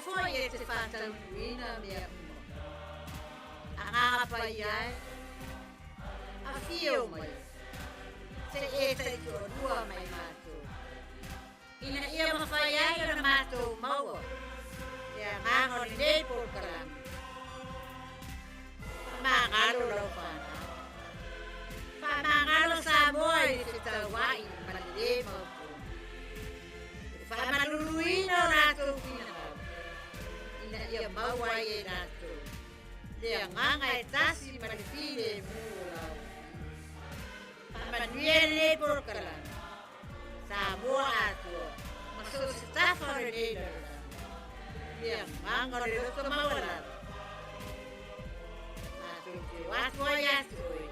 foi e te faataunuuina mea uma. Agaga Paia e, afio mai, se i e taitoalua ma i matou, ina ia mafai ai ona matou maua le agaga o lenei polokalame. Faamagalo lau fanau. Faamagalo Samoa i le fetauai ma le lē mautonu. E faamaluluina o latou finagalo ina ia maua ai e latou le agaga e tasi ma le filemu o lau Faamanuia lenei polokalame Samoa atoa ma so o se tafa o lenei lalolagi. Le agaga o le loto maualalo. Matou te o atu ai ia te oe,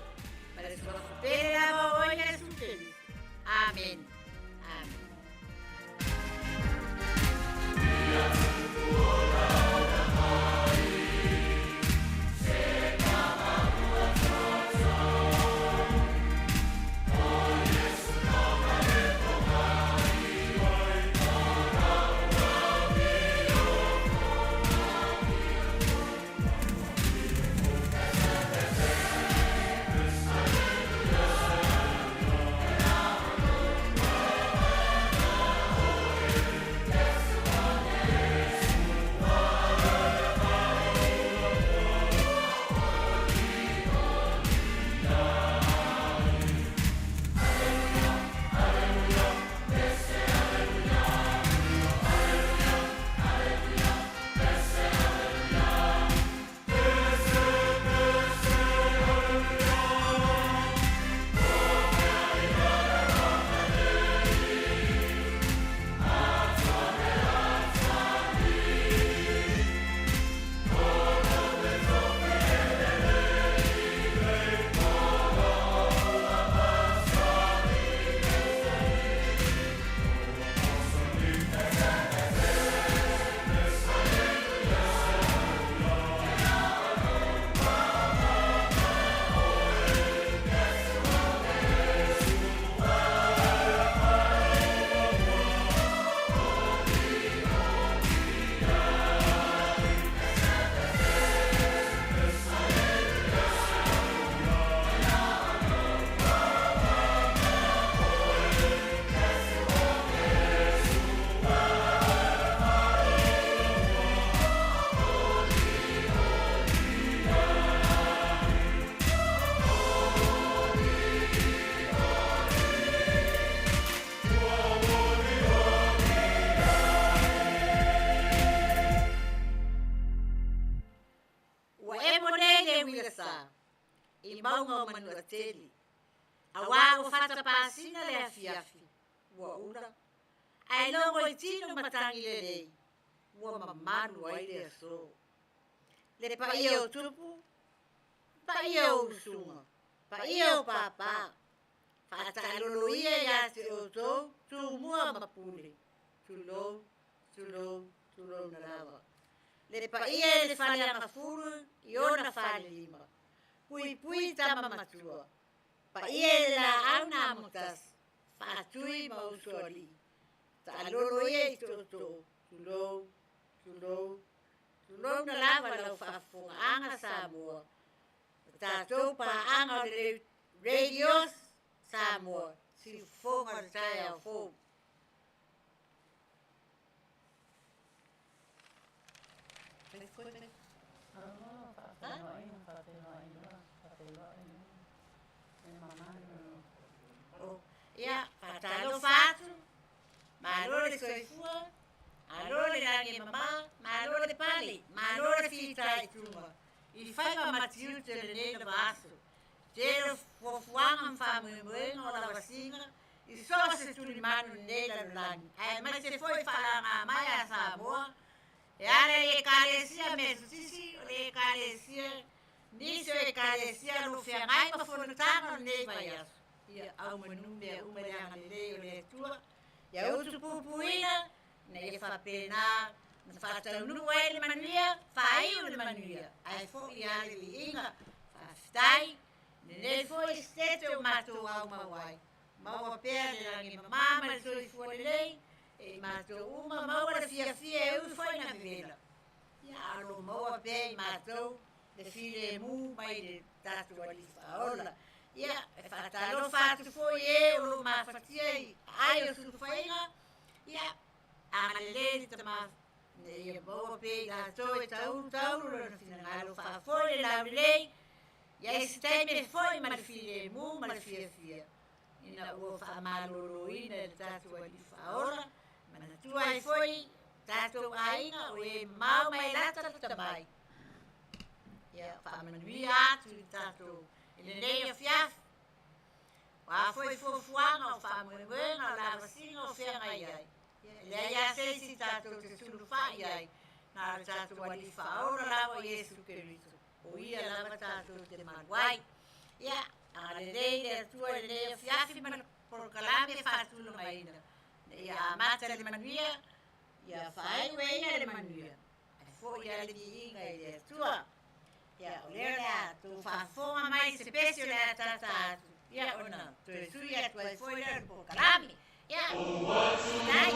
ma le suafa pele lava o oe Iesu Keriso. Amen. Amen. Ua emo nei le uila sa i mauga o Manuatele, auā ua fatapasina le afiafi, ua ula, ae logo i tino matagi lelei, ua mamalu ai le aso. Le paia o tupu, paia o usuga, paia o pāpā, faataalolo ia iā te outou Tumua ma Pule, tulou, tulou, tulouna lava. Le paia i le faleagafulu i ona falelima, puipui tama matua, paia i le laau na amotasi, faatui ma usoalii, taalolo ia i tootoo, tulou, tulou, tulouna lava lau faafofogaaga Samoa, o tatou paaga o le Radio Samoa, siufofoga o le taeao fou. Ia, faatalofa atu, malo le soifua, malo le lagi e mama, malo le pale, malo le fitaituga i faiva ma tiute o lenei lava aso. Tele o fuafuaga ma faamoemoega o lavasiga i so o se tulimanu i lenei lalolagi, aemaise foi faalagā mai a Samoa e ala i Ekalesia Metotisi, o le Ekalesia nisi o Ekalesia o lo o feagai ma fonotaga o lenei vaiaso. Ia aumanu mea uma i le agalelei o le Atua, ia utupupuina, ina ia faapena ona faataunuu ai le manuia, faaiu le manuia, ae foi lava le viiga. Faafetai, lenei foi Esetete o matou aumau ai, maua pea le lagi mama ma le soifua lelei, E i matou uma maua le fiafia e ui foi ina vevela. Ia, a o lo o maua pea i matou le filemu mai le tatou Alii Faaola. Ia, e faatalofa atu foi i e o lo o mafatia i aai o sulufaiga, ia, agalelei le Tama ina ia maua pea i latou e taulu taulu lona finagalo faafoi le laulelei, ia i se taimi e foi ma le filemu ma le fiafia, ina ua faamaloloina e le tatou Alii Faaola, manatua ai foi tatou aiga o e mamao mai lata lata mai. Ia faamanuia atu i tatou i lenei afiafi. O a foi fuafuaga o faamoemoega o lavasiga o feagai ai, ia e leai lava se isi tatou te sulufai ai, na o le tatou Alii Faaola lava o Iesu Keriso, o ia lava tatou te malu ai. Ia, agalelei le Atua i lenei afiafi ma le polokalame faatulagaina, ina ia amata le manuia, ia faaiu e ia le manuia, ae foi lava le viiga i le Atua. Ia, o lea o le a tou faafofoga mai i se pese o le a tata atu, ia ona toe sui atu ai foi lea o le polokalame. Ia, faafetai.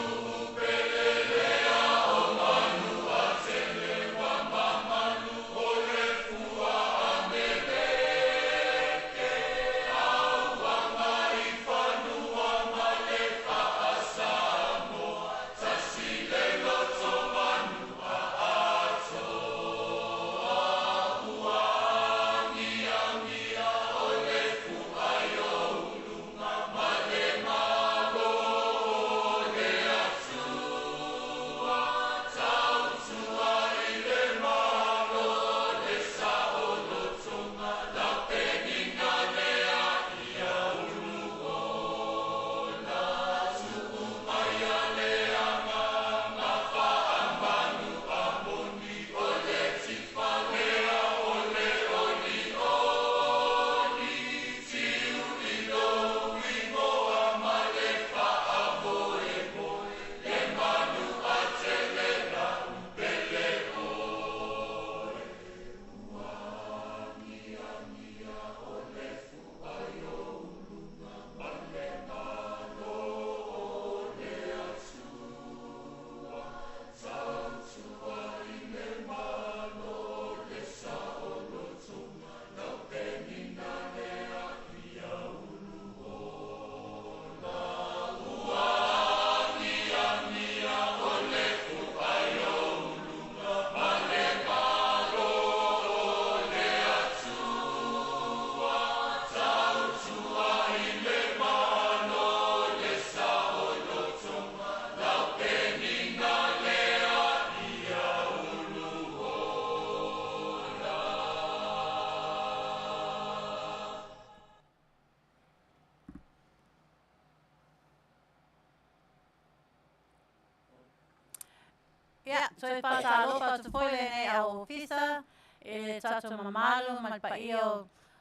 Ia, toe faatalofa atu foi lenei au ofisa i le tatou mamalu ma le paia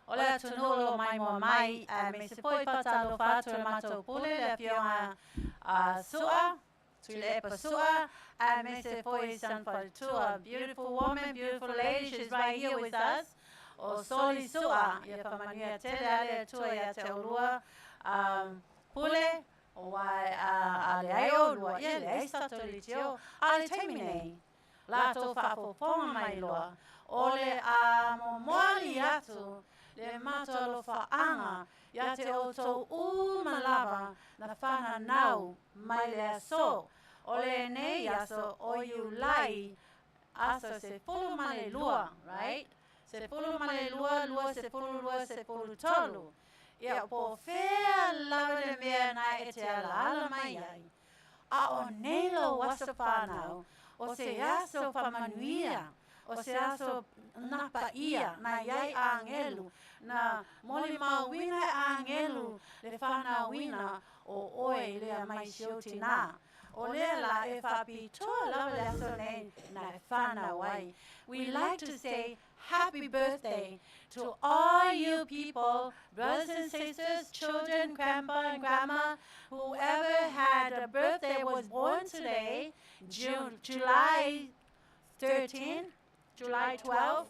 o le atunuu o lo o maimoa mai, aemaise foi faatalofa atu i le matou pule le afioga a Sua, Tuilaepa Sua, aemaise foi si ana faletua, beautiful woman, beautiful lady, she's right here with us, o Soli Sua. Ia faamanuia tele a le Atua ia te oulua pule, aua a leai oulua, ia leai sa tatou leitio. A o le taimi nei, latou faafofoga mai loa, o le a momoli atu le matou alofaaga ia te outou uma lava na fananau mai le aso. O lenei aso o Iulai, aso 12, right? 12, 2023. Ia po o fea lava le mea na e te alaala mai ai, a o nei lou aso fanau, o se aso faamanuia, o se aso na paia na i ai agelu, na molimauina e agelu le fanauina o oe lea mai si ou tinā. O lea la e faapitoa lava le aso nei na e fanau ai. We like to say happy birthday to all you people, brothers and sisters, children, grandpa and grandma, whoever had a birthday was born today, June, July 13, July 12,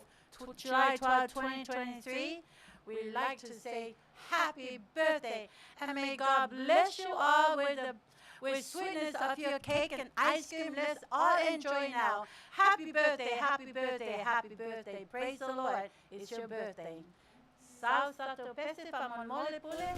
July 12, 2023. We like to say happy birthday and may God bless you all with a With sweetness of your cake and ice cream, let's all enjoy now. Happy birthday, happy birthday, happy birthday. Praise the Lord. It's your birthday. Sau sa tatou pese faamolemole Pule.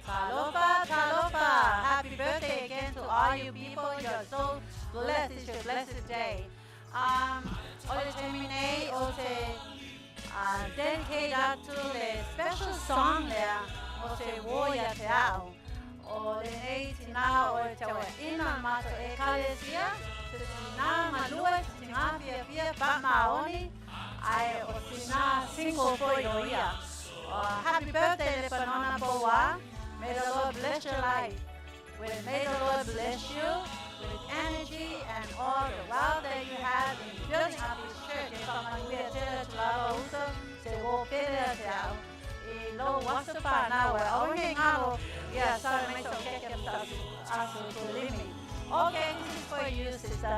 Talofa, talofa. Happy birthday again to all you people. You're so blessed. It's your blessed day. O le taimi nei o te dedicate atu le special song lea mo se uō ia te au. O lenei tinā o le tauaiina o le matou Ekalesia, se tinā galue, se tinā fiafia faamaoni, ae o tinā single foi o ia. Happy birthday Lepanona Poua. May the Lord bless your life. May the Lord bless you with energy and all the wealth that you have in building up His church. E whakamanuia tele atu lava uso, se uō pele a te au. I lou aso whanau e aua nei ngaro ia sara mai sau keke asu tulimi. Okay, this is for you, sister.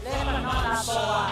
Lepanona Poua.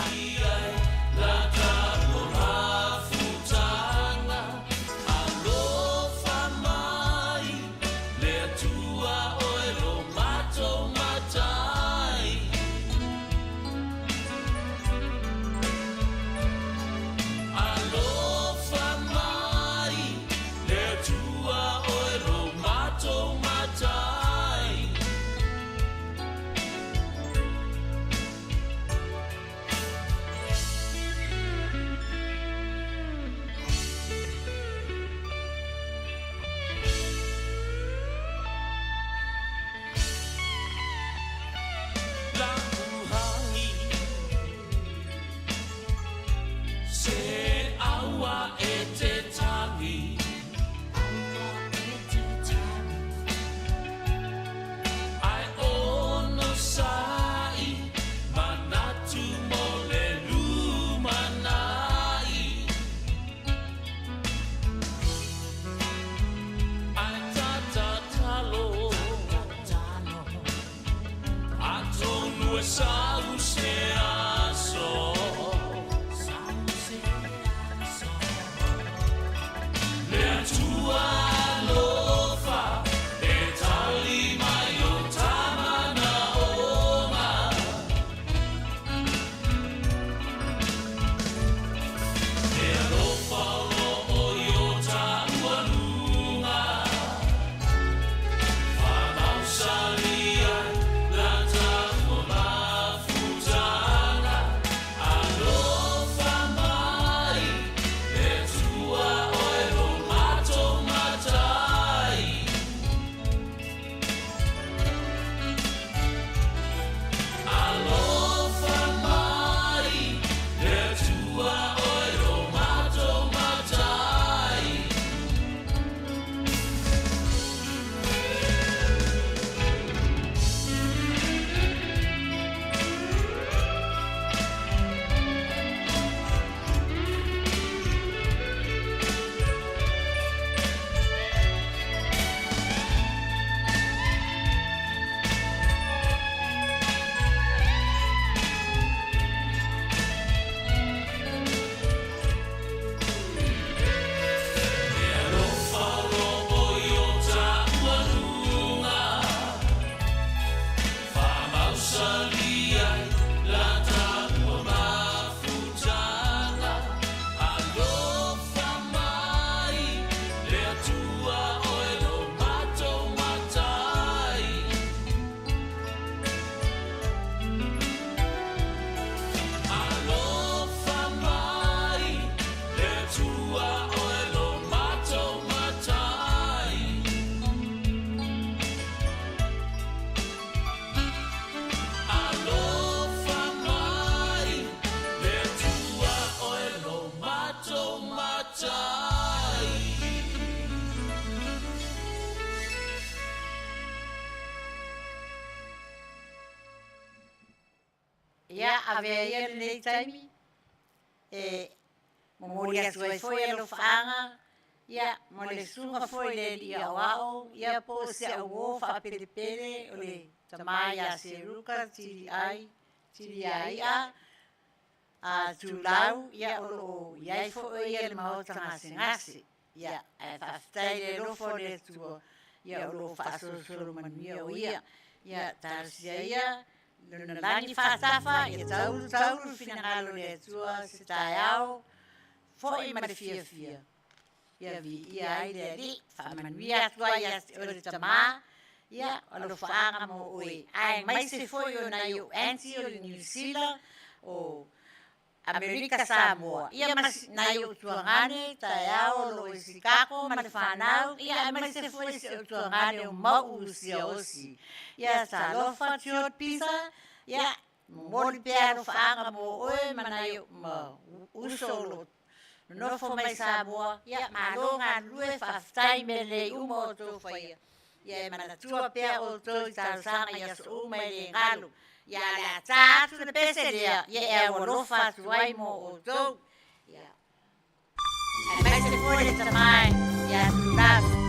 Ia, avea ia lenei taimi e momoli atu ai foi alofaaga, ia, mo le susuga foi i le alii aoao, ia po o si au uō faapelepele o le tama ia Seruka Tiliai Tiliai'a a Tulau, ia o lo o i ai foi o ia i le maota gasegase. Ia, ae faafetai i le alofa o le Atua, ia o lo o faasolosolo manuia o ia. Ia, talosia ia lona lagi faatafa, ia taulu taulu le finagalo o le Atua se taeao foi ma le fiafia. Ia viia ai le Alii, faamanuia atu ai ia te oe le Tama, ia alofaaga mo oe, aemaise foi o nai ou aunty o le Niu Sila, o Amerika Samoa, ia ma nai ou tuagane taeao o lo o i Sikako ma le fanau, ia aemaise foi si ou tuagane o Mau'u Siaosi. Ia talofa George Pisa, ia momoli pea alofaaga mo oe ma nai ou ma uso o lo o nonofo mai Samoa, ia malo galulue, faafetai i mea lelei uma o outou faia. Ia e manatua pea outou i talosaga i aso uma e le galo. Ia o le a ta atu le pese lea, ia e aualofa atu ai mo outou. Ia aemaise foi le tama ia Tulau.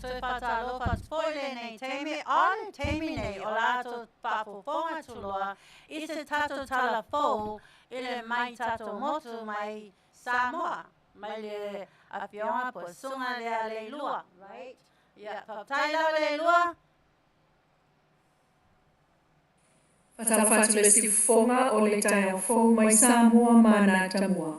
Toe whātalofa atu foi lenei taimi, o le taimi nei o latou faafofoga atu loa i se tatou tala fou i le mai tatou motu mai Samoa, mai le afioga po o susuga lea Leilua, right? Ia, faafetai lava Leilua. Faatalofa atu le siufofoga o le taeao fou mai Samoa ma ana atamua.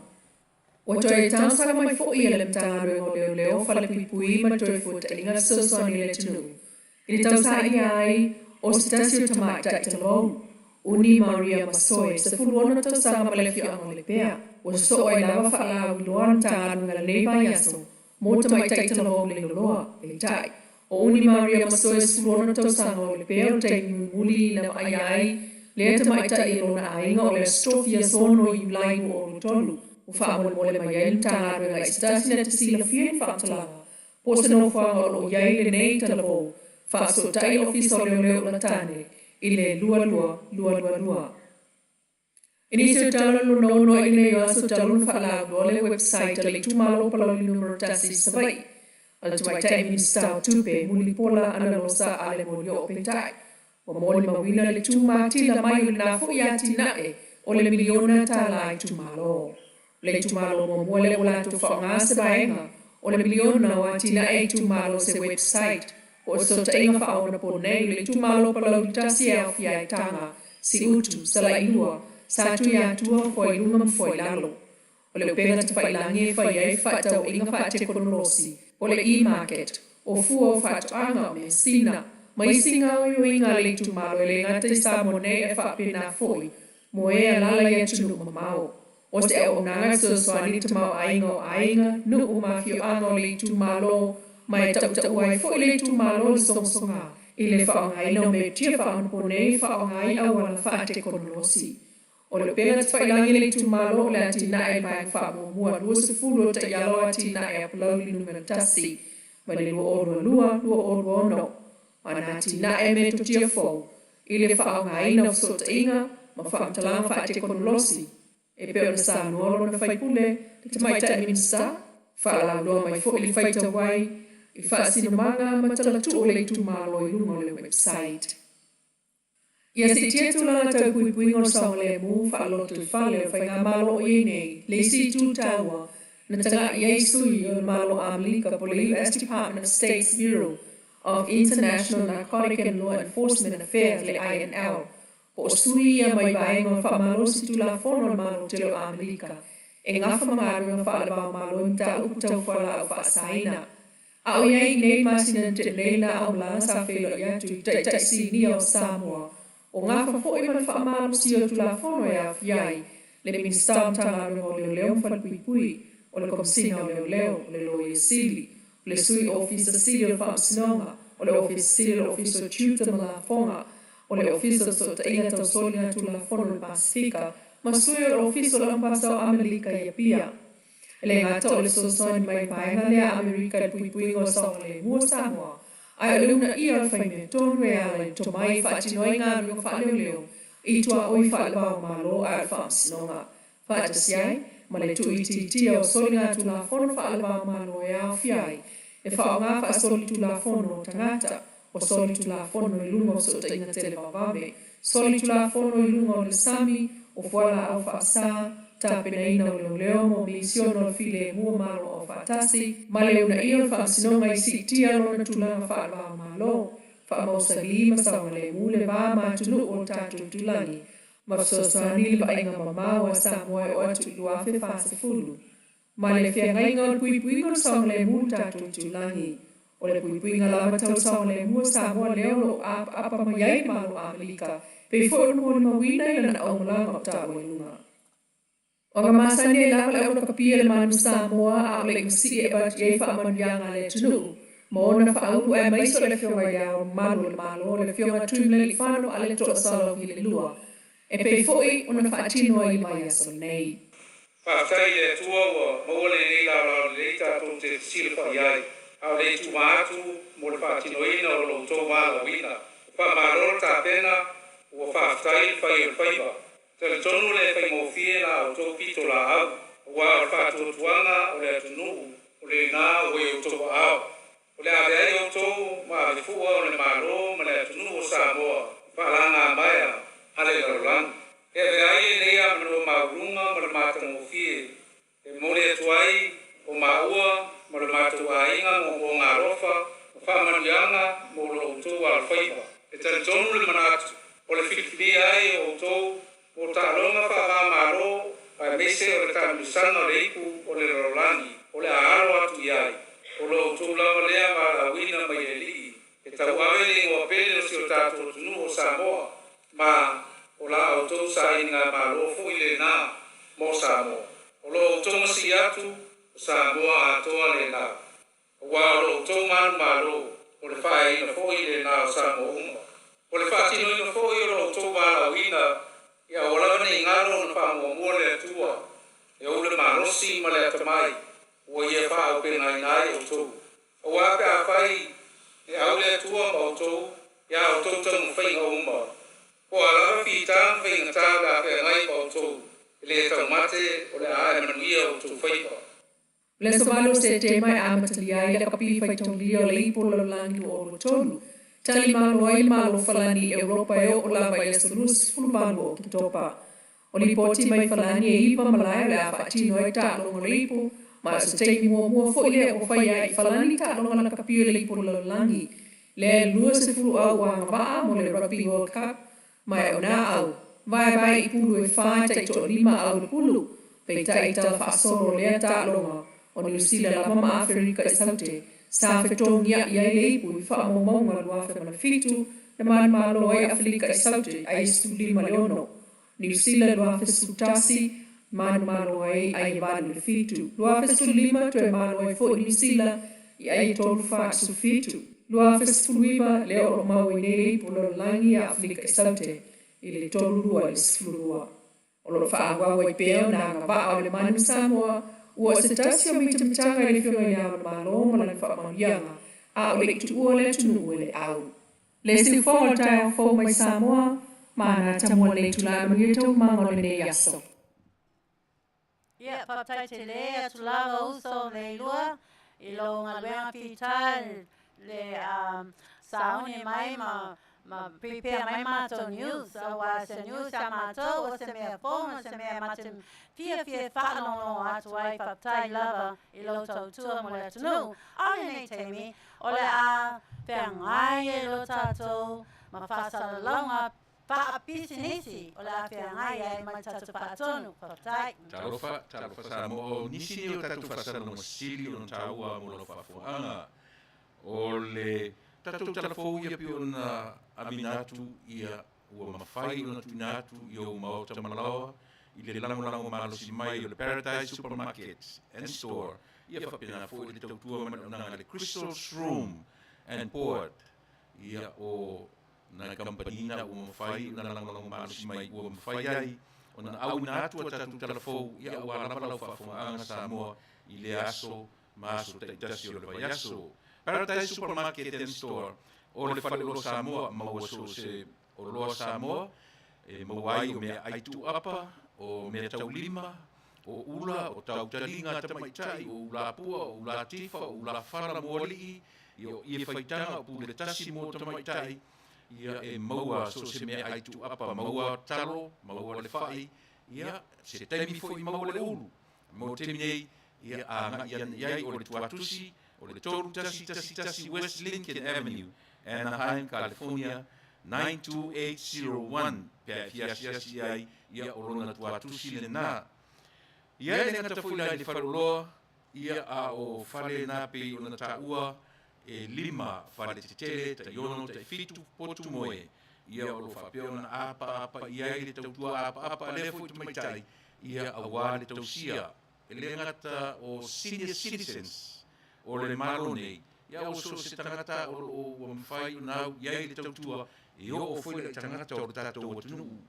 Ua toe talosaga mai foi e le Matagaluega o Leoleo, Falepuipui ma Toefuataiga Fesoasoani i le Atunuu i le tausaili ai o se tasi o tamaitai talavou, Uni Maria Masoe, 16 tausaga ma le afioaga o Lepea. Ua sosoo ai lava faalauiloa a le Matagaluega i lenei vaiaso mo tamaitai talavou leiloloa. Peitai, o Uni Maria Masoe, 16 tausaga o Lepea, o le taimi mulimuli na vaaia ai lea tamaitai e lona aiga o le Aso Tofi aso 6 Iulai 2023, ua faamolemole mai ai le Matagaluega i se tasi na te silafia ni faamatalaga po o se nofoaga o lo o i ai lenei talavou faafesootai le Ofisa o Leoleo o Latane i le 2222. I nisi o tala o lona ono i lenei aso talu ona faalauiloa le website a le itumalo o Palauli Numera 1 i Savaii a le Tamaitai Minisita o Tupe, Mulipola Anarosa Ale Molioo. Peitai, ua molimauina le tumatila mai o lena foi atinae o le miliona tala itumalo. O le itumalo muamua lea ua latou faaaoga se vaega o le miliona o atinae itumalo se website po o fesootaiga faaonaponei o le itumalo Palauli 1 e aofia ai Taga, Siutu, Salailua, Satuiatua, Fuailuga ma Fuailalo. O le upega tafailagi e fai ai fefaatauaiga faatekonolosi po o le e-market, o fua o faatoaga, o measina, ma isi gaoioiga a le itumalo e le gata i Samoa nei ae faapena foi mo e alaala i atunuu mamao. O se auaunaga e fesoasoani i le tamaoaiga o aiga, nuu ma afioaga o le itumalo ma e tautaua ai foi le itumalo i le sogasoga i le faaaogaina o metotia faaonaponei e faaaoga ai auala faatekonolosi. O le upega tafailagi a le itumalo o le atinae i le vaega faamuamua 20 o taiala o atinae a Palauli Numera 1 mai le 2022, 2026 ma ana atinae metotia fou i le faaaogaina o fesootaiga ma faamatalaga faatekonolosi e pei ona saunoa lona faipule le Tamaitai Minisita, faalauiloa mai foi le faitau ai i faasinomaga ma talatuu o le itumalo i luga o le website. Ia siitia tulaga tau puipuiga o le saogalemu faalotoifale o le faigamalo o i ai nei, le isi itu taua na taga'i ai sui o le Malo o Amelika po o le US Department of State's Bureau of International Narcotic and Law Enforcement Affairs, le INL, po o sui ia mai vaega o le faamalosi tulafono a le Malo tele o Amelika e gafa ma galuega faale-va-o-Malo i mataupu tau fualaau faasaina. A o i ai i nei masina na tea nei la aumalaga sa feiloai atu i Taitai Sinia o Samoa o gafa foi ma le faamalosia o Tulafono e aofia ai le Minisita o Matagaluega o Leoleo ma Falepuipui, o le Komesina o Leoleo, o le Loia Sili, o le Sui Ofisa Sili o le Faamasinoga, o le Ofisa Sili o le Ofisa o Tiute ma Lafoga, o le Ofisa o Fesootaiga Tau Soliga Tulafono i le Pasefika, ma sui o le Ofisa o le Amepasa o Amelika i Apia. E le gata o le fesoasoani mai vaega lea a Amerika i le puipuiga o saogalemu o Samoa, ae o le uunaia o le faimea tonu e ala i le tomai e faatino ai galuega faaleoleo i tuaoi faale-va-o-Malo ae o le Faamasinoga, faatasi ai ma le tuuitiitia o soligatulafono faale-va-o-Malo e aofia ai le faaaoga faasolitulafono o tagata, o solitulafono i luga o fesootaiga televavave, solitulafono i luga o le sami, o fualaau faasa, tapenaina o leoleo mo misiono o le filemu o Malo Aufaatasi, ma le uunaia o le Faamasinoga i siitia lona tulaga faale-va-o-Malo, faamausalī ma saogalemu le va ma atunuu o le tatou itulagi, ma fesoasoani i le vaaiga mamao a Samoa e oo atu i 2040, ma le feagaiga o le puipuiga o le saogalemu i le tatou itulagi. O le puipuiga lava tau saogalemu o Samoa lea o lo o apaapa mai ai le Malo o Amelika, pei foi ona molimauina i lana aumalaga o taua i luga. O aga masani ai lava le aulakapia i le manu Samoa a o le i masii e avatu i ai faamanuiaga a le atunuu ma ona faaulu aemaise o le Afioga i Le Ao Mamalu o le Malo, le Afioga Tuimalealiifano Vaaletoa Sualauvi le Lua, e pei foi ona faatino ai i le vaiaso lenei. Faafetai i le Atua ua maua lenei laolao lelei tatou te fesilafai ai, a o le i tuma atu mo le faatinoina o lo outou valaauina. Faamalo le tapena, ua faafetai le fai o le faiva. Talitonu le faigofie la outou pitolaau, aua o le faatuatuaga o le atunuu o lena ua i outou aao. O le ave ai outou ma avefua o le Malo ma le atunuu o Samoa i faalagamaea a le lalolagi. E avea ai lenei avanoa maualuga ma le matagofie e momoli atu ai o maua ma lo matou aiga moomooga alofa ma faamanuiaga mo lo outou alofaiva. E talitonu le manatu o le filifilia ai o outou mo taaloga faava-o-Malo aemaise o le taamilosaga o le Ipu o le Lalolagi o le a alo atu i ai. O lo outou lava lea valaauina mai le Alii e tauave le igoa pele o si o tatou atunuu o Samoa, ma o la outou sailigamalo foi lena mo Samoa. O lo outou masii atu, o Samoa atoa lena, aua o lo outou manumalo, o le faaeaina foi lena o Samoa uma. O le faatinoina foi o lo outou valaauina, ia aua lava ne i galo ona faamuamua le Atua e ou le malosi ma le atamai ua Ia faaaupegaina ai outou. Aua pe afai e au le Atua ma outou i a outou taumafaiga uma, po o a lava fita ma faigata o le a feagai ma outou, e le taumate o le a ae manuia outou faiva. O le aso 8 o Setema e amatalia ai le Lakapi Faitaulia o le Ipu o le Lalolagi 2023. Tali malo ai le Malo o Falani i Europa e oo lava i le aso 28 o Oketopa. O lipoti mai Falani e 9 malae o le a faatino ai taaloga o le ipu, ma o se taimi muamua foi lea ua faia ai i Falani taaloga lakapi o le Ipu o le Lalolagi, lea e 20 au ua agavaa mo le Rugby World Cup, ma e o nā au vaevae i pulu e fa e taitoalima au le pulu, peitai i tala faasolo o lea taaloga o Niu Sila lava ma Aferika i Saute sa fetogia'i ai le ipu i faamaumauga 2007 na manumalo ai Afelika i Saute ai e 16-6, Niu Sila 2011 manumalo ai ai e 8-7, 2015 toe malo ai fo'i Niu Sila i ai e 3-47, 2019 lea o lo o mau ai nei le ipu o le lalolagi ia Afelika i Saute i le 32 i le 12. O lo o faaauau ai pea ona agavaa o le manu Samoa ua o se tasi o mitamitaga i le Afioga i Le Ao o le Malo ma lana faamanuiaga, a o le i tuua le atunuu e le au. Le siufofoga o le taeao fou mai Samoa, ma ana tamua lenei itula e manuia taualumaga o lenei aso. Ia, faafetai tele atu lava uso leilua i lou galuega fita le sauni mai ma ma prepare mai matou news, aua se news ia matou o se mea fou ma se mea ma te fiafia e faalogologo atu ai. Faafetai lava i lou tautua mo le atunuu. A o lenei taimi o le a feagai e lo tatou ma faasalalauga faapisinisi o le a feagai ai ma le tatou faatonu. Faafetai. Talofa, talofa Samoa, o nisi nei o tatou faasalalauga sili ona taua mo lau faafofoga. O le tatou tala fou ia pei ona avina atu ia ua mafai ona tuuina atu i ou maota malaoa i le lagolago malosi mai o le Paradise Supermarket and Store ia faapena foi le tautua manaonaga le Crystal Shroom and Board ia o nai kamupani na ua mafai ona lagolago malosi mai ua mafai ai ona auina atu a tatou tala fou ia aua lava lau faafofogaaga Samoa i lea aso ma aso taitasi o le vaiaso. Paradise Supermarket and Store o le faleoloa Samoa maua so o se oloa Samoa e maua ai o meaai tuuapa, o meataulima, o ula, o tautaliga a tamaitai, o ulapua, o ulatifa, o ulafala mo alii, ia o ie faitaga, o pule tasi mo tamaitai, ia e maua so o se meaai tuuapa, maua talo, maua le fai, ia se taimi foi maua le ulu. Mo le taimi nei, ia agai ane i ai o le tuatusi o le 3111 West Lincoln Avenue, Anaheim, California 92801 pe a e fia asiasi i ai, ia o lona tuatusi lenā. Ia e le gata foi la i le faleoloa, ia a o fale na pei ona taua e 5 fale tetele, tai 6, tai 7 potu moe, ia o lo o faapea ona apaapa i ai le tautua apaapa a lea foi tamaitai, ia aua le tausia e le gata o senior citizens o le Malo nei, ia o so o se tagata o lo o ua mafai ona au i ai le tautua, e oo foi le tagata o le tatou atunuu,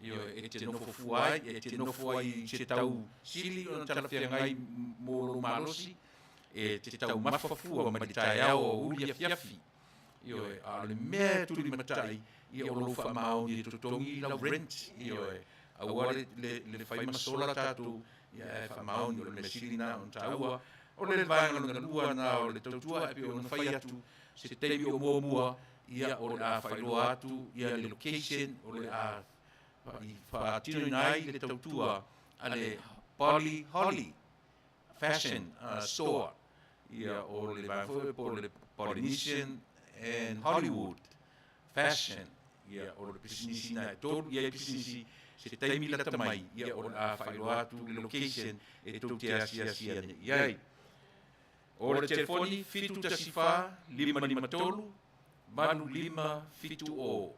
ioe, e te nofo fua ai, e te nofo ai i se tau sili ona talafeagai mo lou malosi, e te taumafa fua mai le taeao o uli afiafi. Ioe, a o le mea e tulimatai, ia o lou faamaoni e totogi lau rent, ioe, aua le fai ma sola tatou, ia ae faamaoni o le mea sili lena ona taua. O le vaega lona lua na o le tautua e pei ona fai atu se taimi o muamua, ia o le a faailoa atu ia le location o le a faatinoina ai le tautua a le Polly Holly Fashion Store, ia o le vaega foi po o le Polynesian and Hollywood Fashion, ia o le pisinisi na e tolu i ai pisinisi. Se taimi lata mai, ia o le a faailoa atu le location e tou te asiasi ane i ai. O le telefoni 714 553 8570.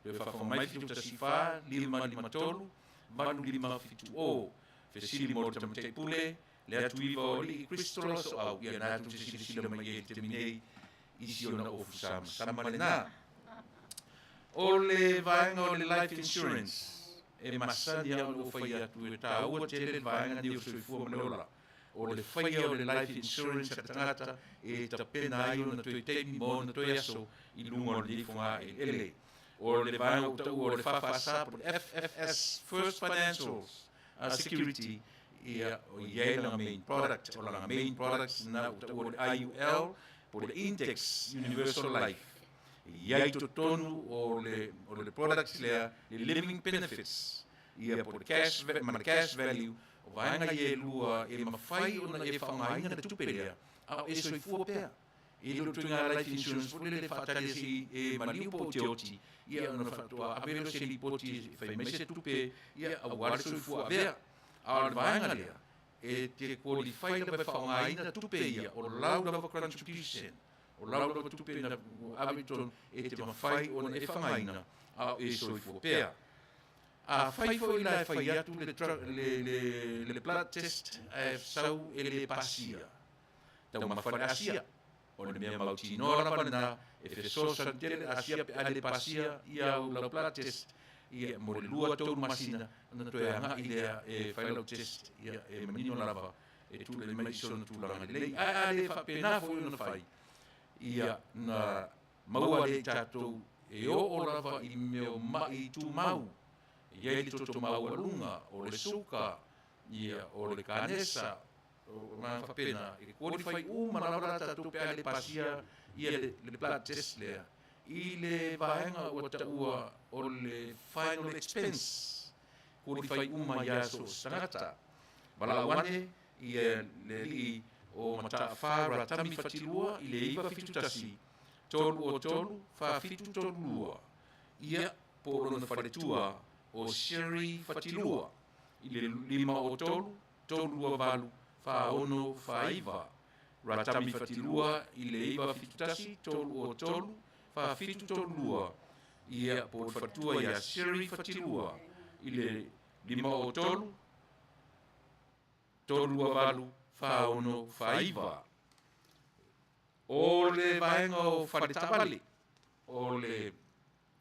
Toe faafofoga mai, 714 553 8570. Fesili mo le Tamaitai Pule le atu iva o alii Crystal Soau, ia na atu te silasila mai ai i le taimi nei i si ona ofu samasama lena. O le vaega o le life insurance, e masani lava ona ou fai atu e taua tele le vaega nei o le soifua ma le ola. O le faia o le life insurance a le tagata e tapena ai ona toe taimi ma ona toe aso i luga o lenei fogaeleele. O le vaega ua taua o le FFS po o le FFS, First Financials Security, ia o i ai lana main product. O lana main products na ua taua o le IUL po o le Index Universal Life. E i ai totonu o le products lea le living benefits, ia po o le cash ma le cash value. O vaega ia e lua e mafai ona e faaaogaina le tupe lea a o e soifua pea. E le o ituaiga life insurance foi lele faatali se e maliu po o te oti, ia ona faatoa ave lea o se lipoti e fai mai se tupe, ia aua le soifua avea. A o le vaega lea e te qualify lava e faaaogaina tupe ia, o lau lava contribution, o lau lava tupe na ave i totonu, e te mafai ona e faaaogaina a o e soifua pea. A fai foi la e fai atu le blood test ae sau e le pasia, taumafa le asia, o le mea mautinoa lava lena e fesoasoani tele asia pe a le pasia ia au lau blood test. Ia mo le 2, 3 masina ona toe agai lea e fai lau test, ia e manino lava e tulai mai i sona tulaga lelei. Ae a le faapena foi ona fai, ia na maua le tatou e oo lava i mea o mai tumau, e i ai le toto maualuga, o le suka, ia o le kanesa, o ma faapena, e qualify uma lava la tatou pe a le pasia ia le blood test lea i le vaega ua taua o le final expense. Qualify uma ia so o se tagata. Valaau ane ia le alii o Mataafa Ratami Fatilua i le 971 303 4732, ia po o lona faletua o Sherry Fatilua i le 503 328 4649. Ratami Fatilua i le 971 303 4732, ia po o le faletua ia Sherry Fatilua i le 503 328 4649. O le vaega o faletavale, o le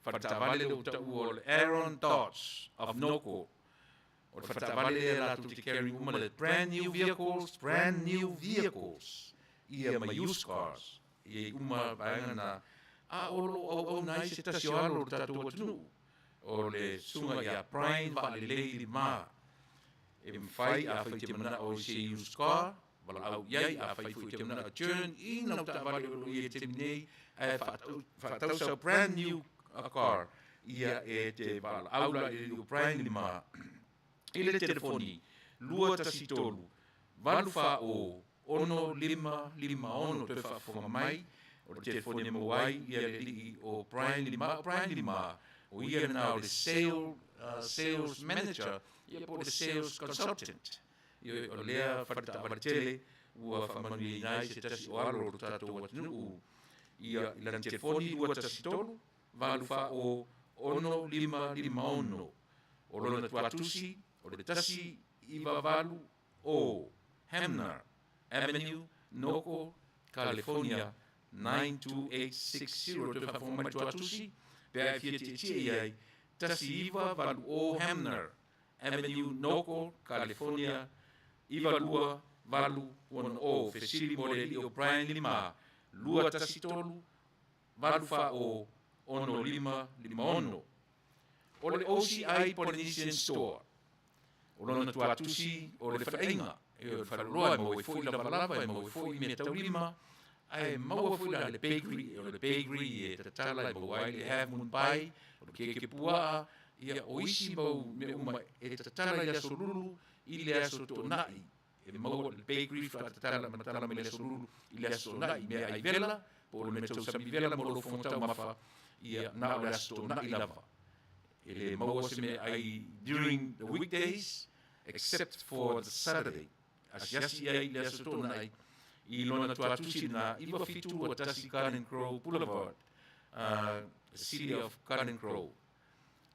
faletavale le ua taua o le Aaron Dodge of Norco. O le faletavale lea latou te carry uma le brand new vehicles, brand new vehicles, ia ma used cars, ia i uma vaega na. A o lo auauna ai se tasi o alo o le tatou atunuu, o le susuga ia Brian Vaalelei Lima. E mafai, a fai te manao i se used car, valaau i ai. A fai foi te manao turn in lau taavale o lo o i ai i le taimi nei ae faatau sau brand new car, ia e te valaau la i le Brian Lima i le telefoni 213 840 6556. Toe faafofoga mai, o le telefoni e maua ai ia le alii o Brian Lima. O Brian Lima, o ia lena o le sales manager, ia po o le sales consultant. Ia o lea faletaavale tele ua faamanuiaina ai se tasi o alo o lo tatou atunuu. Ia i lana telefoni 213 840 6556. O lona tuatusi o le 198 O Hamner Avenue, Norco, California 92860. Toe faafofoga mai tuatusi pe a e fia tietie i ai, 198 O Hamner Avenue, Norco, California 92810. Fesili mo le alii o Brian Lima, 213 840 6556. O le OCI Polynesian Store, o lona tuatusi o le Faleaiga. E o le faleoloa e maua ai foi lavalava, e maua ai foi mea taulima, ae maua foi la le bakery, o le bakery e tatala e maua ai le Half Moon Pie, o le keke puaa, ia o isi mau mea uma e tatala i le aso Lulu i le aso Toonai. E maua le bakery faatatala matala mai le aso Lulu i le aso Toonai, mea ai vela, po o le mea tausami vela mo lou fofoga taumafa, ia na o le aso Toonai lava. E le maua se mea ai during the weekdays, except for the Saturday. Asiasi i ai i le aso Toonai i lona tuatusi lena 9721 Garden Grove Boulevard, City of Garden Grove.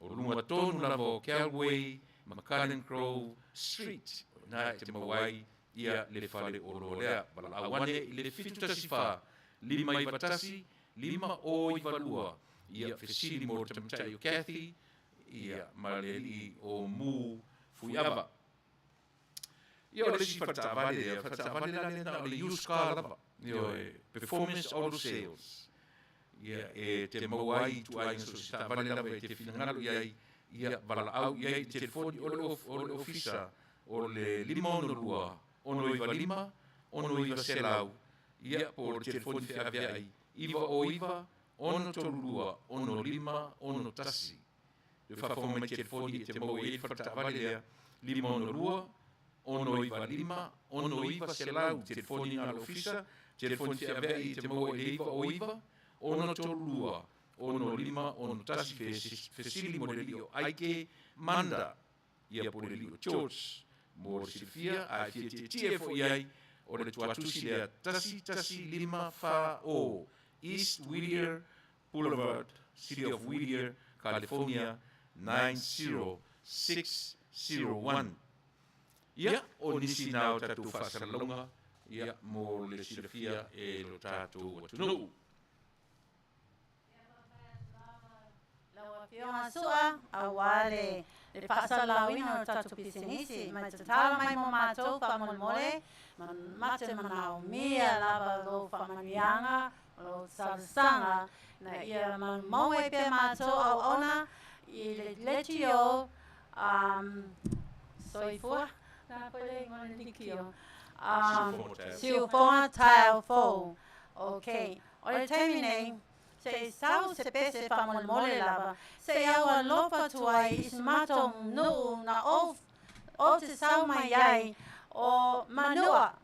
O luga tonu lava o Galway ma Garden Grove Street, na e te maua ai ia le fale oloa lea. Valaau ane i le 714 591 5092, ia fesili mo le tamatai o Kathy, ia ma le alii o Mu Fuiava. Ia o le isi faletaavale lea, faletaavale la lea na o le used car lava, ioe, Performance Auto Sales. Ia e te maua ai i ituaiga so o se taavale lava e te finagalo i ai, ia valaau i ai i le telefoni o le o le ofisa o le 562 695 6900, ia po o le telefoni feaveai 909 632 6561. Le faafofoga mai telefoni e te maua i ai le faletaavale lea 562 695 6900, telefoni na o le ofisa, telefoni feaveai e te maua i le 909 632 6561. Fesili mo le alii o Aike Manda, ia po o le alii o George mo le silafia, a e fia tietie foi i ai o le tuatusi lea 11540 East Whittier Boulevard, City of Whittier, California 90601. Ia, o nisi na o tatou faasalalauga, ia, mo le silafia e lo tatou atunuu. Lau Afioga Sua, aua le faasalalauina o le tatou pisinisi, ma e tatalo mai mo matou faamolemole, ma ma te manaomia lava lou faamanuiaga, o lou talosaga, na ia maumau ai pea matou auauna i le leitio soifua, na foi le igoa o le leitio, siufofoga taeao fou. Okay, o le taimi nei, se i sau se pese faamolemole lava, se i au alofa atu ai i se matou nuu na ou te sau mai ai o Manua.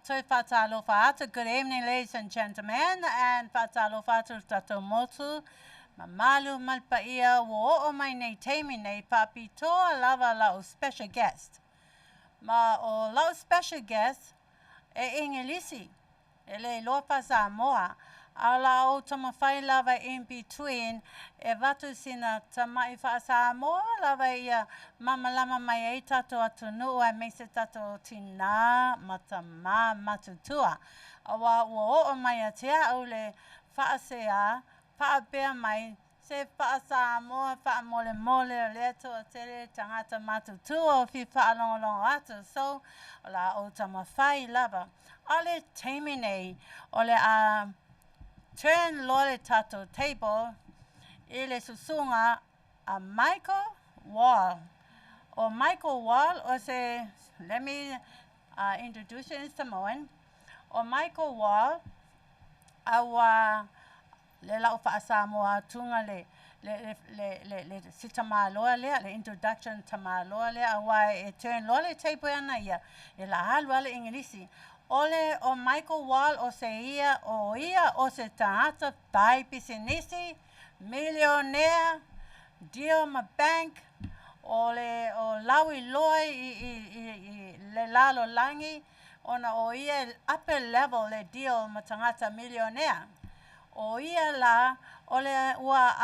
Toe faatalofa atu. Good evening, ladies and gentlemen, and faatalofa atu le tatou motu mamalu ma le paia ua oo mai nei taimi nei faapitoa lava lau special guest. Ma o lau special guest e Igilisi, e le iloa faa-Samoa, a o la ou taumafai lava in between e avatu sina tama'i faa-Samoa lava ia mamalama mai ai tatou atunuu aemaise tatou tinā ma tamā matutua. Auā ua oo mai ia te a'u le faasea faapea mai se faa-Samoa faamolemole o lea toatele tagata matutua o fia faalogologo atu. So, o la ou taumafai lava. A o le taimi nei, o le a turn loa le tatou table i le susuga a Michael Wall. O Michael Wall o se, let me introduce you in Samoan. O Michael Wall, a ua le lau faasamoa atuga le le le le le si tamāloa lea, le introduction tamāloa lea, auā e turn loa le table ana ia, e la alu lava le Igilisi. O le o Michael Wall o se ia, o ia o se tagata fai pisinisi, milionea, deal ma bank, o le o lauiloa i i i i le lalolagi, ona o ia e upper level le deal ma tagata milionea. O ia la o le ua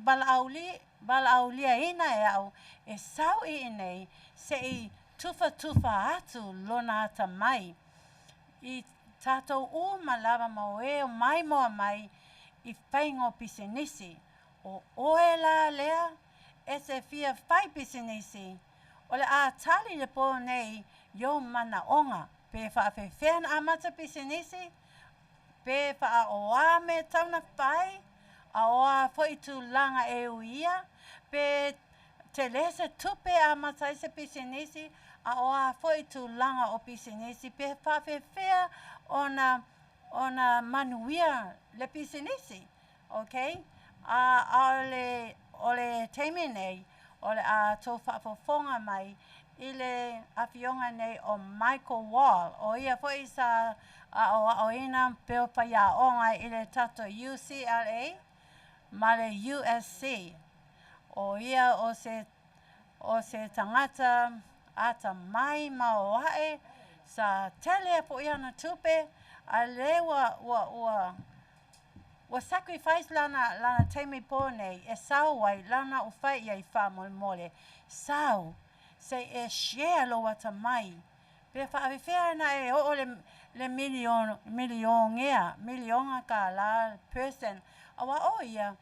valaaulia valaauliaina e au e sau i inei se'i tufatufa atu lona atamai i tatou uma lava ma o e maimoa mai i faiga o pisinisi. O oe la lea e te fia fai pisinisi, o le a tali le pō nei i ou manaoga pe faapefea ona amata pisinisi, pe faa-o a mea e tatau ona fai, a o a foi tulaga e uia, pe tele se tupe e amata ai se pisinisi, a o a foi tulaga o pisinisi, pe faapefea ona ona manuia le pisinisi. Okay? A, a o le, o le taimi nei, o le a tou faafofoga mai i le afioga nei o Michael Wall, o ia foi sa aoaoina pei o faiaoga i le tatou UCLA ma le USC. O ia o se o se tagata atamai ma o a'e sa tele fo'i ana tupe a lea ua ua ua ua sacrifice lana lana taimi pō nei e sau ai lana ua fai i ai faamolemole sau se i e share lou atamai pe faapefea ona e oo le le milionea miliona kālā person auā o ia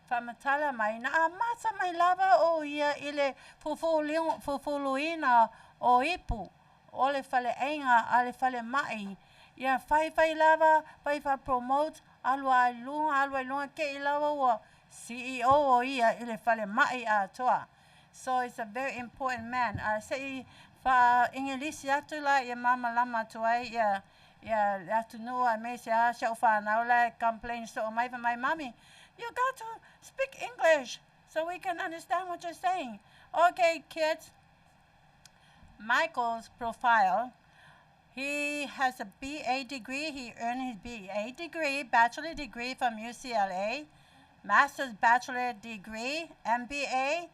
faamatala mai na amata mai lava o ia i le fufuluina o ipu o le faleaiga a le falema'i ia faifai lava fai faa-promote alu lava i luga alu lava i luga te'i lava ua CEO o ia i le falema'i atoa. So it's a very important man. A se'i faa-Igilisi atu la ia malamalama atu ai ia ia le atunuu aemaise lava si a'u fanau la e complain soo mai fai mai, Mommy, you got to speak English so we can understand what you're saying. Okay, kids, Michael's profile. He has a BA degree. He earned his BA degree, bachelor degree from UCLA, master's bachelor degree, MBA,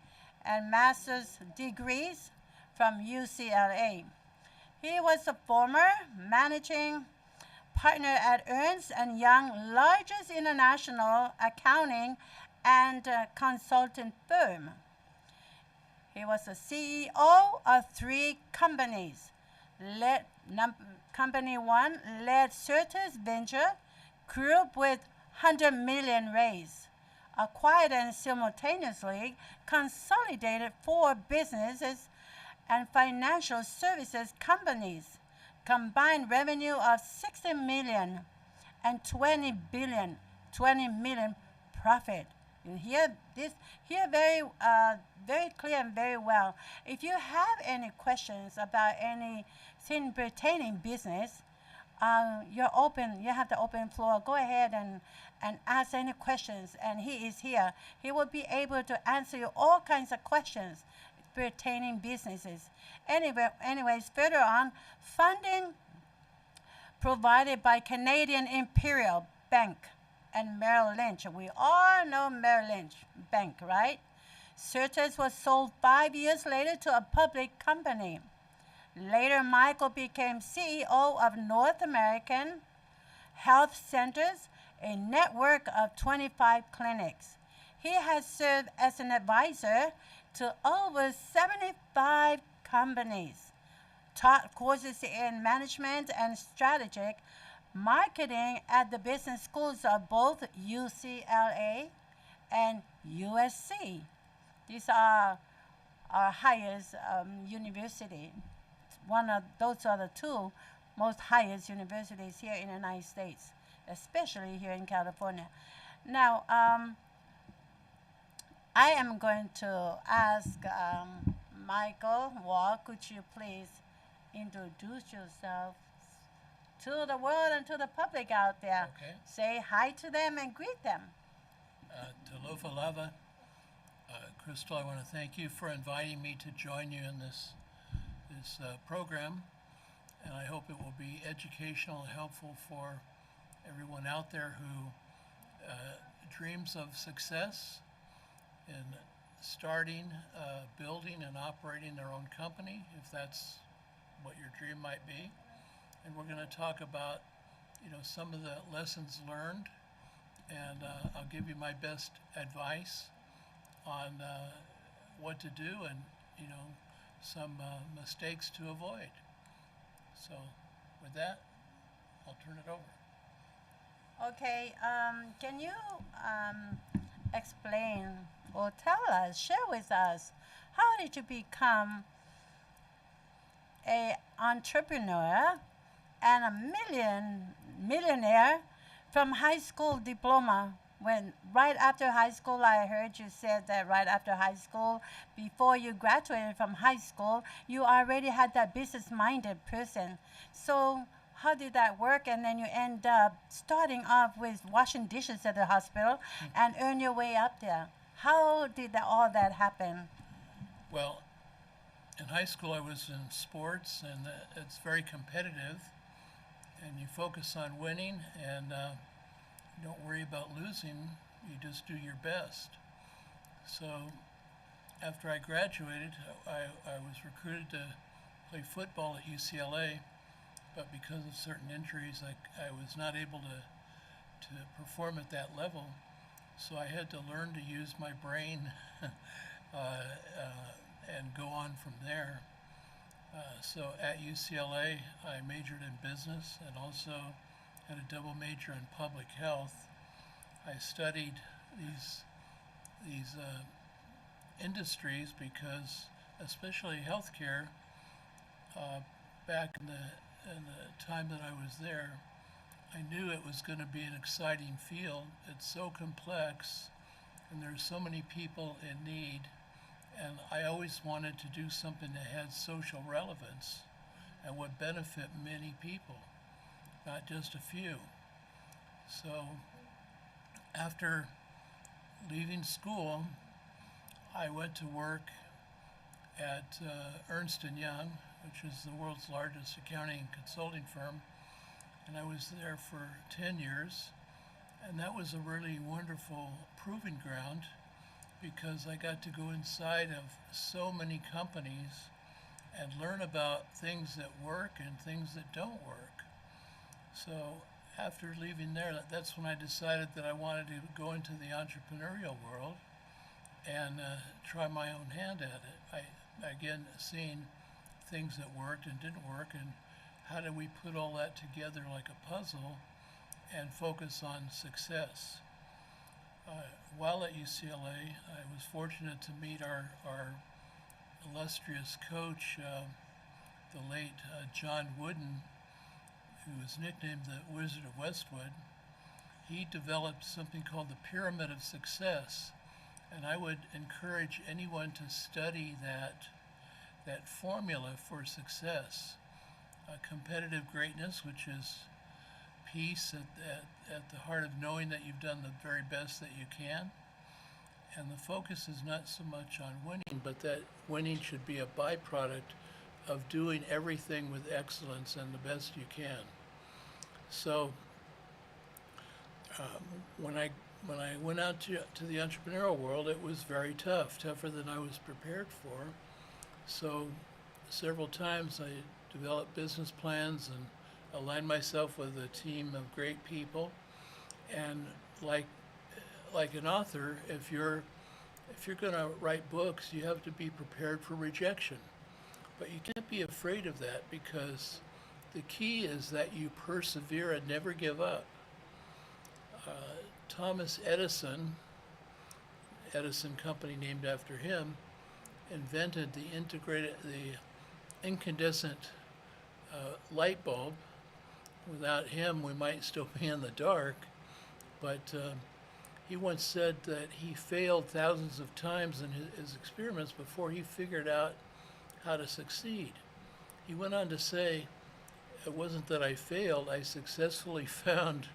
and master's degrees from UCLA. He was a former managing partner at Ernst & Young, largest international accounting and consultant firm. He was the CEO of 3 companies. Led company 1 led Certus Venture Group with 100 million raise, acquired and simultaneously consolidated 4 businesses and financial services companies, combined revenue of 60 million and 20 billion, 20 million profit. You hear this here very very clear and very well. If you have any questions about anything pertaining business, you're open. You have the open floor. Go ahead and ask any questions, and he is here. He will be able to answer you all kinds of questions pertaining businesses. Anyway, anyways, further on, funding provided by Canadian Imperial Bank and Merrill Lynch. We all know Merrill Lynch Bank, right? Certus was sold 5 years later to a public company. Later, Michael became CEO of North American Health Centers, a network of 25 clinics. He has served as an advisor to over 75 companies, taught courses in management and strategic marketing at the business schools of both UCLA and USC. These are our highest university. One of those are the two most highest universities here in the United States, especially here in California. Now, I am going to ask Michael Wall, could you please introduce yourself to the world and to the public out there? Okay. Say hi to them and greet them. Talofa lava. Crystal, I want to thank you for inviting me to join you in this program, and I hope it will be educational and helpful for everyone out there who dreams of success in starting, building, and operating their own company, if that's what your dream might be. And we're going to talk about, some of the lessons learned, and I'll give you my best advice on what to do and, some mistakes to avoid. So with that, I'll turn it over. Okay, can you explain or tell us, share with us, how did you become an entrepreneur and a millionaire from high school diploma? When right after high school, I heard you said that right after high school, before you graduated from high school, you already had that business-minded person. So how did that work? And then you end up starting off with washing dishes at the hospital and earn your way up there. How did all that happen? Well, in high school I was in sports, and it's very competitive, and you focus on winning, and you don't worry about losing, you just do your best. So after I graduated, I was recruited to play football at UCLA, but because of certain injuries, I was not able to perform at that level. So I had to learn to use my brain and go on from there. So at UCLA, I majored in business and also had a double major in public health. I studied these industries because, especially healthcare, back in the time that I was there, I knew it was going to be an exciting field. It's so complex, and there's so many people in need, and I always wanted to do something that had social relevance and would benefit many people, not just a few. So after leaving school, I went to work at Ernst & Young, which is the world's largest accounting and consulting firm, and I was there for 10 years, and that was a really wonderful proving ground because I got to go inside of so many companies and learn about things that work and things that don't work. So after leaving there, that's when I decided that I wanted to go into the entrepreneurial world and try my own hand at it. I, again, seeing things that worked and didn't work, and how do we put all that together like a puzzle and focus on success. While at UCLA, I was fortunate to meet our illustrious coach, the late John Wooden, who was nicknamed the Wizard of Westwood. He developed something called the Pyramid of Success, and I would encourage anyone to study that formula for success. Competitive greatness, which is peace at the heart of knowing that you've done the very best that you can. And the focus is not so much on winning, but that winning should be a byproduct of doing everything with excellence and the best you can. So when I went out to the entrepreneurial world, it was very tough, tougher than I was prepared for. So several times I developed business plans and aligned myself with a team of great people. And like an author, if you're going to write books, you have to be prepared for rejection. But you can't be afraid of that, because the key is that you persevere and never give up. Thomas Edison, Edison Company named after him, invented the incandescent light bulb. Without him, we might still be in the dark. But he once said that he failed thousands of times in his experiments before he figured out how to succeed. He went on to say, it wasn't that I failed, I successfully found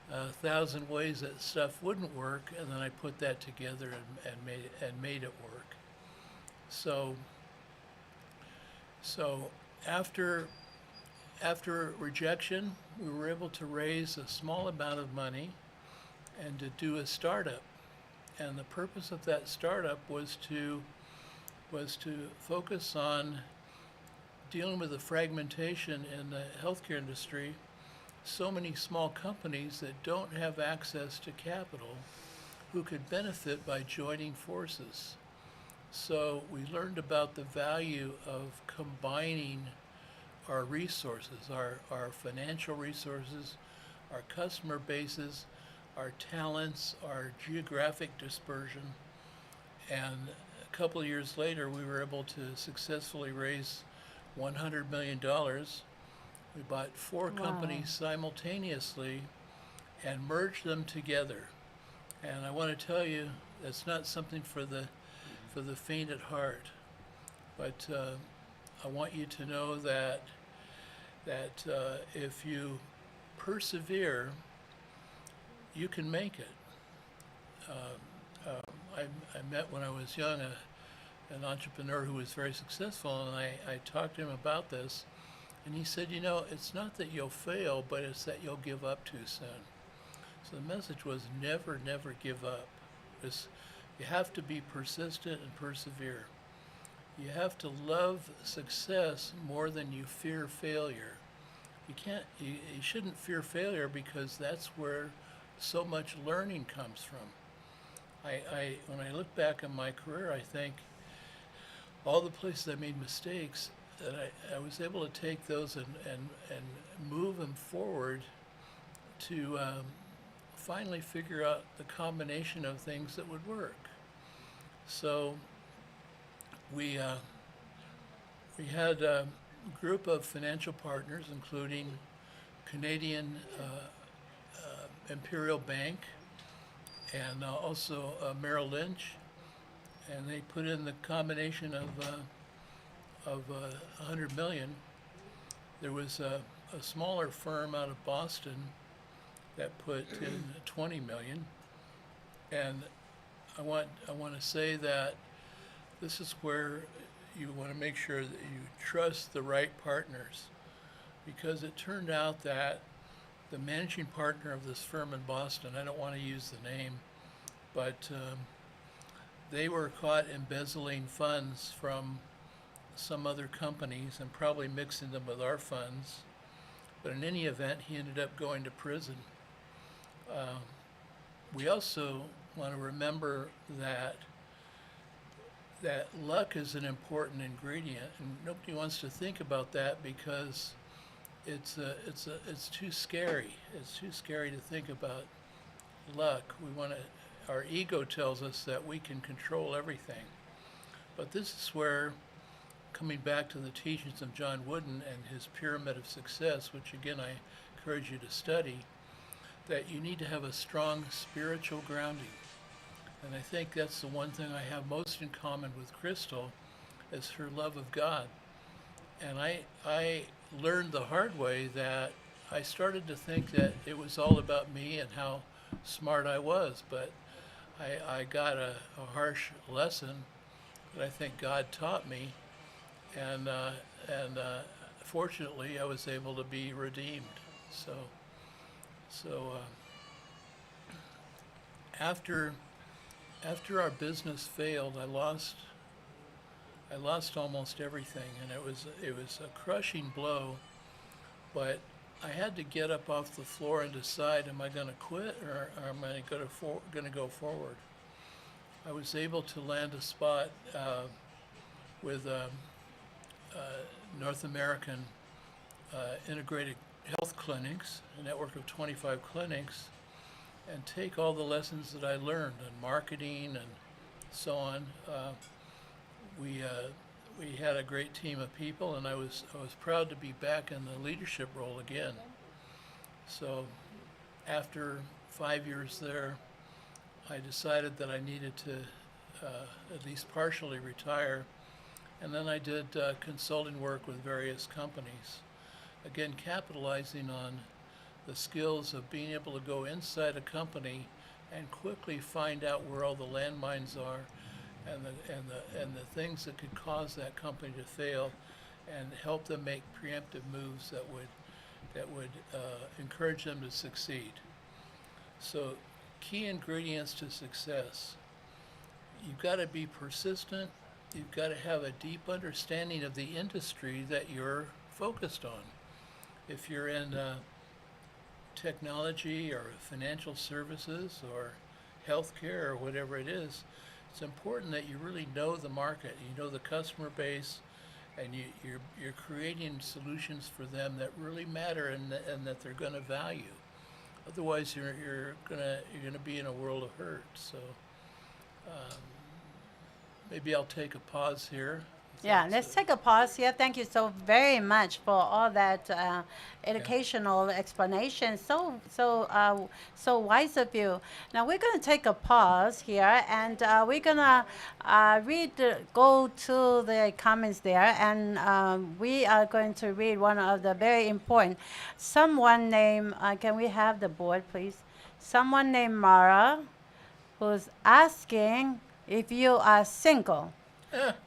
1,000 ways that stuff wouldn't work, and then I put that together and made it work. So after rejection, we were able to raise a small amount of money and to do a startup. And the purpose of that startup was to focus on dealing with the fragmentation in the healthcare industry. So many small companies that don't have access to capital who could benefit by joining forces. So we learned about the value of combining our resources, our financial resources, our customer bases, our talents, our geographic dispersion. And a couple of years later, we were able to successfully raise $100 million. We bought four companies simultaneously and merged them together. And I want to tell you, that's not something for the faint at heart. But I want you to know that if you persevere, you can make it. I met when I was young an entrepreneur who was very successful, and I talked to him about this, and he said, you know, it's not that you'll fail, but it's that you'll give up too soon. So the message was never, never give up. You have to be persistent and persevere. You have to love success more than you fear failure. You shouldn't fear failure, because that's where so much learning comes from. When I look back on my career, I think all the places I made mistakes, that I was able to take those and move them forward to finally figure out the combination of things that would work. So we had a group of financial partners, including Canadian Imperial Bank and also Merrill Lynch, and they put in the combination of 100 million. There was a smaller firm out of Boston that put in 20 million. And I want to say that this is where you want to make sure that you trust the right partners, because it turned out that the managing partner of this firm in Boston, I don't want to use the name, but they were caught embezzling funds from some other companies and probably mixing them with our funds. But in any event, he ended up going to prison. We also want to remember that luck is an important ingredient, and nobody wants to think about that because it's too scary. It's too scary to think about luck. Our ego tells us that we can control everything. But this is where, coming back to the teachings of John Wooden and his pyramid of success, which again I encourage you to study, that you need to have a strong spiritual grounding. And I think that's the one thing I have most in common with Crystal, is her love of God. And I learned the hard way that I started to think that it was all about me and how smart I was, but I got a harsh lesson that I think God taught me, and fortunately I was able to be redeemed. So So after our business failed, I lost almost everything, and it was a crushing blow. But I had to get up off the floor and decide, am I going to quit or am I going to go forward? I was able to land a spot with North American Integrated Health Clinics, a network of 25 clinics, and take all the lessons that I learned on marketing and so on. We had a great team of people, and I was proud to be back in the leadership role again. So after 5 years there, I decided that I needed to at least partially retire, and then I did consulting work with various companies, again capitalizing on the skills of being able to go inside a company and quickly find out where all the landmines are and the things that could cause that company to fail, and help them make preemptive moves that would encourage them to succeed. So, key ingredients to success: you've got to be persistent. You've got to have a deep understanding of the industry that you're focused on. If you're in technology or financial services or healthcare or whatever it is, it's important that you really know the market, you know the customer base, and you're creating solutions for them that really matter and that they're going to value. Otherwise, you're gonna be in a world of hurt. So maybe I'll take a pause here. Yeah, let's take a pause here. Thank you so very much for all that educational explanation. So wise of you. Now we're going to take a pause here, and we're going to go to the comments there, and we are going to read one of the very important. Someone named, can we have the board, please? Someone named Mara, who's asking if you are single.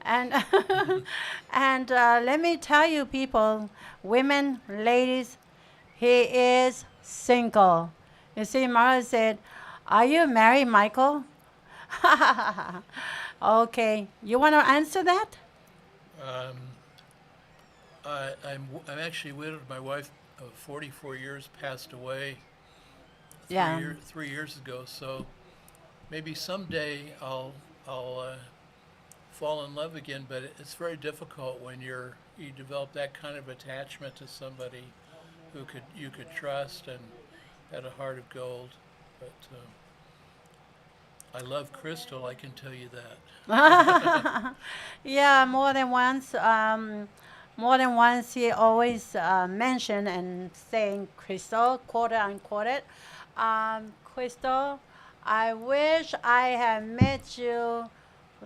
And and let me tell you, people, women, ladies, he is single. You see, Mara said, "Are you married, Michael?" Okay, you want to answer that? I'm actually widowed. My wife of 44 years passed away 3 years ago. So maybe someday I'll fall in love again, but it's very difficult when you develop that kind of attachment to somebody who you could trust and had a heart of gold. But I love Crystal, I can tell you that. Yeah, more than once. More than once, he always mentioned and saying Crystal, quote unquote, Crystal, I wish I had met you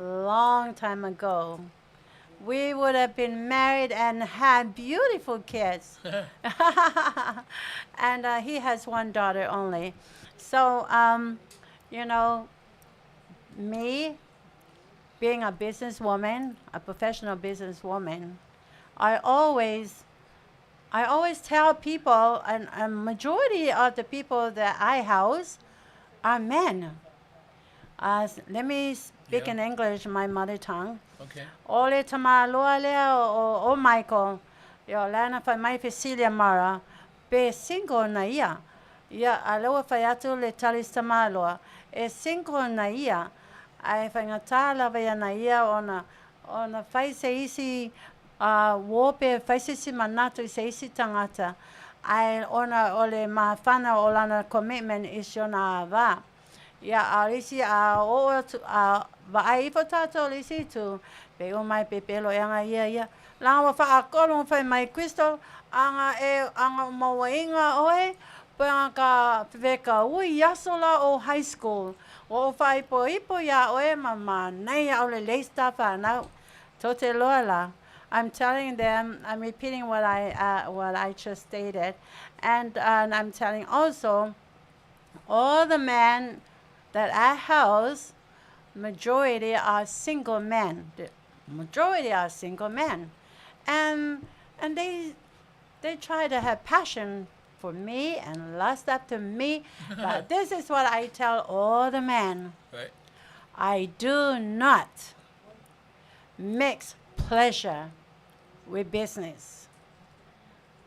long time ago. We would have been married and had beautiful kids. And he has one daughter only. So, you know, me being a businesswoman, a professional businesswoman, I always tell people, and a majority of the people that I house are men. Let me speak in English, my mother tongue. Okay. Ole tamaloa lea o Michael, yo lana fa mai Cecilia Mara, pe single na ia. Ia aloa fai atu le talis tamaloa, e single na ia. Ai whaingata lava ia na ia ona fai se isi wope, fai se isi manatu i se isi tangata. Ai ona ole mahafana o lana commitment i ona va. Ia a isi a o a vaai ifo tātou le isi tu pe o mai pepelo e anga ia ia langa wa whaakolo whai mai Crystal anga e anga mawainga oe pe anga ka weka ui aso la o high school o whai po ipo ia oe ma ma nei au le leista whanau tote loa la. I'm telling them, I'm repeating what I just stated, and I'm telling also all the men that I house, majority are single men. The majority are single men, and they try to have passion for me and lust after me. But this is what I tell all the men. Right. I do not mix pleasure with business.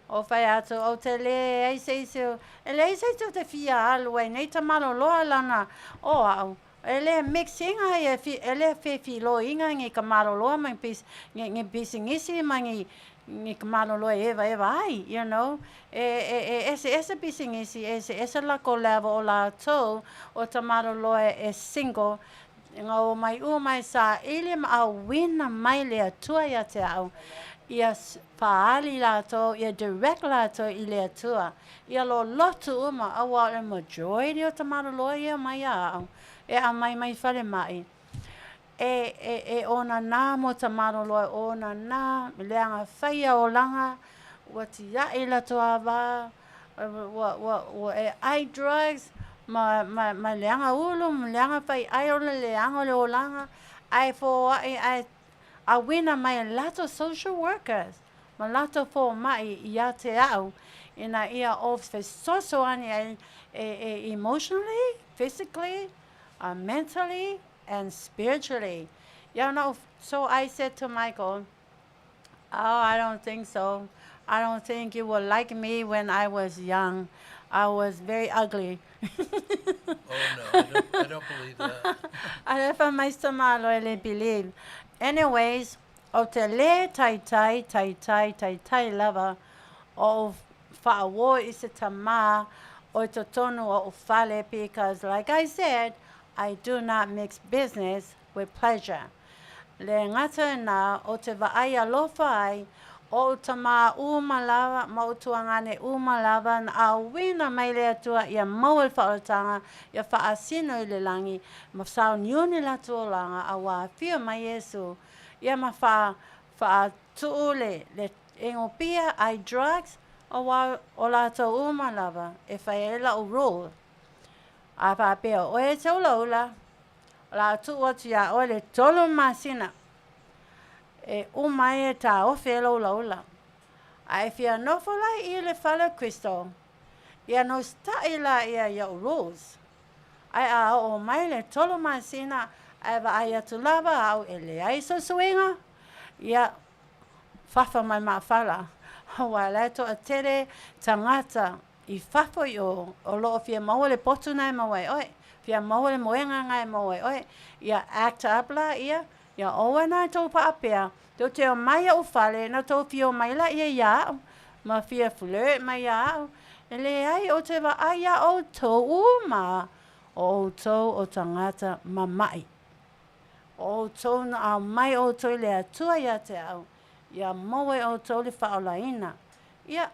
O whai atu, o te le ai se isi, e le ai se isi o te fia alu ai nei tamaloloa lana o au. E le mixinga e, fi, e le fefiloiga ngi ka maloloa ma ngi, ngi bisingisi ma ngi, ngi ka maloloa e eva eva ai, you know. E, e, e ese ese bisingisi, ese ese lako level o latou o ta maloloa e single, nga o mai u mai sa ili ma auina mai le Atua ia te au. Ia faali latou, ia direct latou i le Atua. Ia lo lotu uma, aua o le majority o ta maloloa ia mai ia au. E a mai mai fale mai. E, e, e ona nā mo ta maloloa, ona nā, leanga whaia o langa, ua tiai latou ava, ua, ua, ua e ai drugs, ma, ma, ma leanga ulu, ma leanga whai ai o le leanga o le olanga, ai fo ai, ai auina mai latou social workers, ma latou fomai ia te au, ina ia o fesoasoani ai e, e emotionally, physically, mentally, and spiritually. You know, so I said to Michael, oh, I don't think so. I don't think you will like me when I was young. I was very ugly. Oh, no, I don't believe that. I left my tamalo e believe. Anyways, o te le tai tai tai tai tai tai lava o whaawo i se tama o te tonu o fale because like I said, I do not mix business with pleasure. Le ngata na o te vaai alofa ai o tama uma lava ma o tuangane uma lava na a wina mai le atua ia mau le whaotanga ia whaasino i le langi ma sao nione la tuolanga a wā fia mai Yesu ia ma wha wha tuule le engopia ai drugs o wā o lātou uma lava e whai e la o rule. A whapea o e te ula ula la tu atu ia o le tolu masina e umai e tā ofe e ula ula. A e fia nofo lai i le fale Kristo. Ia no stai la ia ia o rules. Ai a o mai le tolu masina ai va ai atu lava au e le ai so suinga. Ia whawha mai maafala. Wa lai to a tere tangata i whawha i o, o loo fia maua le potu nai maua oe. Fia maua le moenga ngai maua oe. Ia act up la ia. Ia oe nai tō paapea. Tō te o mai o whale, na tō fio mai la ia ia au. Ma fia flirt mai ia au. E le ai o te wa ai ia o tō uma. O tō o tangata mamai. O tō na au mai o tō le atua ia te au. Ia moe o tō le whaolaina. Ia,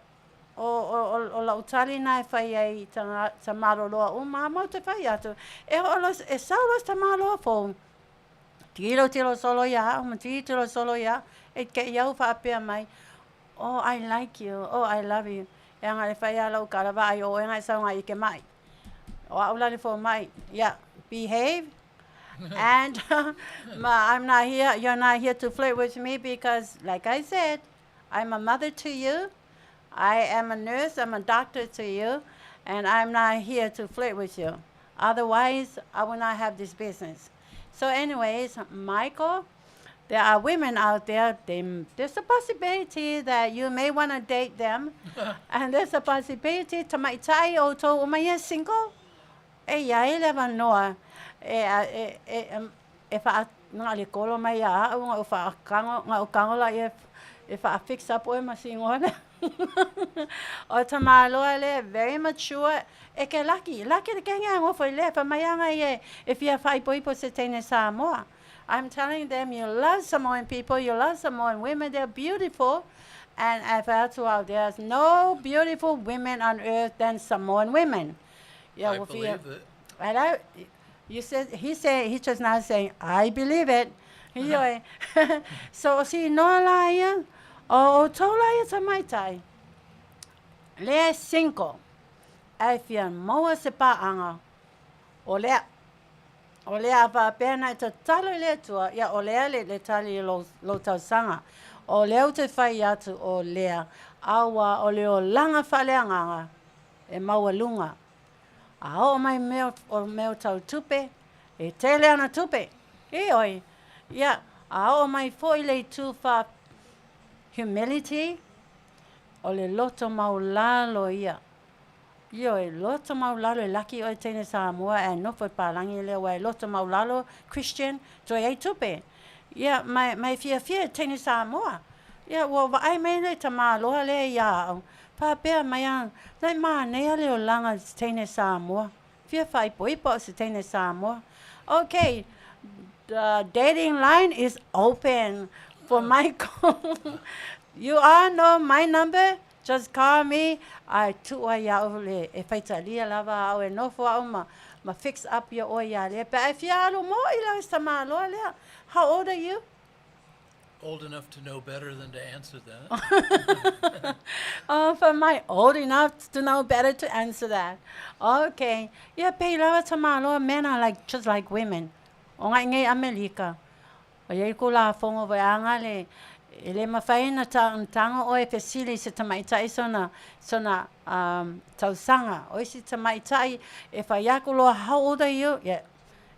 o, o, o, o lau tali nai whai ai ta, ta maroloa uma, mau te whai atu. E, o, e saulo ta maroloa fō. Tilo tilo solo ia, ma tilo solo ia, e ke iau whaapea mai. Oh, I like you. Oh, I love you. E anga le whai ala u karawa ai o e ngai sau ngai ike mai. O au lani fo mai. Yeah, behave. And ma, I'm not here, you're not here to flirt with me because, like I said, I'm a mother to you. I am a nurse, I'm a doctor to you, and I'm not here to flirt with you. Otherwise, I will not have this business. So anyways, Michael, there are women out there, there's a possibility that you may want to date them. And there's a possibility to mai tai o tō o mai e single. E ia e lewa noa. E, e, e, e, e wha ngā le kolo mai a au ngā o wha kango, ngā o kango la e, e wha fix up oe ma singona. O ta maloa le, very mature. E ke laki, laki le kenga ngofo i le, fa mai anga i e, e fia whaipo ipo se teine Samoa. I'm telling them you love Samoan people, you love Samoan women, they're beautiful. And I felt out there's no beautiful women on earth than Samoan women. Yeah, I believe it. And I, you said, he said, he just now saying, I believe it. Ioe. So si noa la ia, o tau la ia tamaitai. Le cinco, ai fia maua se paanga. O lea, o lea whapea i te talo i le atua, ia o lea le, le tali i lo, lo tausanga. O lea o te whai atu o lea, awa o le o langa whaleanganga. e maualuga. A oo mai mea o mea tau tupe, e tele ana tupe. Ioe. Ia, a oo mai foʻi le itu faa humility, o le loto maulalo ia. Ioe, loto maulalo e laki oe teine Samoa ae nofo i palagi lea ua e loto maulalo Christian toe ai tupe. Ia, ma e fiafia e teine Samoa. Ia, ua vaai mai le tamāloa lea iā au, faapea mai a, na e manaia le olaga i se teine Samoa. Fia faaipoipo au i se teine Samoa. Okay, the dating line is open for Michael. You all know my number. Just call me. Ae tuu ai ia au le e faitalia lava au e nofo au ma fix up ia oe ia lea. Pe a e fia alu mo i lau tamāloa lea. How old are you? Old enough to know better than to answer that. Oh, for my old enough to know better to answer that. Okay. Ia pei lava tamāloa, men are like just like women. O ngai nei Amelika. O iai ko lafoga foi aga le e le mafai ona tago oe e fesili i se tamaitai sona sona tausaga. O isi tamaitai e fai atu loa, "How old are you?" Ia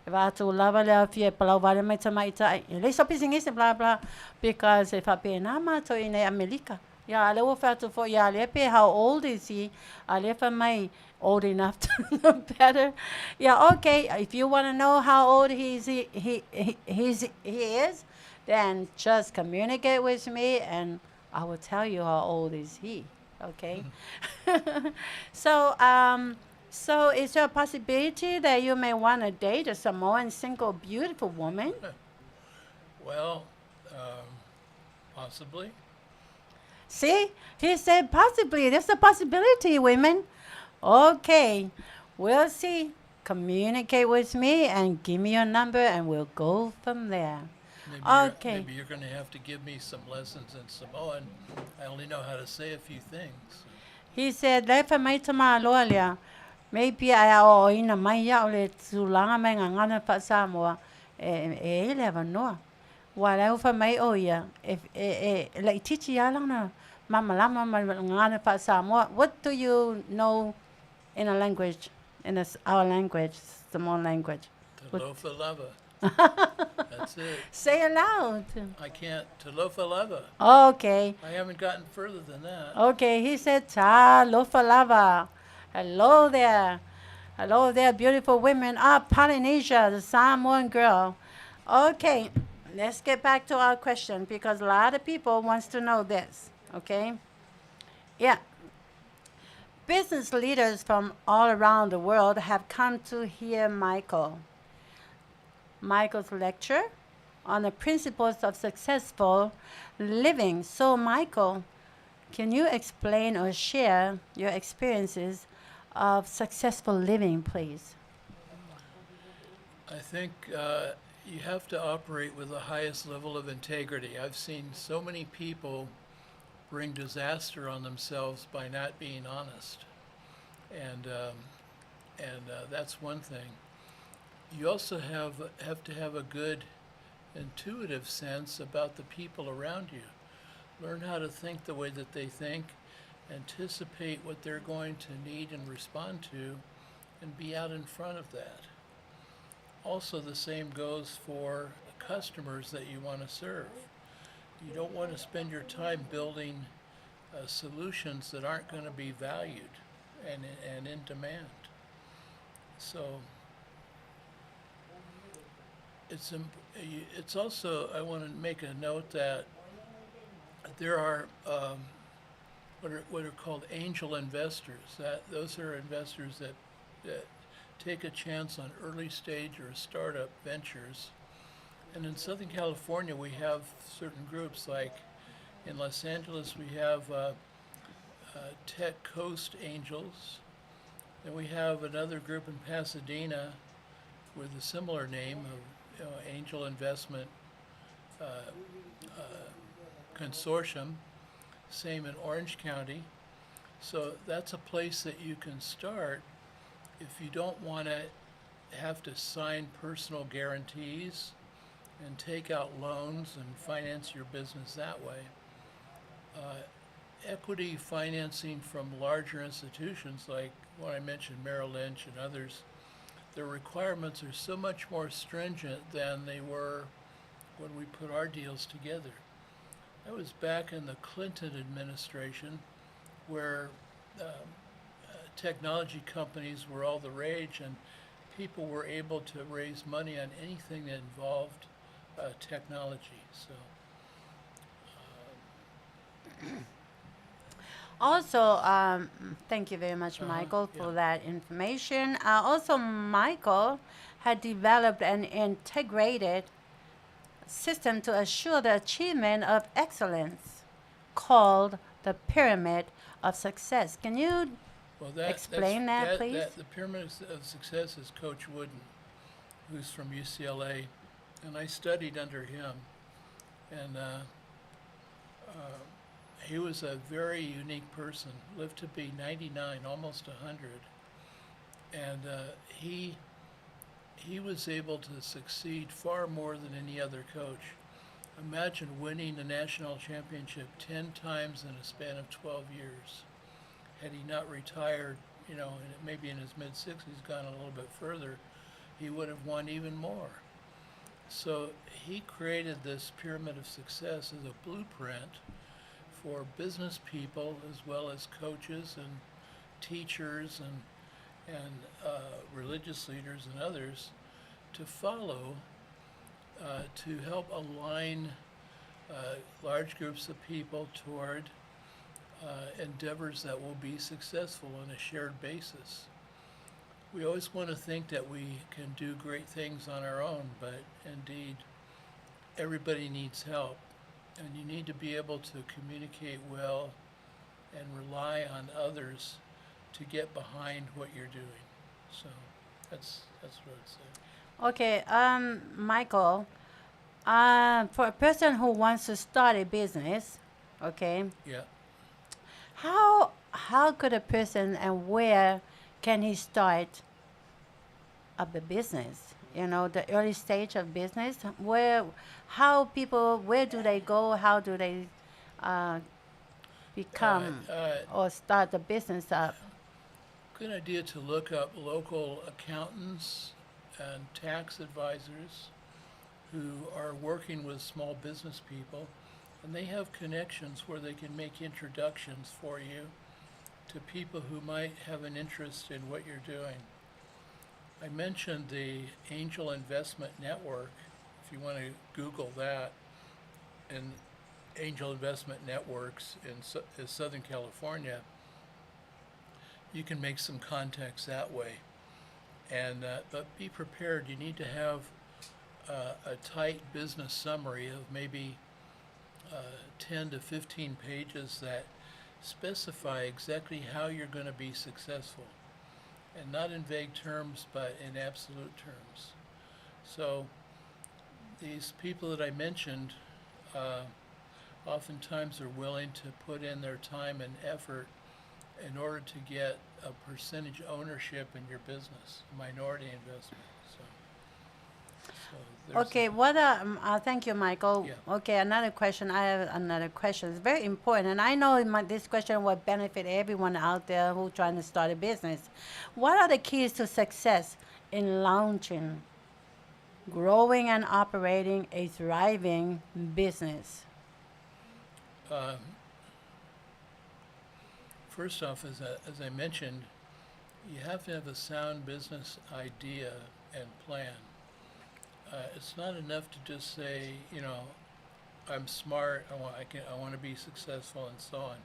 e vaatu lava le aofia e palau vale mai tamaitai. E leai sau pisinisi blah blah because e faapena matou i inei Amelika. Ia a o lea ua fai atu foi ia lea pe how old is he, a lea fai mai old enough to know better. Yeah, okay, if you want to know how old he's, he is, then just communicate with me and I will tell you how old is he, okay? So is there a possibility that you may want to date a Samoan single beautiful woman? Well, possibly. See, he said possibly. There's a possibility, women. Okay, we'll see. Communicate with me and give me your number and we'll go from there. Maybe you're, Okay. maybe you're going to have to give me some lessons in Samoan. I only know how to say a few things. He said, le fai mai tamāloa lea, maybe ai a o ina mai ia o le tulaga mai gagana faa-Samoa, e e le avanoa. Ua lea ua fai mai o ia, e laitiiti lava lana malamalama ma le gagana faa-Samoa. What do you know in a language, in a, our language, Samoan language? Talofa lava. That's it. Say it loud. I can't. Talofa lava. Okay. I haven't gotten further than that. Okay, he said, Talofa lava. Hello there. Hello there, beautiful women of Polynesia, the Samoan girl. Okay, let's get back to our question because a lot of people wants to know this, okay? Yeah. Business leaders from all around the world have come to hear Michael's lecture on the principles of successful living. So, Michael, can you explain or share your experiences of successful living, please? I think you have to operate with the highest level of integrity. I've seen so many people bring disaster on themselves by not being honest. And that's one thing. You also have to have a good intuitive sense about the people around you. Learn how to think the way that they think, anticipate what they're going to need and respond to, and be out in front of that. Also, the same goes for customers that you want to serve. You don't want to spend your time building solutions that aren't going to be valued and in demand. So it's also, I want to make a note that there are what are called angel investors. That those are investors that take a chance on early stage or startup ventures. And in Southern California, we have certain groups. Like in Los Angeles, we have Tech Coast Angels. Then we have another group in Pasadena with a similar name of Angel Investment Consortium. Same in Orange County. So that's a place that you can start if you don't want to have to sign personal guarantees and take out loans and finance your business that way. Equity financing from larger institutions like what I mentioned, Merrill Lynch and others, the requirements are so much more stringent than they were when we put our deals together. That was back in the Clinton administration, where technology companies were all the rage and people were able to raise money on anything that involved technology. So. Also, thank you very much, Michael, for that information. Also, Michael had developed an integrated system to assure the achievement of excellence called the Pyramid of Success. Can you explain that, please? The Pyramid of Success is Coach Wooden, who's from UCLA, and I studied under him. And he was a very unique person, lived to be 99, almost 100. And he was able to succeed far more than any other coach. Imagine winning the national championship 10 times in a span of 12 years. Had he not retired, you know, and maybe in his mid-60s, gone a little bit further, he would have won even more. So he created this Pyramid of Success as a blueprint for business people as well as coaches and teachers and religious leaders and others to follow to help align large groups of people toward endeavors that will be successful on a shared basis. We always want to think that we can do great things on our own, but indeed, everybody needs help. And you need to be able to communicate well and rely on others to get behind what you're doing. So that's what I'd say. Okay, Michael, for a person who wants to start a business, okay? Yeah. How could a person and where can he start up a business? You know, the early stage of business, where, how people, where do they go? How do they become or start the business up? Good idea to look up local accountants and tax advisors who are working with small business people, and they have connections where they can make introductions for you to people who might have an interest in what you're doing. I mentioned the Angel Investment Network, if you want to Google that, and Angel Investment Networks in Southern California, you can make some contacts that way. And but be prepared. You need to have a tight business summary of maybe 10 to 15 pages that specify exactly how you're going to be successful. And not in vague terms, but in absolute terms. So these people that I mentioned oftentimes are willing to put in their time and effort in order to get a percentage ownership in your business, minority investment. So okay, what? Thank you, Michael. Yeah. Okay, another question. I have another question. It's very important, and I know this question will benefit everyone out there who's trying to start a business. What are the keys to success in launching, growing, and operating a thriving business? First off, as I mentioned, you have to have a sound business idea and plan. It's not enough to just say, you know, I'm smart, I want to be successful, and so on.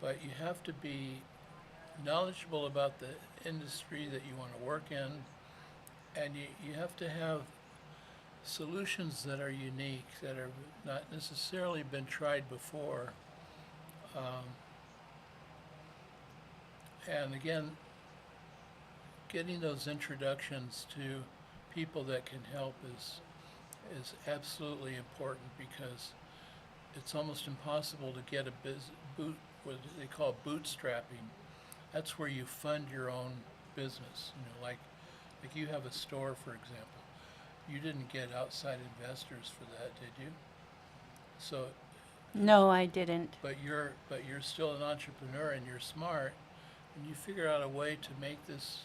But you have to be knowledgeable about the industry that you want to work in, and you have to have solutions that are unique, that have not necessarily been tried before. And again, getting those introductions to people that can help is absolutely important, because it's almost impossible to get a boot, what they call bootstrapping. That's where you fund your own business. You know, like you have a store, for example. You didn't get outside investors for that, did you? So No, I didn't. But you're still an entrepreneur and you're smart, and you figure out a way to make this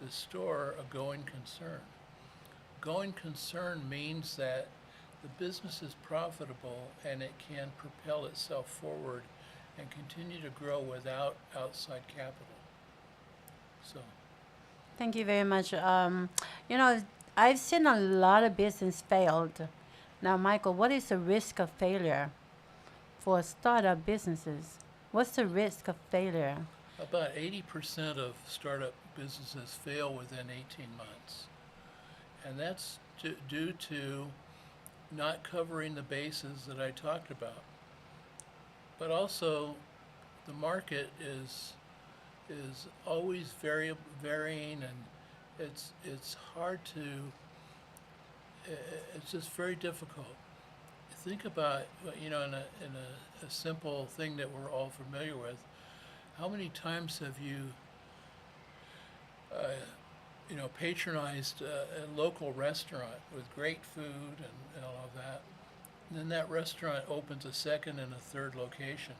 store a going concern. Going concern means that the business is profitable and it can propel itself forward and continue to grow without outside capital. So. Thank you very much. You know, I've seen a lot of business failed. Now, Michael, what is the risk of failure for startup businesses? What's the risk of failure? About 80% of startup businesses fail within 18 months. And that's due to not covering the bases that I talked about. But also, the market is always varying, and it's hard to, it's just very difficult. Think about, you know, in a simple thing that we're all familiar with, how many times have you, you know, patronized a local restaurant with great food and all of that, and then that restaurant opens a second and a third location.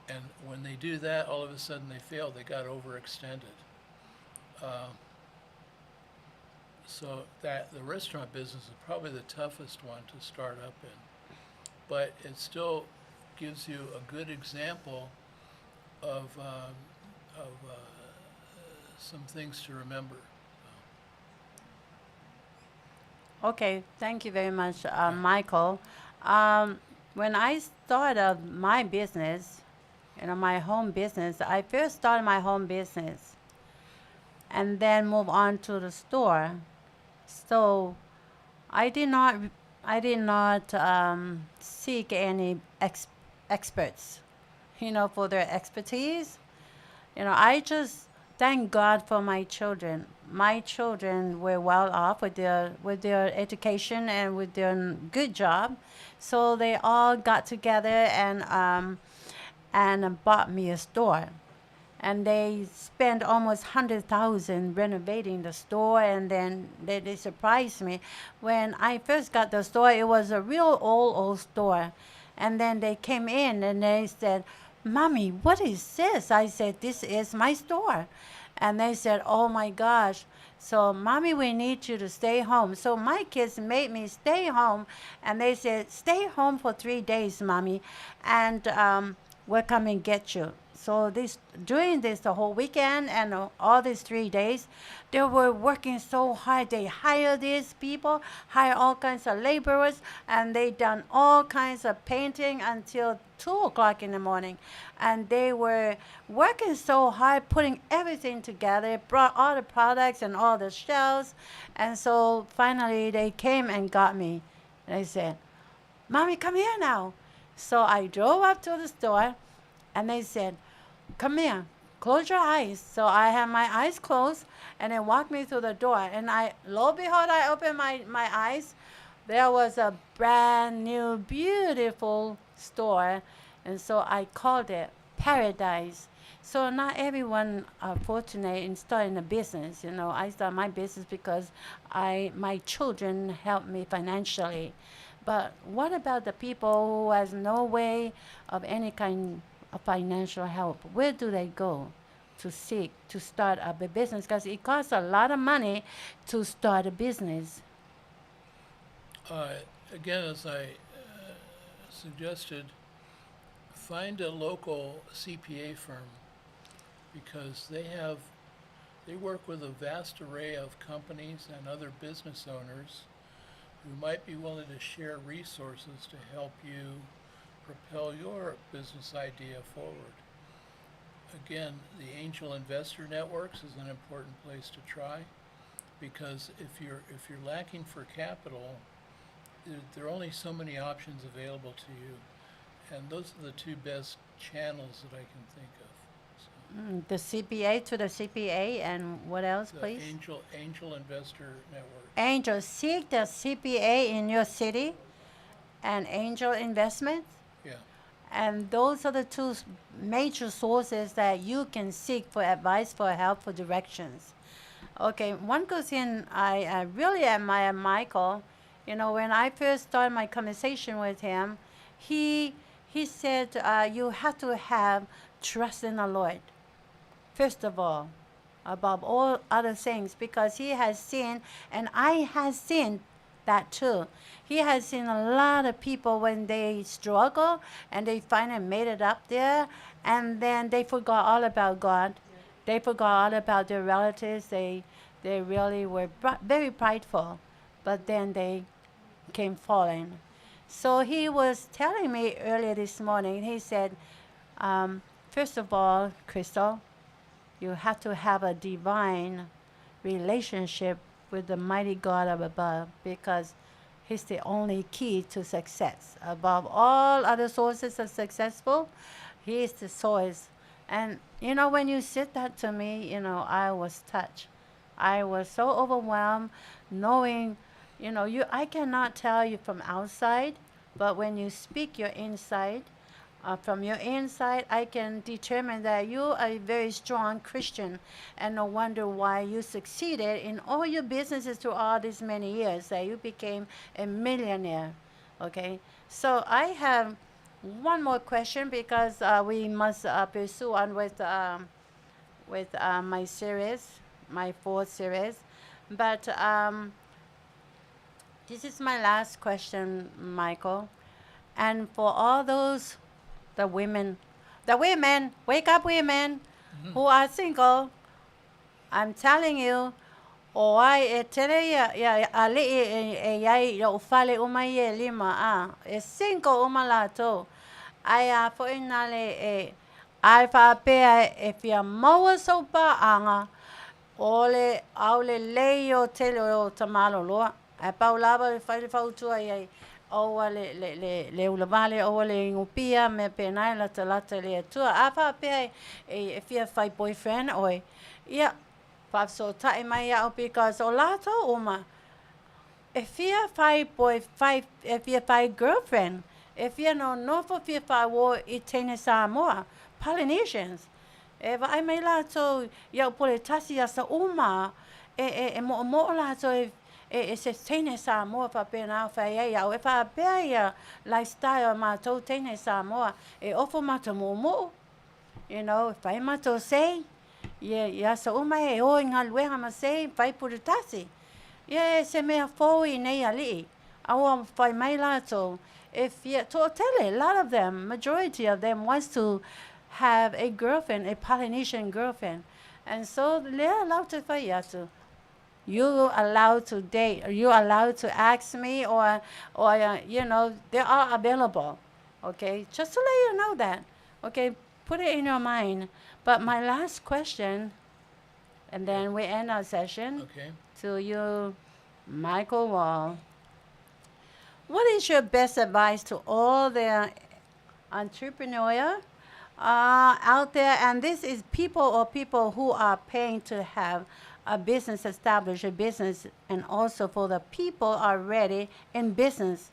And when they do that, all of a sudden they fail. They got overextended. So that the restaurant business is probably the toughest one to start up in. But it still gives you a good example of some things to remember. Okay, thank you very much, Michael. When I started my business, you know, my home business, I first started my home business and then move on to the store. So I did not seek any experts, you know, for their expertise. You know, I just thank God for my children. My children were well off with their education and with their good job. So they all got together and bought me a store. And they spent almost $100,000 renovating the store, and then they surprised me. When I first got the store, it was a real old store. And then they came in and they said, "Mommy, what is this?" I said, "This is my store." And they said, "Oh my gosh. So, Mommy, we need you to stay home." So my kids made me stay home, and they said, "Stay home for 3 days, Mommy, and we'll come and get you." So during this, the whole weekend and all these 3 days, they were working so hard. They hired these people, hired all kinds of laborers, and they done all kinds of painting until 2 o'clock in the morning. And they were working so hard, putting everything together, brought all the products and all the shelves. And so finally they came and got me. They said, "Mommy, come here now." So I drove up to the store, and they said, "Come here, close your eyes." So I had my eyes closed, and they walked me through the door. And lo and behold, I opened my eyes. There was a brand new, beautiful store. And so I called it Paradise. So not everyone are fortunate in starting a business. You know, I started my business because my children helped me financially. But what about the people who has no way of any kind of financial help? Where do they go to seek to start up a business? Because it costs a lot of money to start a business. Again, as I suggested, find a local CPA firm, because they work with a vast array of companies and other business owners who might be willing to share resources to help you propel your business idea forward. Again, the angel investor networks is an important place to try, because if you're lacking for capital, there are only so many options available to you, and those are the two best channels that I can think of. So. The CPA to the CPA, and what else, the please? Angel Investor Network. Angel, seek the CPA in your city, and angel investment. Yeah. And those are the two major sources that you can seek for advice, for help, for directions. Okay, one goes in, I really admire Michael. You know, when I first started my conversation with him, he He said, you have to have trust in the Lord, first of all, above all other things, because he has seen, and I have seen that too. He has seen a lot of people when they struggle and they finally made it up there, and then they forgot all about God. They forgot all about their relatives. They really were very prideful, but then they came falling. So he was telling me earlier this morning, he said, first of all, Crystal, you have to have a divine relationship with the mighty God up above, because he's the only key to success. Above all other sources of successful, he is the source. And, you know, when you said that to me, you know, I was touched. I was so overwhelmed knowing, you know, I cannot tell you from outside, but when you speak your inside, from your inside, I can determine that you are a very strong Christian, and no wonder why you succeeded in all your businesses through all these many years, that you became a millionaire, okay? So I have one more question, because we must pursue on with my series, my fourth series. But this is my last question, Michael. And for all those, the women, wake up women, mm-hmm. who are single, I'm telling you, o ai e tele ia ali e iai o fale uma i e lima a, e single uma lātou. Ai a foi nale e ai whaapea e fia maua sopa anga, ole aule lei o tele o tamalo loa. Ai pau lava e whaile whautua iai, oua le ulavale, oua le ingupia, me penai lata lata le atua. A whaapea e fia whai boyfriend oi. Ia, whaapso tae mai au, because o lātou uma, e fia whai boy, e fia whai girlfriend, e fia no nofo fia whai wo i tene Samoa, Polynesians. E vaai mai lātou, ia upole tasi asa uma, e mo'o mo'o lātou e se teine Samoa whapena whai ai au. E whapea ia lifestyle mātou teine Samoa. E ofo mātou mo'o, you know, whai mātou sei. Ia sa uma e o i ngā lueha ma sei, whai purutasi. Ia e se mea fōi nei ali'i. Aua whai mai lātou. E fia, to'otele, a lot of them, majority of them wants to have a girlfriend, a Polynesian girlfriend. And so they're allowed to whai atu. You allowed to date, or you allowed to ask me, or you know, they are available, okay? Just to let you know that, okay? Put it in your mind. But my last question, and then we end our session. Okay. To you, Michael Wall. What is your best advice to all the entrepreneurs out there? And this is people or people who are paying to have a business, establish a business, and also for the people already in business,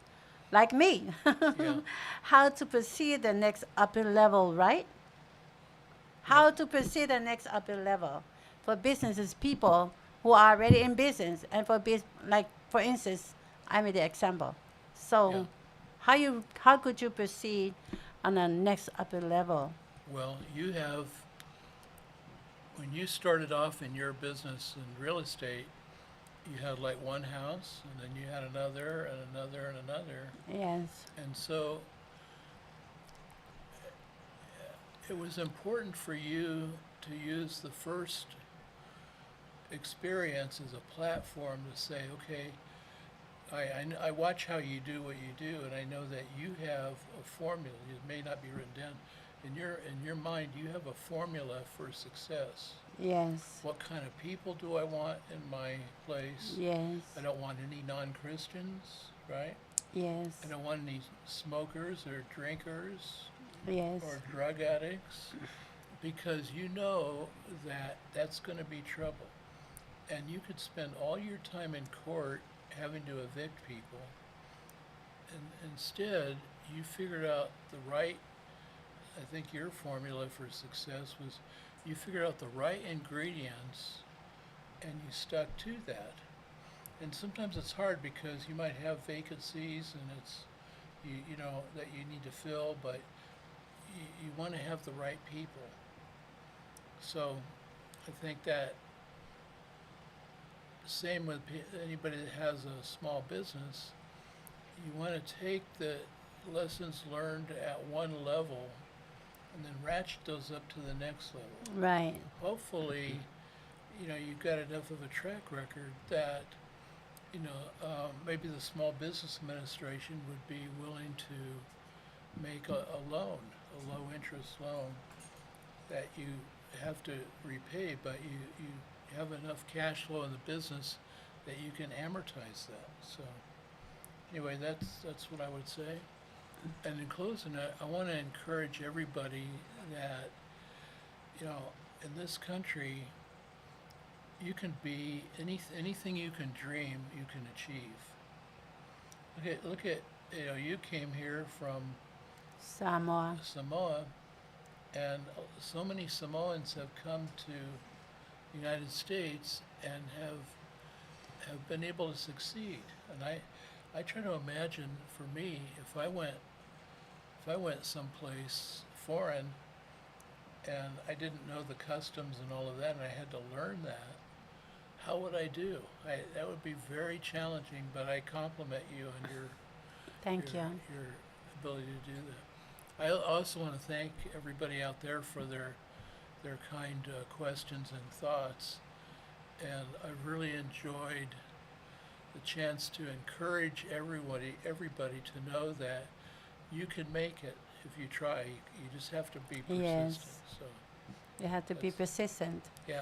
like me. Yeah. How to proceed the next upper level, right? How to proceed the next upper level for businesses, people who are already in business, and for like for instance, I made the example. So, yeah. How could you proceed on the next upper level? Well, you have. When you started off in your business in real estate, you had like one house, and then you had another, and another, and another. Yes. And so it was important for you to use the first experience as a platform to say, okay, I watch how you do what you do, and I know that you have a formula. It may not be written down. In your mind, you have a formula for success. Yes. What kind of people do I want in my place? Yes. I don't want any non-Christians, right? Yes. I don't want any smokers or drinkers. Yes. Or drug addicts, because you know that that's going to be trouble. And you could spend all your time in court having to evict people. And instead, you figured out the right, I think your formula for success was you figured out the right ingredients and you stuck to that. And sometimes it's hard because you might have vacancies and it's you know, that you need to fill, but you want to have the right people. So I think that same with anybody that has a small business, you want to take the lessons learned at one level and then ratchet those up to the next level. Right. Hopefully, you know, you've got enough of a track record that, you know, maybe the Small Business Administration would be willing to make a loan, a low interest loan that you have to repay, but you have enough cash flow in the business that you can amortize that. So anyway, that's what I would say. And in closing, I want to encourage everybody that, you know, in this country, you can be anything you can dream, you can achieve. Look at, you know, you came here from Samoa. Samoa, and so many Samoans have come to the United States and have been able to succeed. And I try to imagine, for me, if I went someplace foreign and I didn't know the customs and all of that, and I had to learn that, how would I do? That would be very challenging, but I compliment you on your Thank you. your ability to do that. I also want to thank everybody out there for their kind questions and thoughts, and I've really enjoyed the chance to encourage everybody to know that you can make it if you try. You just have to be persistent. Yes. So you have to be persistent. Yeah.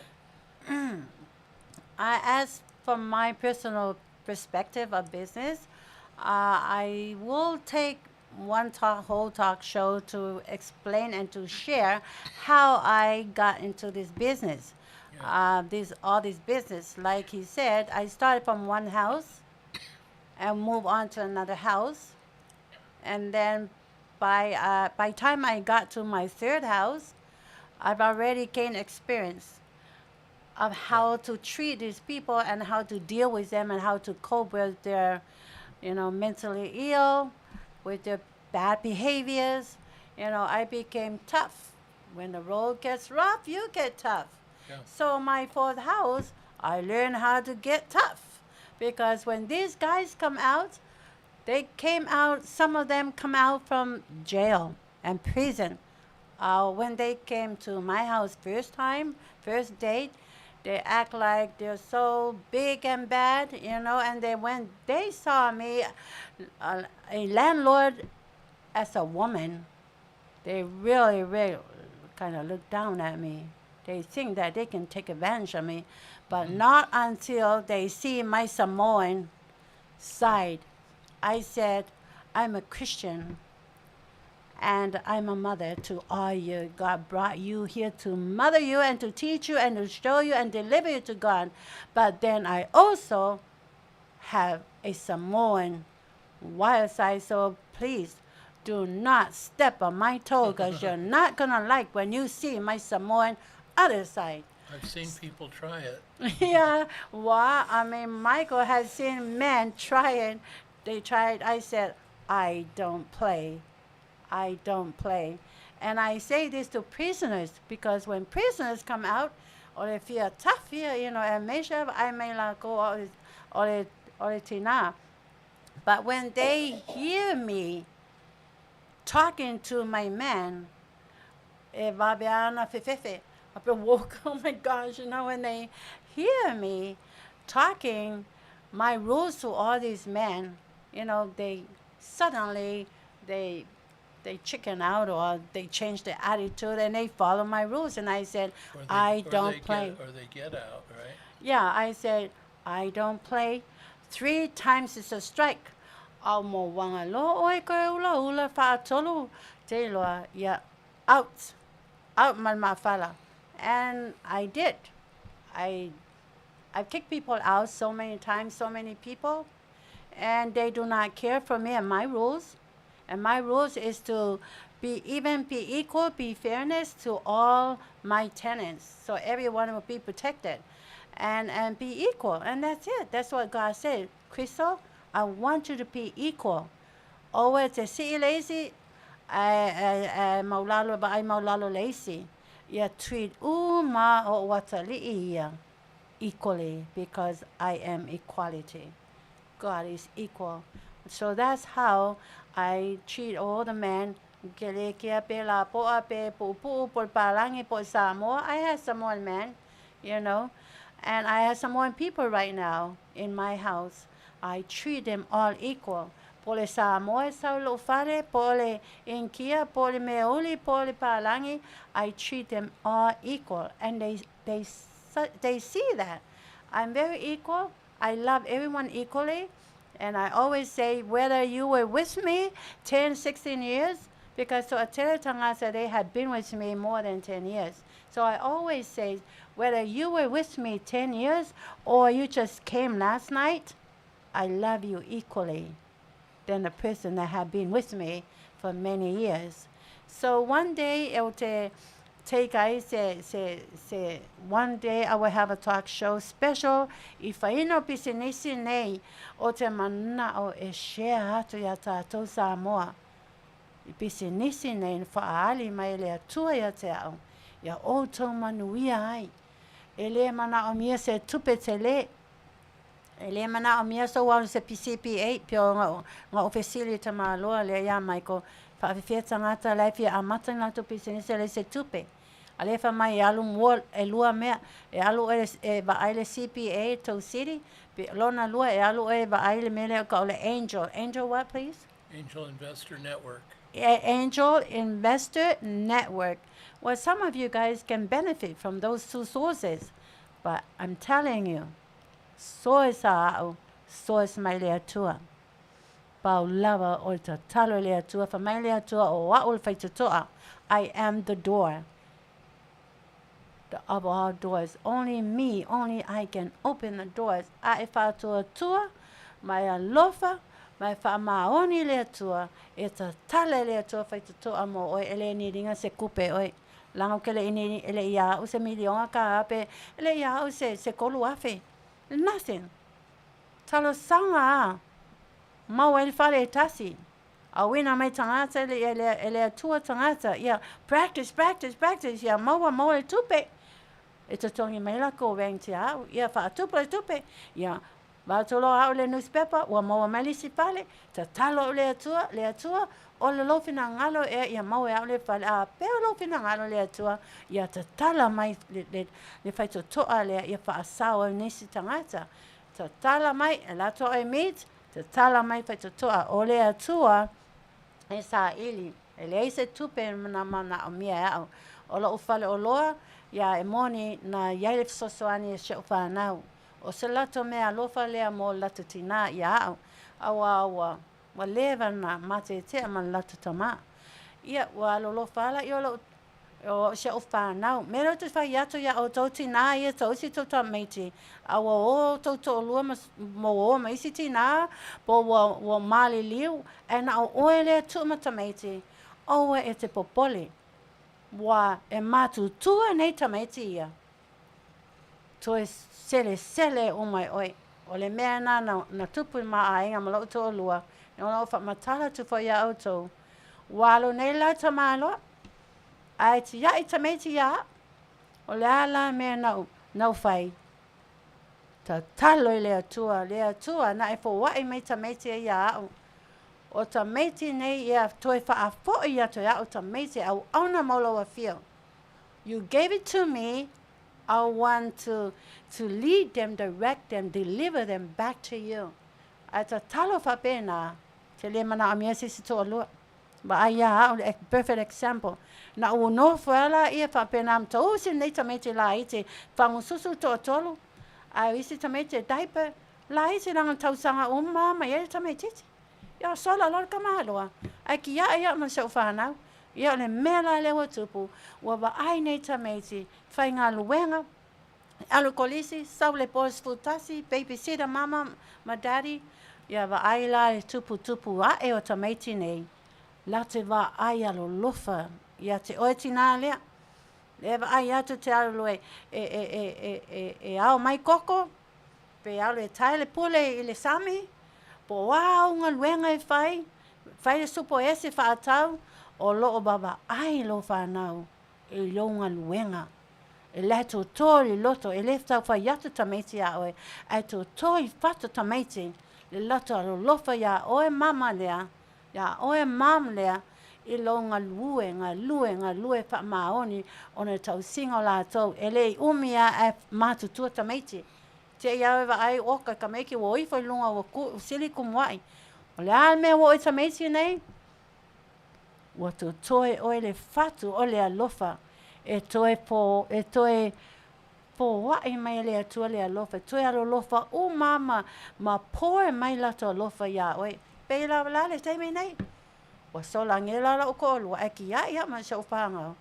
As from my personal perspective of business, I will take one whole talk show to explain and to share how I got into this business. Yeah. All this business, like he said, I started from one house and moved on to another house. And then by time I got to my third house, I've already gained experience of how to treat these people and how to deal with them and how to cope with their, you know, mentally ill, with their bad behaviors. You know, I became tough. When the road gets rough, you get tough. Yeah. So my fourth house, I learned how to get tough, because when these guys come out, they came out, some of them come out from jail and prison. When they came to my house first time, first date, they act like they're so big and bad, you know, and they, when they saw me, a landlord as a woman, they really, really kind of looked down at me. They think that they can take advantage of me, but not until they see my Samoan side. I said, I'm a Christian, and I'm a mother to all you. God brought you here to mother you and to teach you and to show you and deliver you to God. But then I also have a Samoan wild side, so please do not step on my toe, because you're not going to like when you see my Samoan other side. I've seen people try it. Yeah, well, I mean, Michael has seen men try it. They tried. I said, I don't play. I don't play. And I say this to prisoners, because when prisoners come out, or if you're tough here, you know, and Mesha, I may not go or tina. But when they hear me talking to my man, I've been woke, oh my gosh, you know, when they hear me talking my rules to all these men, you know, they suddenly, they chicken out, or they change their attitude and they follow my rules. And I said, I don't play. Or they get out, right? Yeah, I said, I don't play. 3 times is a strike. Au mo wanga lo oi koe ula whaatolu. Te loa, yeah, out. Out ma mafala. And I did. I kicked people out so many times, so many people, and they do not care for me and my rules. And my rules is to be even, be equal, be fairness to all my tenants, so everyone will be protected, and be equal. And that's it. That's what God said. Crystal, I want you to be equal. Aua e te sii le isi ae maulalo vaai maulalo le isi. Ia treat uma o'u atalii ia equally because I am equality. God is equal. So that's how I treat all the men. Ke le kea pe la po'a pe pu'upu'u po o le palagi po o le Samoa. I have Samoan men. And I have Samoan people right now in my house. I treat them all equal. Po o le Samoa e sau i lo'u fale, po o le Inikia, po o le Meuli, po o le palagi. I treat them all equal. And they see that. I'm very equal. I love everyone equally. And I always say, whether you were with me 10, 16 years, because to'atele tagata, they have been with me more than 10 years. So I always say, whether you were with me 10 years or you just came last night, I love you equally than the person that have been with me for many years. So one day it will take I say one day I will have a talk show special i faiga o pisinisi nei o te mana'o e share atu iā tatou Samoa i pisinisi nei na faaali mai e le Atua ia te a'u ia outou manuia ai. E lē manaʻomia se tupe telē. E lē manaʻomia sou alu se CPA pei ona ou fesili i tamāloa lea iā Michael, faafefea tagata la e fia amata i latou pisinisi e leai se tupe. A lea fai mai e alu mua ʻelua mea, e alu ʻoe e vaai le CPA tou city, lona lua e alu ʻoe e vaai le mea lea o le Angel. Angel what, please? Angel Investor Network. Angel Investor Network. Well, some of you guys can benefit from those two sources, but I'm telling you, source a a'u, source mai le Atua. Pau lava o le tatalo i le Atua, fai mai le Atua o a'u le faitoto'a. I am the door. The of all doors. Only me, only I can open the doors. A e faatuatua, ma e alofa, ma e faamaoni le Atua, e tatala e le Atua faitotoa mo oe e le niliga se kupe oe. Laga ou ke le ini e le ia au se miliona ka pe e le ia au se 3,000. Nothing. Talosaga a maua ai le fale e tasi. Auina mai tagata e le Atua tagata ia practice, practice, practice ia maua maua le tupe. E totogi mai lakou rent ia a'u ia faatupu le tupe ia vaatu loa a'u i le newspaper ua maua mai le isi fale. Tatalo a'u i le Atua, le Atua o le lou finagalo ea ia maua e a'u le fale a pea lou finagalo le Atua ia tatala mai le faitoto'a lea ia fa'asao ai nisi tagata. Tatala mai e latou ai meet, tatala mai faitoto'a o le Atua e saili. E leai se tupe na manaʻomia e aʻu. O loʻu fale oloa, ia e moni na iai le fesoasoani e si oʻu fanau. O se latou mea alofa lea mo le latou tinā ia aʻu, auā ua ua leva na matetea ma le latou tamā. Ia, ua alolofa ala ia o loʻu o si oʻu fanau. Mea lea ou te fai atu iā ʻoutou tinā ia tausi tou tamaiti, a ua ō tou toʻalua ma ma ua ō ma isi tinā, po ua ua maliliu, ae na o ʻoe lea tuʻu ma tamaiti, ʻaua e te popole. Ua e matutua nei tamaiti ia. Toe selesele uma e ʻoe. O le mea na na tupu i ma ʻaiga ma loʻu toʻalua, e ona ou faamatala atu foi iā ʻoutou. Ua alu nei la tamāloa, a e tiaʻi tamaiti iā aʻu. O le a la mea naʻu, naʻu fai? Tatalo i le Atua, le Atua na e foaʻi mai tamaiti ai iā aʻu. O tamaiti nei ia toe faafoʻi atu e aʻu tamaiti e ʻauʻauna mau lou afio. You gave it to me, I want to lead them, direct them, deliver them back to you. Ae tatalo faapena, te lē manaʻomia se isi toʻalua. Vaai iā aʻu le perfect example. Na ua nofo ai laia faapena ma tausi lenei tamaiti laiti, fagususu toʻatolu, ae o isi tamaiti e diaper, laiti laga tausaga uma ma iai le tamaititi. Ia sola loa le kamāloa, ae kiaʻi iaʻu ma si oʻu fanau. Ia o le mea la lea ua tupu, ua vaai nei tamaiti, faigaluega, alu i kolisi, sau le po 11, babysitter mama ma daddy, ia vaai la le tuputupu aʻe o tamaiti nei, la te vaai alolofa ia te oe tinā lea. E vaai atu te alu e, e, e, e, e, e, e ao mai koko, pe alu e tae le pule i le sami, po o a au galuega e fai, Fai le supo ese fa'atau o lo'o vava'ai lou fanau i lou galuega. E lae tōtō le loto, e lē taufai atu tamaiti iā oe, ae tōtō i fata tamaiti le lato alolofa iā oe mama lea, iā oe mom lea, i lou galue, galue, galue fa'amaoni ona le tausiga o latou. E lē i umi a ae matutua tamaiti. Te i au e vaai oka tamaiti ua o ifo i luga ua ku sili kumua'i. O le a le mea ua oo i tamaiti nei? Ua tōtō e oe le fatu o le alofa e toe pō e toe pōa'i mai e le Atua le alofa, e toe alolofa uma ma ma pour mai latou alofa iā oe. Pei lava la le taimi nei, ua sola agela la'u to'alua ae kia'i a'u ma si o'u fanau.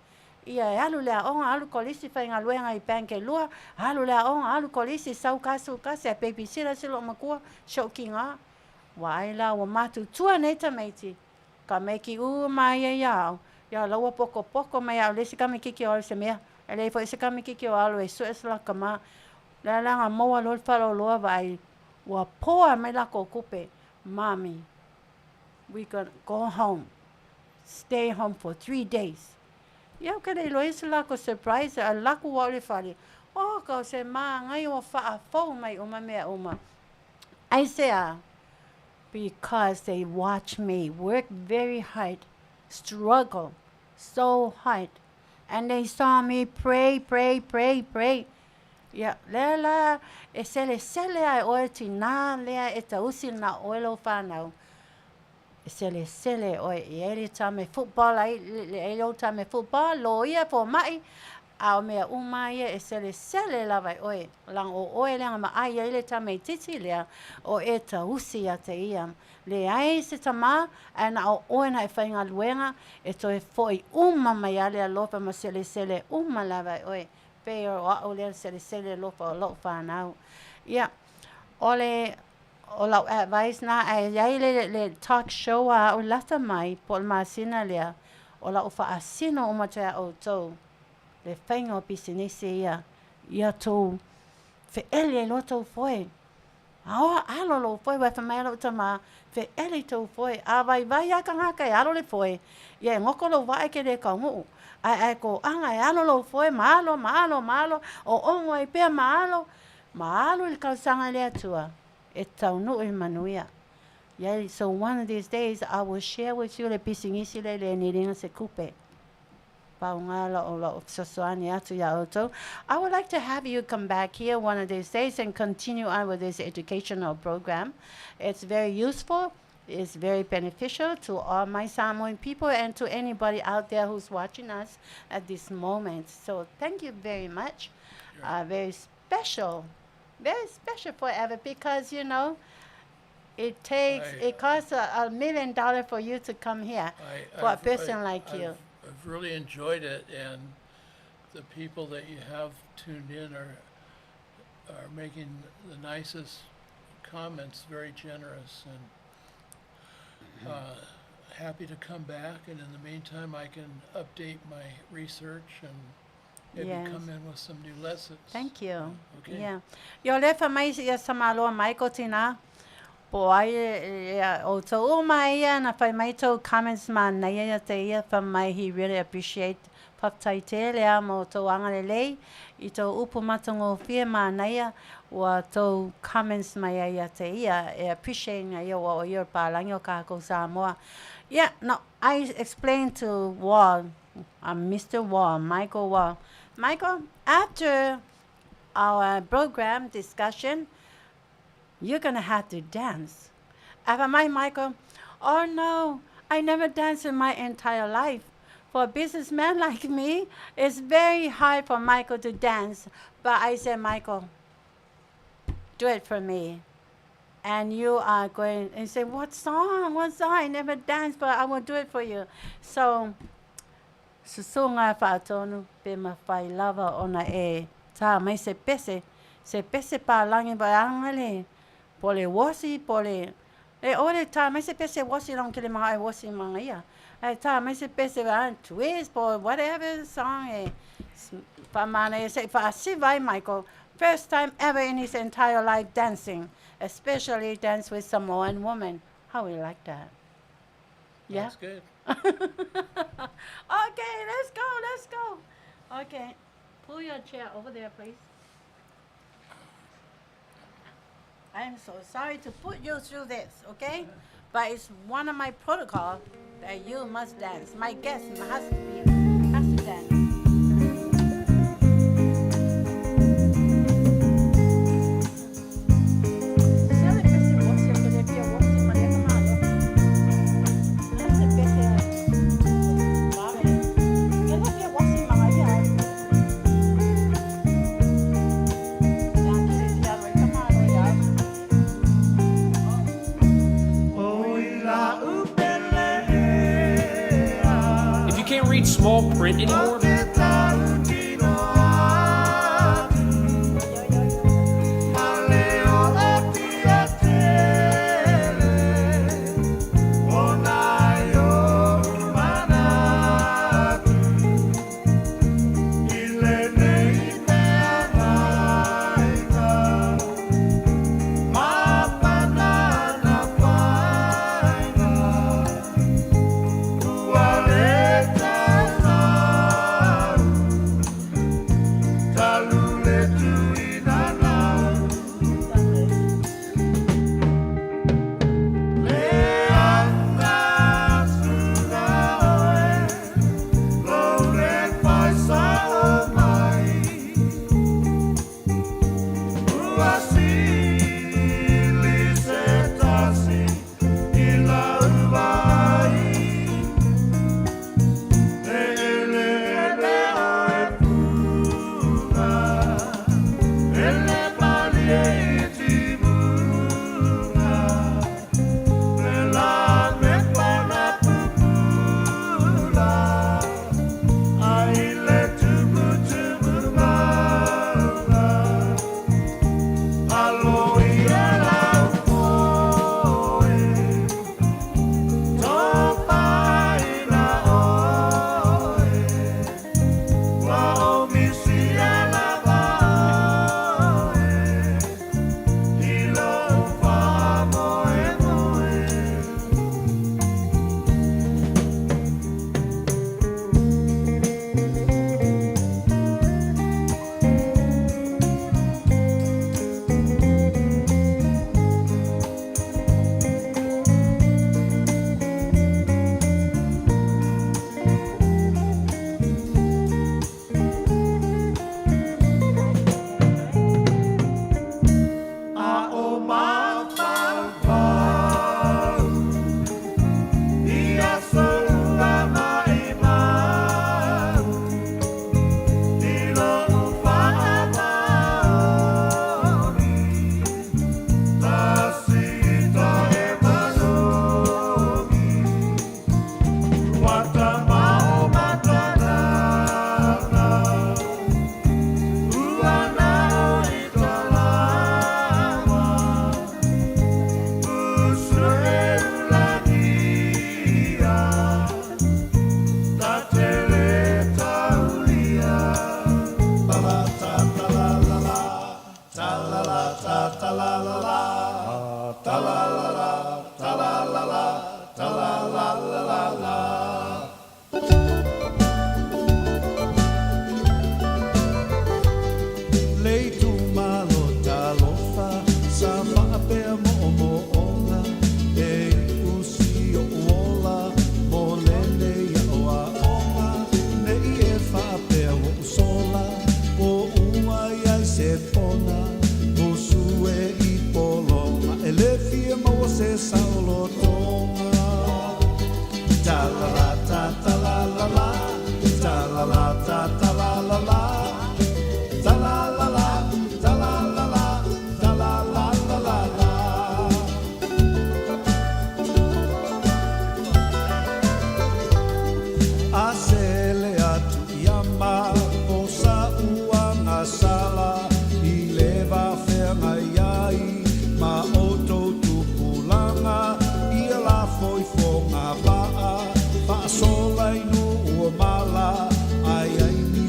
Ia e alu i le aoga, alu kolisi, faigaluega i bank e lua, alu i le aoga, alu kolisi, sau kasu kasi ae babysitter si loomatua, si o'u tigā. Ua ai la ua matutua nei tamaiti, tamaiti uma ia iā au, ia la ua pokopoko mai au le isi tamaititi o alu i se mea, e leai foi se tamaititi o alu e su'e se latou tamā. O le a la na maua loa le faleoloa vaai ua pour mai latou tupe, mommy we gonna go home, stay home for 3 days. Ia ou te le iloa se latou surprise, ae alu atu au i le fale, oka o se mānaia ua fa'afou mai uma mea uma. Aisea? Because they watch me work very hard, struggle so hard, and they saw me pray, pray, pray, pray. Ia, lea la e selesele ai oe tinā lea e tausi na oe lou fanau. E selesele oe i ai le tame football ai le ai lou tame football, loia foma'i, a o mea uma ia e selesele lava e oe. Laga o oe lea na maai ai le tamaititi lea, o e tausi ia te ia. Leai se tamā, ae na o oe na e faigaluega, e toe fo'i uma mai a le alofa ma selesele uma lava e oe. Pei o a'u lea selesele alofa o lo'u fanau. Ia, o le o lau advice na ae iai le le talk show a a'u lata mai po o le masina lea o la'u fa'asino uma atu iā ʻoutou le faiga o pisinisi ia ia tou fe'eli ai loa tou foe. Aoa alo lou foe uae fai mai la'u tamā, fe'eli tou foe. A vaivai a tagata e alo le foe, ia e goto lou va'a e ke lē kaunu'u. Ae ae to'aga e alo lou foe ma alo ma alo ma alo, o ogo ai pea ma alo, ma alu i le tausaga i le Atua e taunu'u i le manuia. Yeah, so one of these days I will share with you le pisinisi le le niliga se tupe. Paunga la'u la'u fesoasoani atu iā ʻoutou. I would like to have you come back here one of these days and continue on with this educational program. It's very useful. It's very beneficial to all my Samoan people and to anybody out there who's watching us at this moment. So thank you very much. Very special, very special forever because, it takes, it costs $1 million for you to come here for a person like you. I've really enjoyed it, and the people that you have tuned in are making the nicest comments, very generous, and happy to come back. And in the meantime, I can update my research and maybe come in with some new lessons. Thank you. Okay. Yeah. Ia le fa mai ia sa maloa mai ko tina. Po ai ia o tō uma ia na whai mai tō comments ma nei ia te ia fa mai he really appreciate whaftai tele a mo tō angalelei i tō upu matangofie ma nei ua tō comments mai ai ia te ia e appreciate nga ia ua o ia o pālangi o kākou Samoa. Yeah, no, I explained to Wall, Mr. Wall, Michael Wall. Michael, after our program discussion, you're going to have to dance. Afa mai Michael, oh no, I never danced in my entire life. For a businessman like me, it's very hard for Michael to dance. But I said, Michael, do it for me. And you are going and say, what song? What song? I never danced, but I will do it for you. So, susuga fa'atonu pe mafai lava ona e tā mai se pese se pese palagi vaeaga le po le uosi po le e oe le tā mai se pese uosi lago kele magaʻo e uosi maga ia ae tā mai se pese vaeaga twist po whatever song e fa'amanaia se'i fa'asiva ai Michael first time ever in his entire life dancing, especially dance with Samoan woman. How we like that? Yeah. Sounds good. Okay, let's go, let's go. Okay, pull your chair over there, please. I'm so sorry to put you through this, okay? But it's one of my protocol that you must dance. My guest has to dance. If you can't read small print anymore, Ai ai.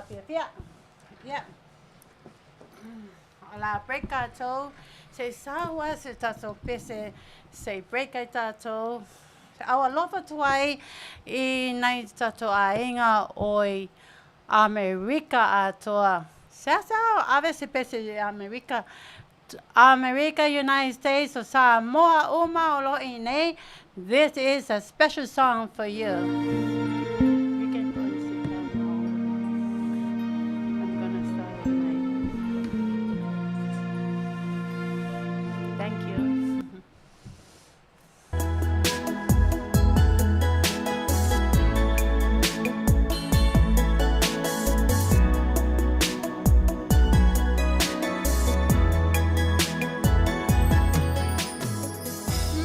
faafiafia. Ia. O le a break tatou, se i sau lava se tatou pese se i break ai tatou. Se au alofa atu ai i nai tatou aiga oi Amerika atoa. Seasea ave se pese i Amerika, Amerika United States o Samoa uma o lo o i nei, this is a special song for you. You can go and sit down now. I'm gonna start my. Thank you.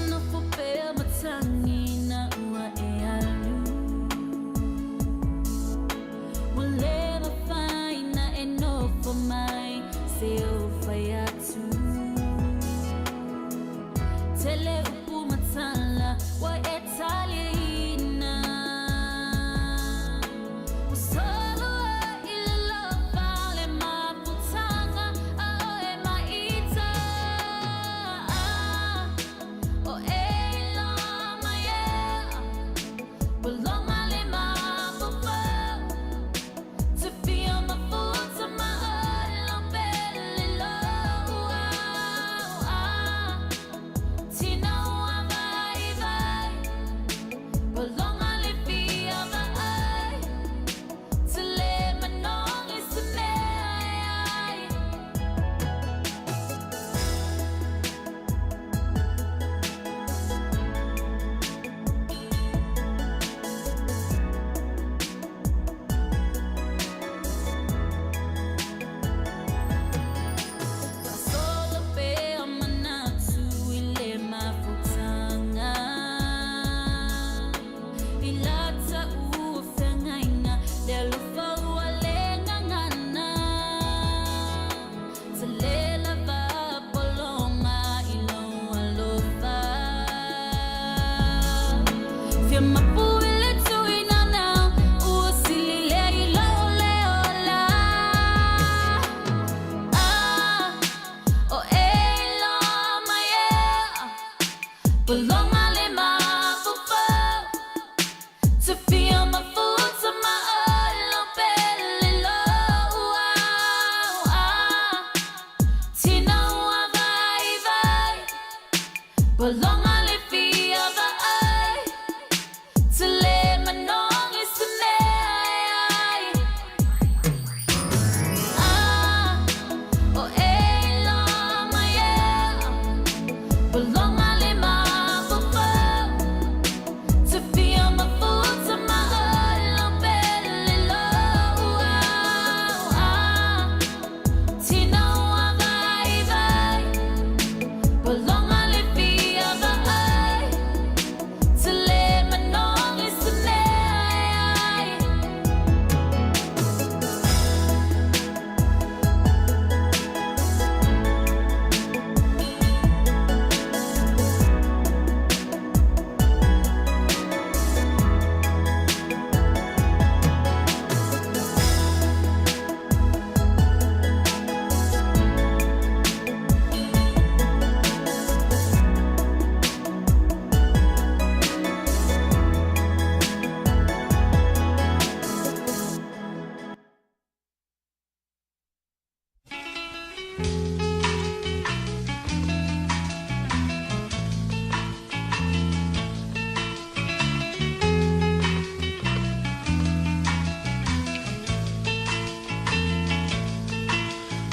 Nofo pea matagi na ua e alu. Ua le mafai na e nofo mai se ou fai atu. Tele upu ma tala ua e taliaina. Ua solo ai le alofa o le mafutaga a oe ma ita. O e iloa mai ea, ua loga le mafaufau. Te fia mafuta ma oe pele lou au. Tina ua vaivai, ua loga le fia vaai. Te le manogi se mea e ai. Faasolo pea manatu i le mafutaga. I lata ua feagaiga le alofa ua le gagana. Te le lava pologa i lou alofa. Fia mapu i le tuinana ua sili lea i lou le ola. Ah, o e iloa mai ea, ua loga le mafaufau. Te fia mafuta ma oe lau pele lou au. Tina ua vaivai, ua loga le fia vaai. Te le manogi se mea e ai. Ah, o e iloa mai ea, ua loga le mafaufau. Te fia mafuta ma oe lau pele lou au. Tina ua vaivai, ua loga le fia vaai. Te le manogi se mea e ai.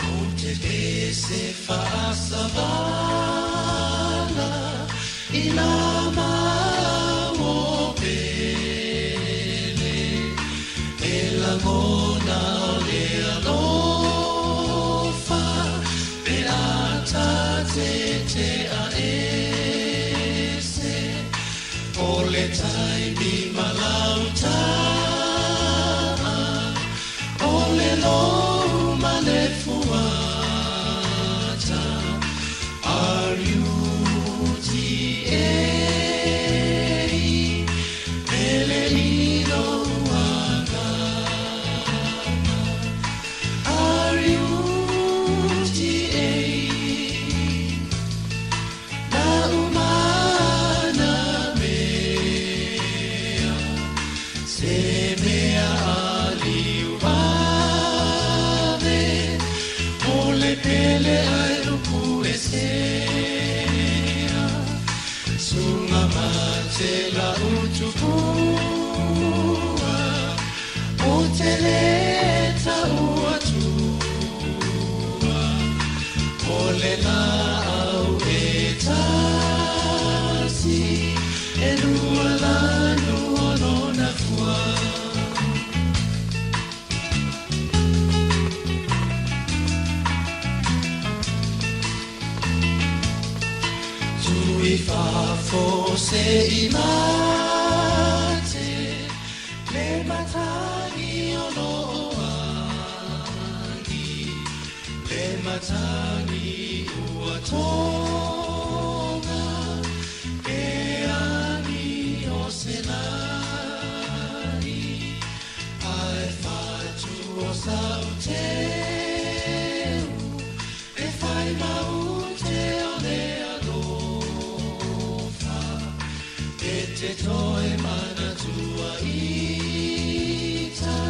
Ou te pese faasavala i nā mau o Pele e lagona o le alofa pe a ta te a ese o le taimi malauta o le lou ma le fuata. le laau e tasi, e lua lanu o lona fua. Tui fafo se i mate, le matagi o lo agi, le matagi ua tonga, e agi o se lani, ae fatu o sau teu, e fai maute o le alofa, e te toe manatua ita,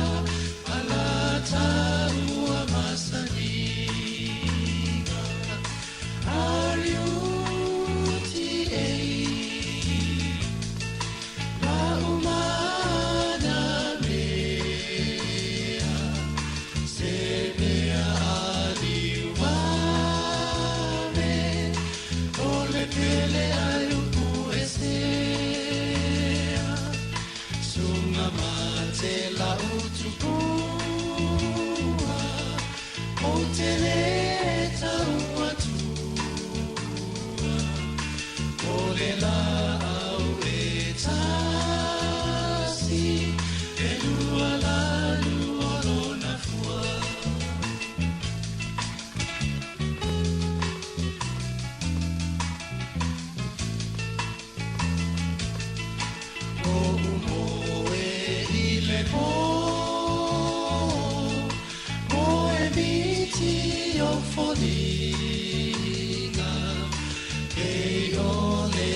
ala taua masaniga. Ariuti ei, la umana mea, se mea aliuame, o le pele ai upu e sea. Sunga mate la utupua, o te le tau atua. O le laau e tasi, e lua lanu o lona fua. O umoe i le pō, moe miti o foliga, e o le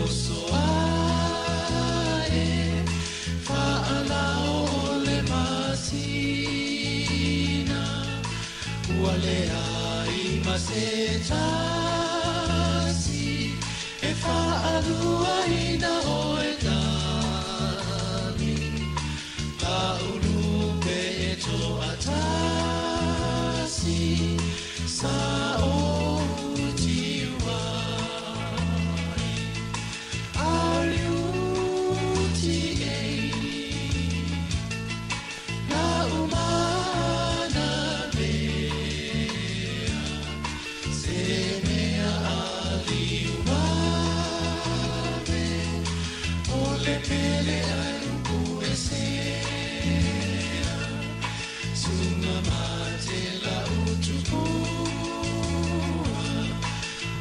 oso ae, whaalao o le masina. Ua le ai ma se tasi, e whaalua ina o e darling. La ulupe e toa tasi, sa o tiuai. Ariuti ei, la umana mea, se mea aliuame, o le pele ai upu e sea. Sunga mate la utupua,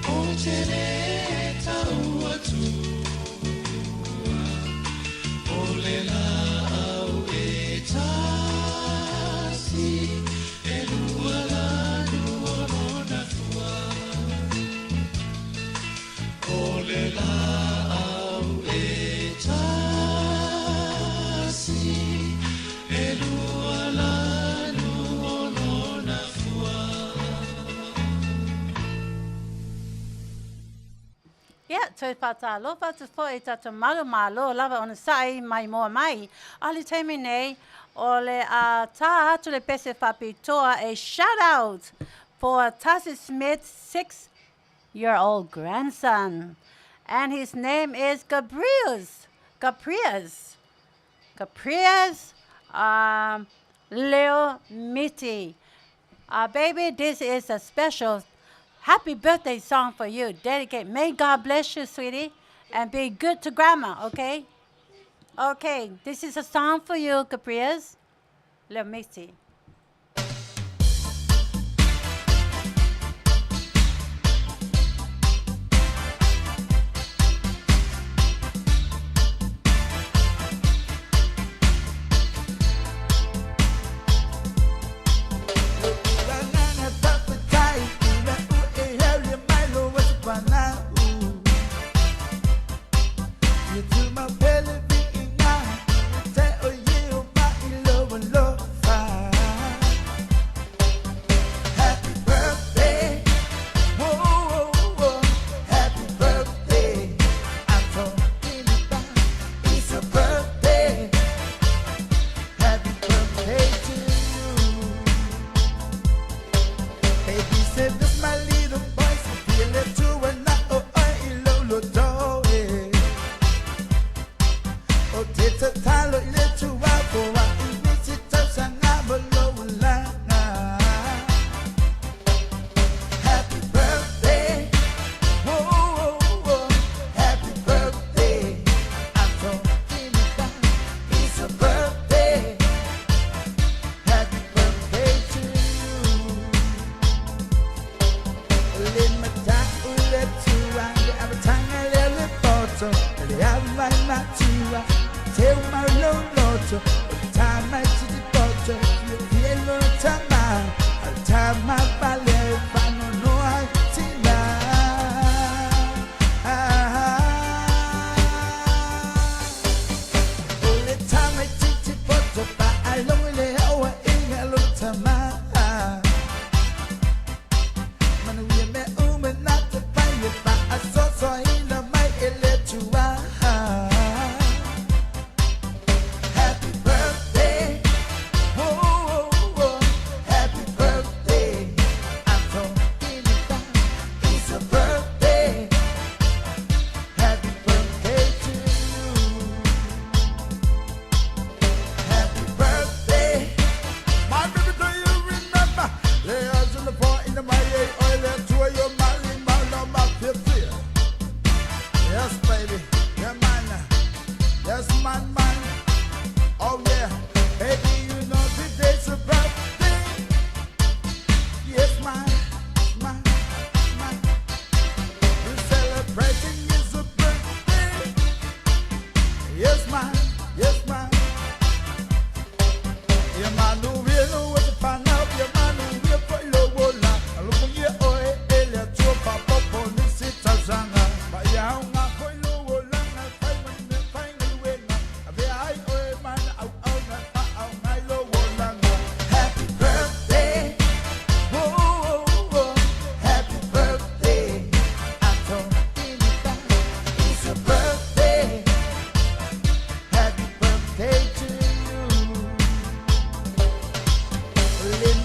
o te le tau atua. O le laau e tasi, e lua lanu o lona fua. O le laau e tasi, e lua lanu o lona fua. Ia, toe faatalofa atu foi i tatou malu malo lava onosai maimoa mai. A o le taimi nei, o le a tā atu le pese faapitoa, a shout out for Tasi Smith's 6-year-old grandson. And his name is Gabrius. Gabrius. Gabrius Leo Miti. Baby, this is a special happy birthday song for you. Dedicate. May God bless you, sweetie, and be good to grandma, okay? Okay, this is a song for you, Gabrius Leo Miti. Te o ye o ma i lo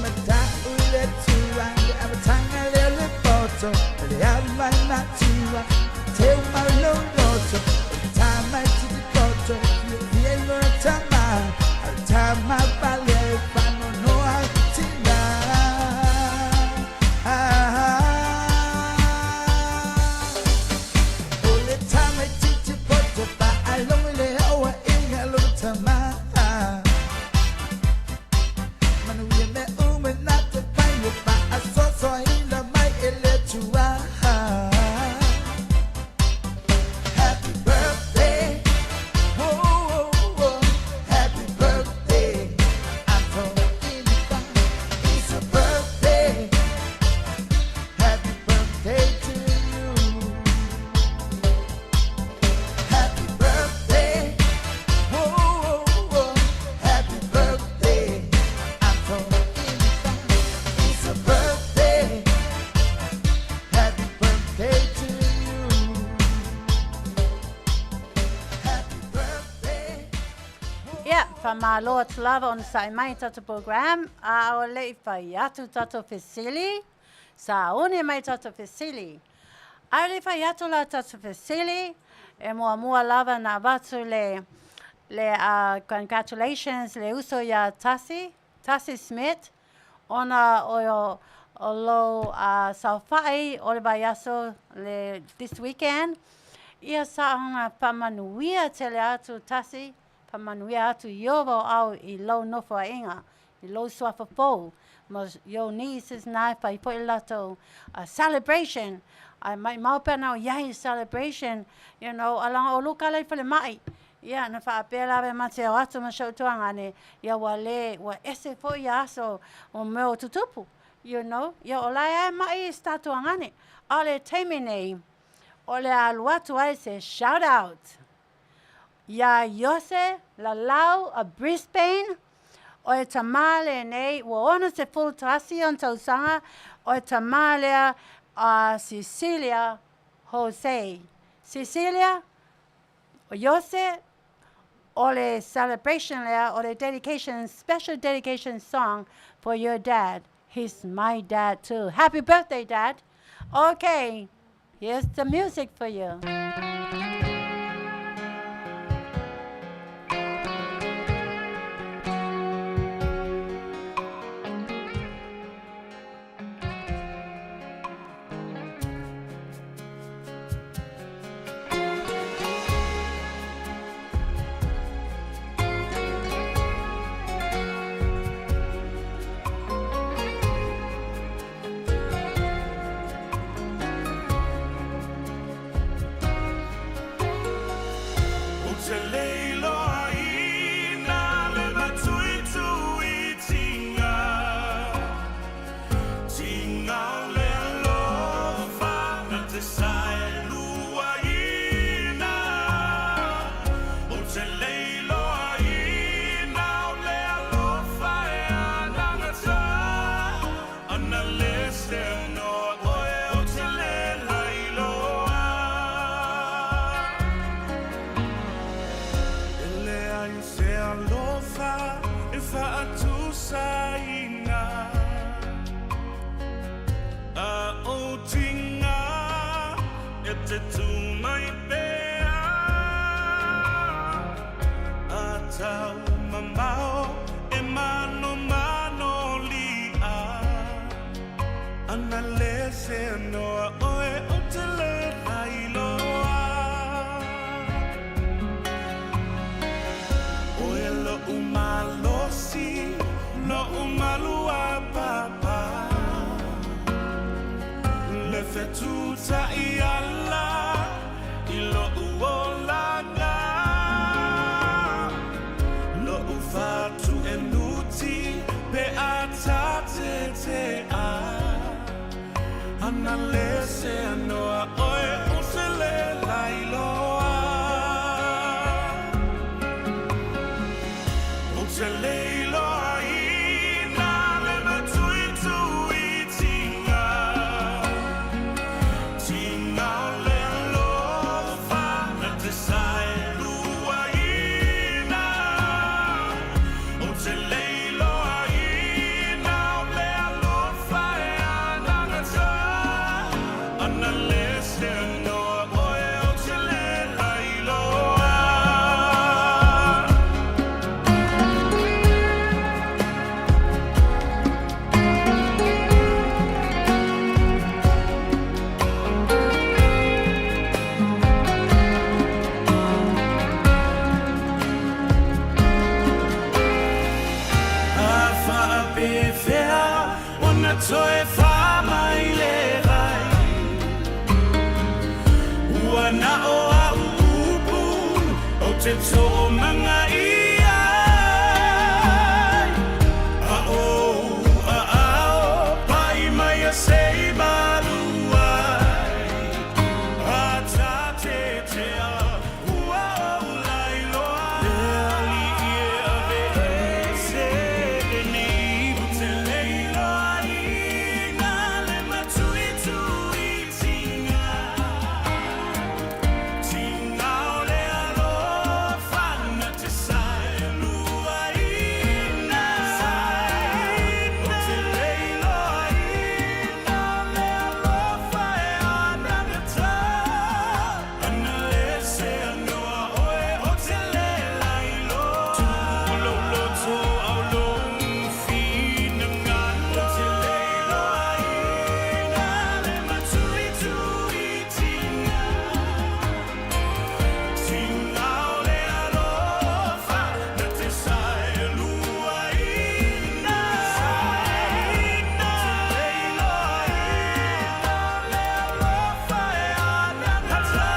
matau i le Atua i le amataga lea o le poto, o le ava i matua, teu mau lou loto, o le tamaitiiti poto e fiafia i lona tamā, a o le tama pale e faanoanoa i tinā. O le tamaitiiti poto faalogo i le aoaiga a lona tamā. Manuia mea uma na te fai ua faasoasoaina mai e le Atua. Happy birthday, oh, oh, oh. Happy birthday. I'm talking about it's a birthday. Happy birthday to you. Happy birthday. Oh, oh, oh. Happy birthday. I'm talking about it's a birthday. Happy birthday to you. Happy birthday. Ia, faamalo atu lava onosa'i mai i tatou program, a o le'i fai atu tatou fesili, sauni mai tatou fesili. A o le'i fai atu la tatou fesili, e muamua lava na avatu le le uh, congratulations le uso iā Tasi, Tasi Smith, ona o o lou uh, saofa'i o le vaiaso le this weekend, ia saoga faamanuia tele atu Tasi, Faamanuia atu Ieova o au i lou nofoaiga, i lou suafa fou, ma you nieces na e fai foi le latou celebration. Ae maʻimau pe ana o iai celebration, you know, a laga o Luka la i falemai. Ia, na faapea lava e ma te ao atu ma si ou tuagane, ia ua le, ua ese foi ia aso o mea o tutupu, you know. Ia o la e ae maʻi i si ta tuagane. A o le taimi nei, o le a alu atu ai se shout out. Iā Iose Lalau a Brisbane, o e tamā lenei, ua 61 ona tausaga, o e tamā lea a Cecilia Jose. Cecilia, o Iose, o le celebration lea, o le dedication, special dedication song for your dad. He's my dad too. Happy birthday, Dad. Okay, here's the music for you. Ou te le iloaina le matuituitiga, tiga o le alofa na te saeluaina. Ou te le iloaina o le alofa e anagata, ana le seanoa oe ou te le lailoa. E leai se alofa e faatusaina, a ou tiga e te tū mai pea, a tau mamao e manomano li'a, ana le seanoa oe ou te le lailoa. Oe lo'u malosi, lo'u maluapapa, le fetuta'i ala i lo'u olaga, lo'u fatu'enuti pe a tatete'a, ana le seanoa oe ou te le lailoa. Ou te le iloaina le matuituitiga, tiga o le alofa na te saeluaina. Ou te le iloaina o le toe wha mai le vai. Ua na o au upu o te tō manga i ai. A o a ao pai mai a sei malu ai. A tā te te a ua o lai loa. Le ali i e ave e se e ni o te leiloa i nā le matui tui tinga. Tinga o le alofa na te sae lua ina. O te leiloa ina le alofa e anagata. Ana le se anoa oe o te le lailoa. Tulo loto au long fina ngalo. O te leiloa ina le matui tui tinga. Tinga o le alofa na te sae lua ina. O te leiloa ina le alofa e anagata.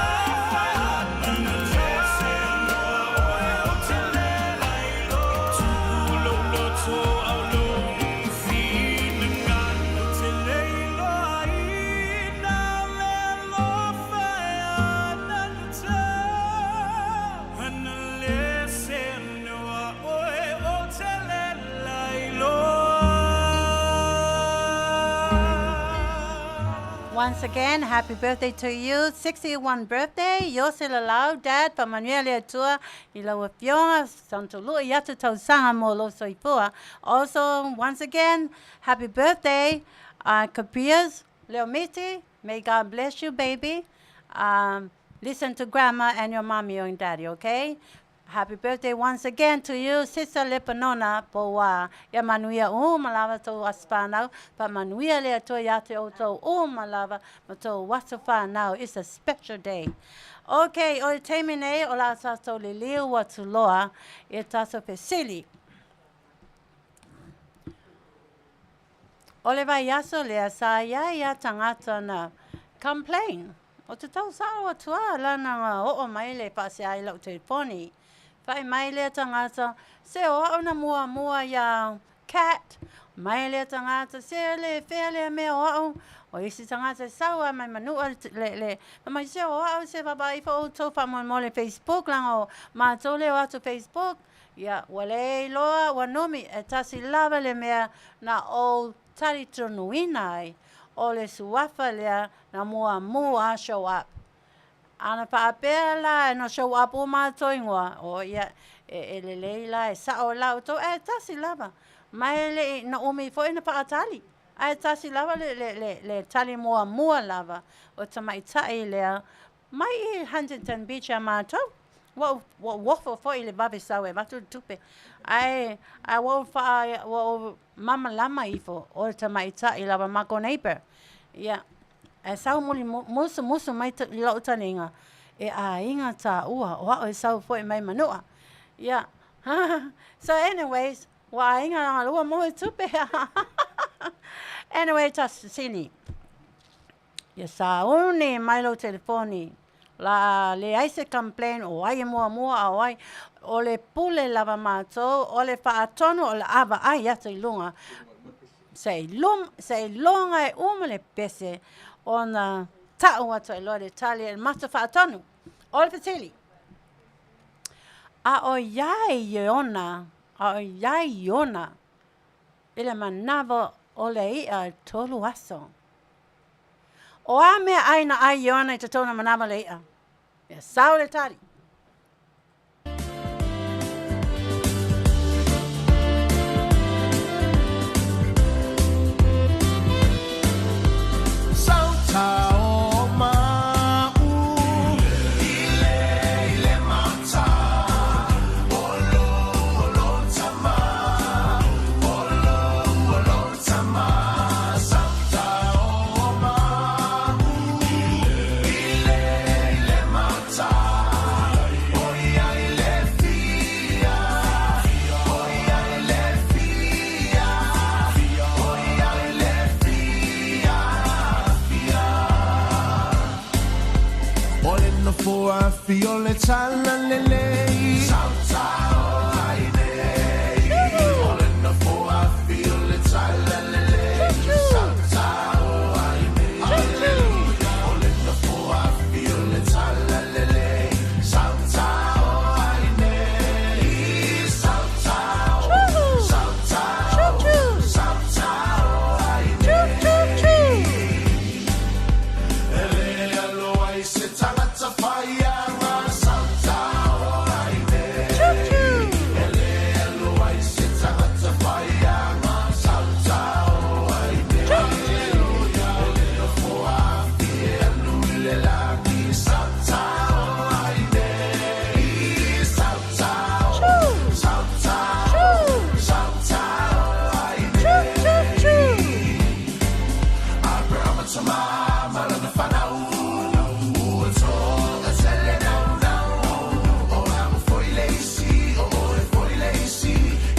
Ana le se anoa oe o te le lailoa. Tulo loto au long fina ngalo. O te leiloa ina le alofa e anagata. Ana le se anoa oe o te le lailoa. Once again, happy birthday to you. 61 birthday. Yose Lalau, Dad, pa Manuel Atua, i lau afioga, Santolu i atu tausaga mo lou soifua. Also, once again, happy birthday, Kapias, Leomiti. May God bless you, baby. Listen to grandma and your mommy and daddy, okay? Happy birthday once again to you, Sister Lepanona Poa. Ia manuia uma lava tou aso fanau, pa manuia le Atua ia te outou uma lava ma tou aso fanau. It's a special day. Okay, o le taimi nei o la tatou liliu atu loa i tatou fesili. O le vaiaso lea sa iai a tagata na complain. O te tau sao atu a lana nga oo mai le faasea i lau telefoni. Fai mai lea tagata, se o au na muamua ia Cat. Mai lea tagata, se le fea lea mea o au. O isi tagata e sau a mai manua le, le, fai mai se o au se vaavaai ifo outou faamolemole Facebook leaga o matou lea o atu Facebook. Ia, ua le iloa, ua numi, e tasi lava le mea na ou talitonuina ai, o le suafa lea na muamua show up. Ana faapea la na show up uma atu ingoa, o ia, e, e lelei la, e sao la outou, ae tasi lava. Ma e le i, na umi foi na faatali. Ae tasi lava le, le, le, le tali muamua lava o tamaitai lea mai i Huntington Beach ia matou. Ua ou, ua ou ofo foi i le vave sau e avatu le tupe. Ae, ae ua ou faa, ua ou mamalama ifo o le tamaitai lava makou neighbour. Ia, ae sau muli, musumusu mai i lou taliga, e aiga taua, o au e sau foi mai Manua. Ia, so anyways, ua aiga lana lua moe tupe. Anyway, tasini. Ia sauni mai lou telefoni. La leai se complain o ai e muamua a o ai. O le pule lava matou, o le faatonu o le a vaai atu i luga. Se i lum, se i loga e uma le pese ona ta'u atu ai loa le tali e le mata faatonu. O le fesili, a o iai Iona, a o iai Iona i le manawa o le i'a e tolu aso? O a mea ai na ai Iona i totonu manawa le i'a? Ia sao le tali. afi o le tala lelei Sautao ai nei O le nofo afi o le tala lelei Sautao ai nei Hallelujah O le nofo afi o le tala lelei Sautao ai nei Sautao Sautao Sautao ai nei E le alo ai se tagata faiaga Sautao ai nei E le alo ai se tagata faiaga Sautao ai nei Hallelujah O le nofo afi e alu i le lagi Sautao ai nei Sautao Sautao Sautao ai nei Aperahama tama ma lana fanau Ua toatele naunau O au foi le isi o oe foi le isi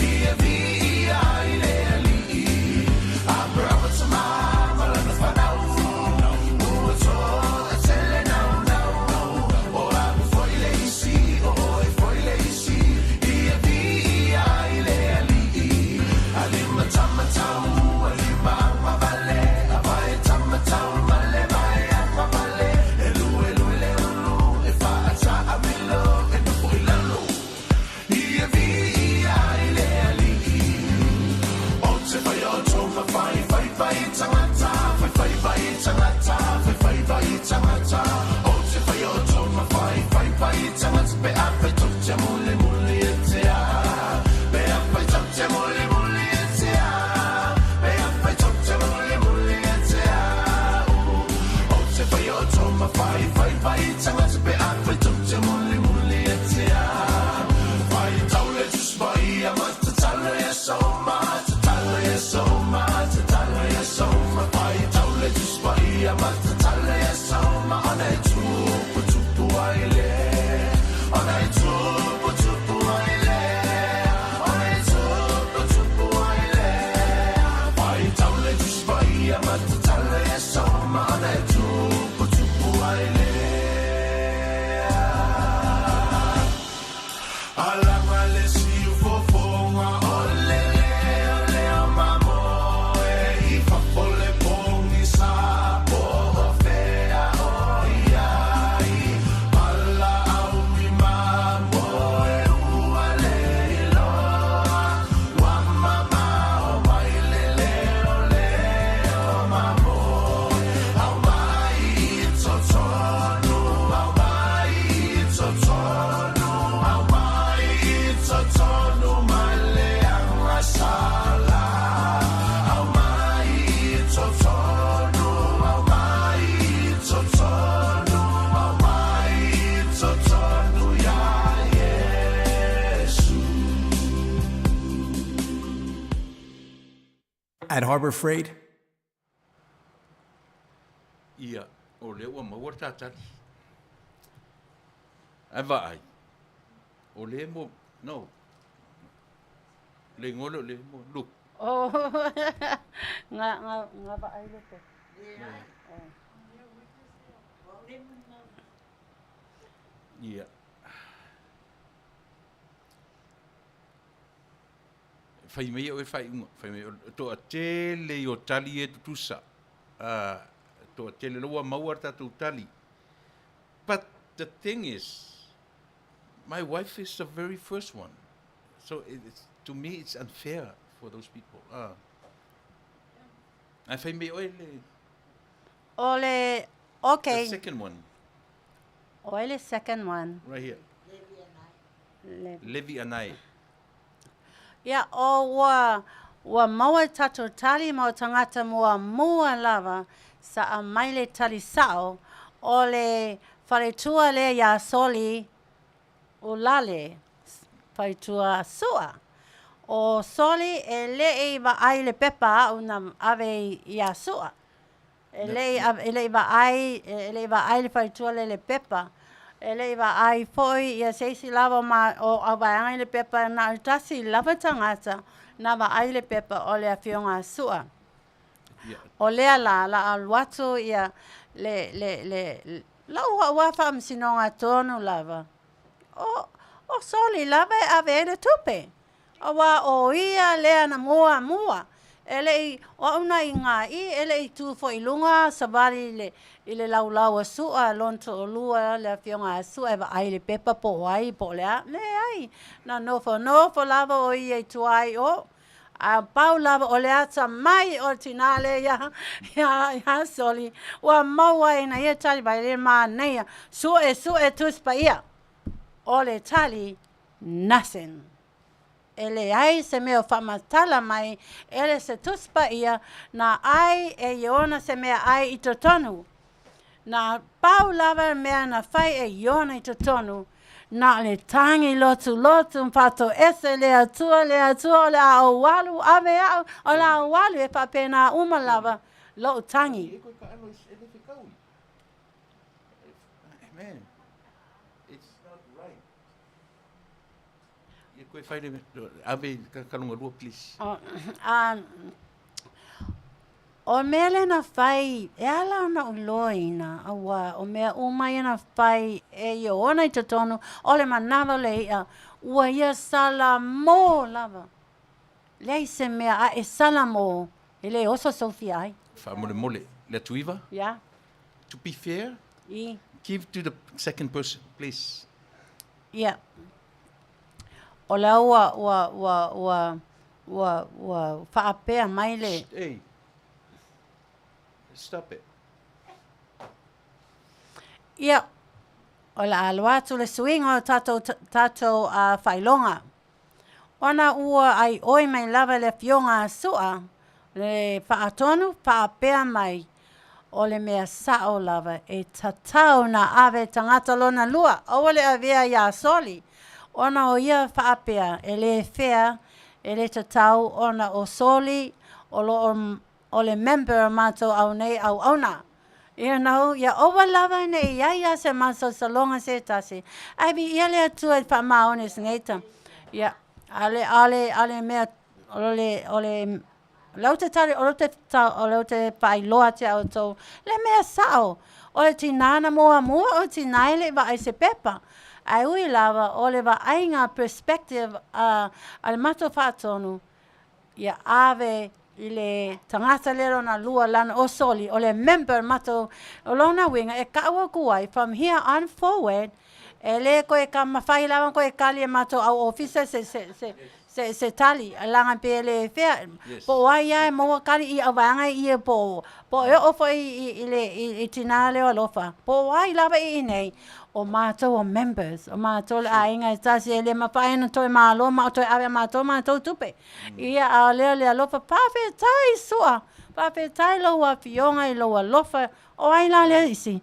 Ia viia ai le Alii Aperahama tama ma lana fanau Ua toatele naunau O au foi le isi o oe foi le isi Ia viia ai le Alii Alima tamatau, alima agavale Avae tamatau ma le vae agavale E lue lue le ulu, e faataamilo E nofo i lalo Ia viia ai le Alii O te whai o tō whai whai whai tangata Whai whai whai tangata Whai whai whai tangata O te whai o tō whai whai whai tangata Pe a whai tō te muli muli e te a Pe a whai tō te muli muli e te a Pe a whai tō te muli muli e te a O te whai o tō whai whai whai tangata Pe a whai tō te muli muli e te a Whai taule tuspai a matatalo e soma Tatalo e soma, tatalo e soma Whai taule tuspai a matatalo e soma Ona e tupu tupu ai le Ona e tupu tupu ai le Ona e tupu tupu ai le Whai taule tuspai a matatalo e soma Ona e tupu tupu ai le Alanga le siu fofonga o le leo leo mamoe I fafo le pongi sa po o fea o iai Pala au i mamoe ua le iloa Wa mamao mai le leo leo mamoe Au mai i totonu, au mai i totonu Au mai i totonu mai le agasala Au mai i totonu, au mai i totonu Au mai i totonu ia Iesu At Harbor Freight, Ia, o lea ua maua le tatali. Ae vaai, o le mo, no, le igoa lea o le mo, look. Oh, nga, nga, nga vaai le pe. Ia. Fai mai au e faaiuga, fai mai, o toatele i o tali e tutusa. Toatele ua maua le tatou tali. But the thing is, my wife is the very first one. So it's, to me, it's unfair for those people. Ae fai mai oe le, O le, okay. the second one, O le second one. right here. Le, Levi Anai. Ia, o ua, ua maua tatou tali ma o tagata muamua lava sa aumai le tali sa'o, o le faletua lea iā Soli Ulale, faletua Su'a. O Soli e le'i vaai i le pepa a'u na ave iā Su'a. E le'i e le'i vaai e le'i vaai le faletua lea i le pepa. E le'i vaai foi ia se isi lava o ma o auvaega i le pepa na o le tasi lava tagata na vaai i le pepa o le afioga a Su'a. O lea la la alu atu ia le le le La'u a'u a faamasinoga tonu lava, o Soli lava e ave ai le tupe, auā o ia lea na muamua. E le'i o a'u na iga'i e le'i tu fo'i i luga savali i le i le laulau a Su'a lona to'alua le afioga a Su'a e vaai i le pepa po o ai po o le a. Leai, na nofonofo lava o ia i tuā i o, a pau lava o le atamai o le tinā lea iā iā iā Soli ua maua ai ina ia tali mai le manaia, su'esu'e Tusi Paia. O le tali, nothing. E leai se mea o faamatala mai e le se Tusi Paia na ʻai e Iona se meaʻai i totonu. Na pau lava mea na fai e Iona i totonu, na o le tagi lotulotu ma faatoese le Atua, le Atua o le a ou alu, ave au, o le a ou alu, e faapena uma lava lou tagi. Man, it's not right. Ia koe fai le ave i kalonga lua, please. O mea lea na fai, e ala ona ou iloaina, auā o mea uma ia na fai e Iona i totonu o le manava o le i'a, ua ia salamō lava. Leai se mea a e salamō, e lē oso sou fia ai. Faamolemole, le atuiva. Yeah. To be fair, I. give to the second person, please. Ia. O la ua, ua, ua, ua, ua, ua faapea mai le. Hey. Stop it. Ia, o le a alo atu le suiga o tatou, tatou faailoga. Ona ua aioi mai lava le afioga a Su'a, le faatonu faapea mai, o le mea sa'o lava e tatau na ave tagata lona lua, aua le avea iā Soli, ona o ia faapea e lē fea, e lē tatau ona o Soli o loo o le member o matou au nei auauna. You know, ia aua lava ne i ai a se masalosaloga se tasi, ae viia le Atua i le faamaoni o Senator. Ia, a o le, a o le, a o le mea, o le, o le, lea ou te tali, o lea ou te, o lea ou te faailoa atu iā outou le mea sao. O le tinā na muamua, o le tinā e le i vaai i se pepa. Ae ui lava o le vaaiga perspective a, a le matou faatonu, ia ave i le tagata lea lona lua lana o Soli, o le member matou, o lona uiga e ka'u aku ai from here on forward, e lē koe ka mafai lava ona koe kali e matou au ofisa se, se, se, se, se tali, laga pe le fea, po o ai lava e maua kali i auvaega ia po po e oo foi i le i tinā lea o Alofa, po o ai lava i inei, o matou o members, o matou le aiga e tasi, e le mafai ona toe malo ma o toe ave e matou matou tupe. Ia, a o lea o le alofa, faafetai Su'a, faafetai lou afioga i lou alofa. O ai la lea isi?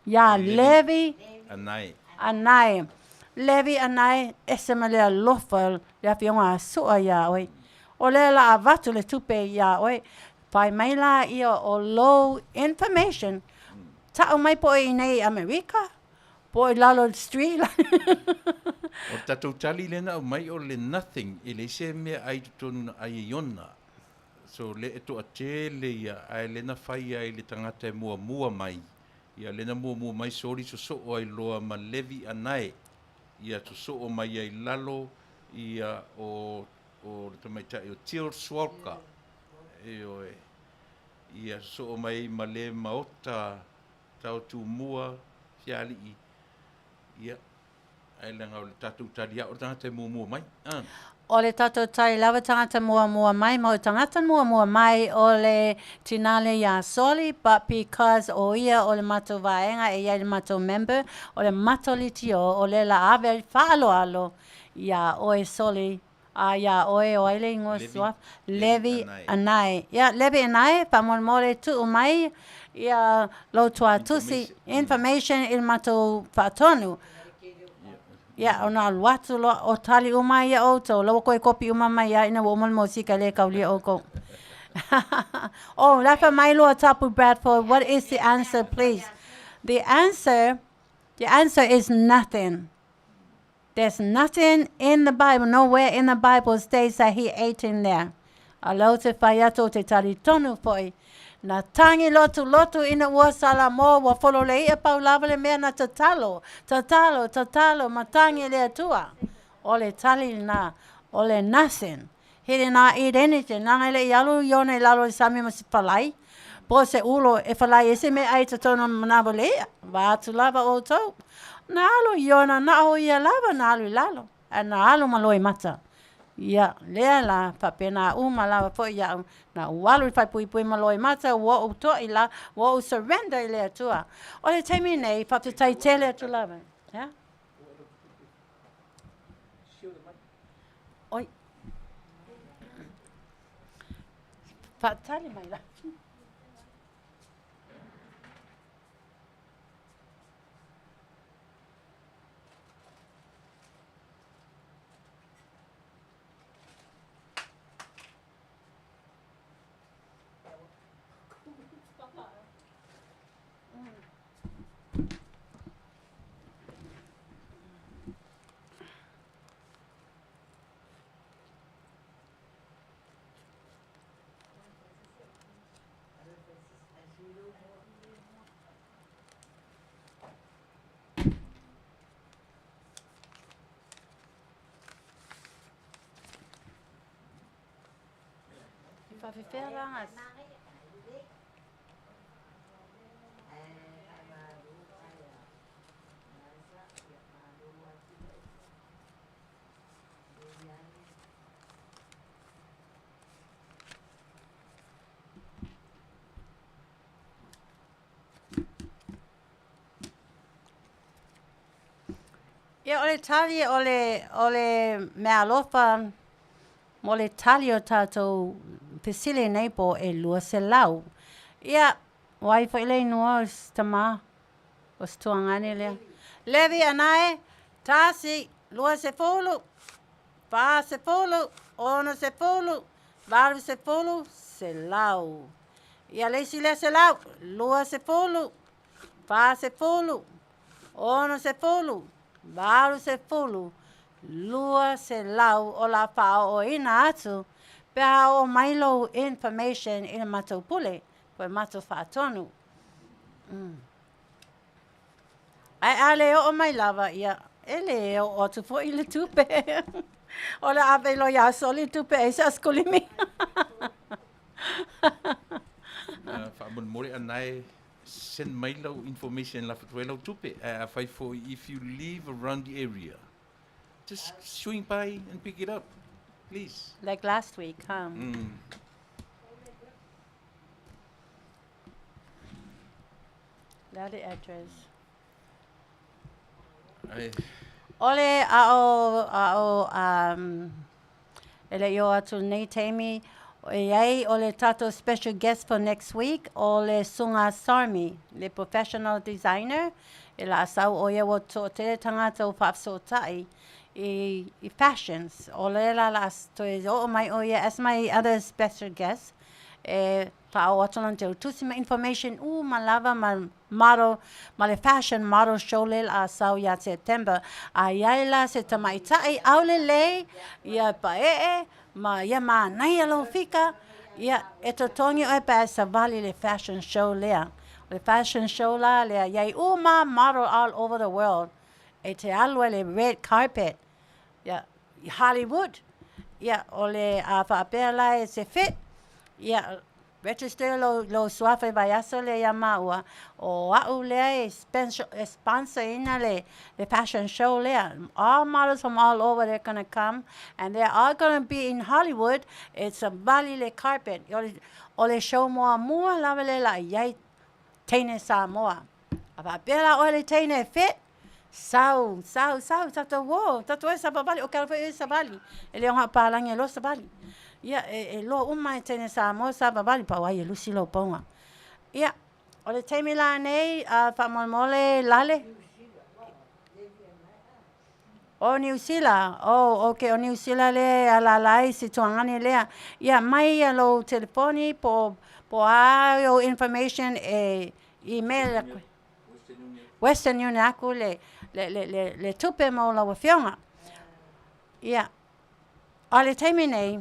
Iā Levi Anae. Anae. Levi Anae, ese ma le alofa le afioga a Su'a iā oe. O lea la avatu le tupe iā oe. Fai mai la ia o lou information, ta'u mai po o i inei i Amerika, po o i lalo i le street. O le tatou tali lea na aumai o le nothing, e leai se mea ai i totonu na ai e Iona. So le e toatele ia, ae le na fai ai le tagata e muamua mai. Ia le na muamua mai soli sosoo ai loa ma Levi Anae. Ia sosoo mai ai lalo ia o o le tamaitai o Till Swalka. Ioe. Ia sosoo mai ai ma le maota tao tumua fiali'i. Ia, ae leaga o le tatou tali lava o le tagata e muamua mai. Ah. O le tatou tali lava tagata muamua mai ma o le tagata muamua mai o le tinā lea iā Soli, but because o ia o le matou vaega e i ai le matou member, o le matou litio, o lea la ave ai le faaaloalo iā oe Soli, a iā oe o ai le igoa suafa? Levi Anae. Ia, Levi Anae, faamolemole tuu mai ia lou tuatusi, information i le matou faatonu. Ia, ona alu atu loa, o tali uma ai ia outou, la ua toe kopi uma mai lava ina ua uma le mosika e le kaulia outou. Oh, la fai mai loa Tapu Bradford, what is the answer, please? The answer, the answer is nothing. There's nothing in the Bible, nowhere in the Bible states that he ate in there. A lea ou te fai atu o te tali tonu foi. Na tagi lotulotu ina ua Salamo ua fololei i'a pau lava le mea na tatalo, tatalo, tatalo ma tagi i le Atua. O le tali lena, o le nothing. He did not eat anything. Leaga e le i alu Iona i lalo o le sami ma se palai, po o se ulo e falai ai se meaai i totonu o le manava o le i'a. Vaeatu lava outou. Na alu Iona, na o ia lava na alu i lalo, ae na alu ma loimata. Ia, lea la, faapena uma lava foi iaʻu, na ou alu i le faaipuipui ma loimata, ua ou toʻi la, ua ou surrender i le Atua. O le taimi nei, faafetai tele atu lava. Ea? Oi. Faatali mai la. E faafefea la Ia, o le tali o le, o le meaalofa mo le tali o tatou fesili nei po o 200. Ia, o ai foi le inoa o si tamā o si tuagani lea? Levi Anae, tasi, 20, 40, 60, 80, 100. Ia, le isi lea 100, 20, 40, 60, 80, 200 o le a faaooina atu pe a oo mai lou information i le matou pule po o le matou faatonu. Ae a le oo mai lava, ia, e le oo atu foi le tupe. O le a ave loa ia Soli le tupe e ai se asikolimi. Faamolemole Anae send mai lau information lafo atu ai lau tupe. Ae afai foi if you live around the area, just swing by and pick it up, please. Like last week, huh? Le a le address? Ai. O le a o, a o, um, e le i oo atu lenei taimi, e i ai o le tatou special guest for next week, o le Susuga Sarmi, le professional designer, e laasau ʻo ia ua toʻatele tagata ua faafesootai i, i fashions. O le la la toe oo mai ʻo ia as my other special guest, e faaoo atu lana teutusi ma information uma lava ma model ma le fashion model show lea o le a sau ia September. A i ai la se tamaitai aulelei, ia paeʻe ma ia manaia lou fika, ia e totogi ʻoe pe a e savali i le fashion show lea. O le fashion show la lea, i ai uma model all over the world e te alu ai le red carpet, ia, i Hollywood. Ia, o le a faapea la e se fit, ia, register lou, lou suafa i vaiaso lea iā māua, o aʻu lea e e sponsor ina le, le fashion show lea. All models from all over they're gonna come and they're all gonna be in Hollywood e savali le carpet. O le, o le show muamua lava lea o le a i ai teine Samoa. A faapea la ʻoe le teine e fit, Sau, sau, sau, tatou ō, tatou e savavali, o ke ala foi e savali, e le o palagi e loa savali. Ia, e, e loa uma e teine Samoa savavali, pau ai e lusi lou pauga. Ia, o le taimi la nei, a faamolemole Lale. O Niu Sila, oh, okay, o Niu Sila lea e alaala ai si tuagani lea. Ia, mai ia lou telefoni po, po o a ou information e email aku. Western Union aku le, le, le, le, le tupe mo lau afioga. Ia, a le taimi nei,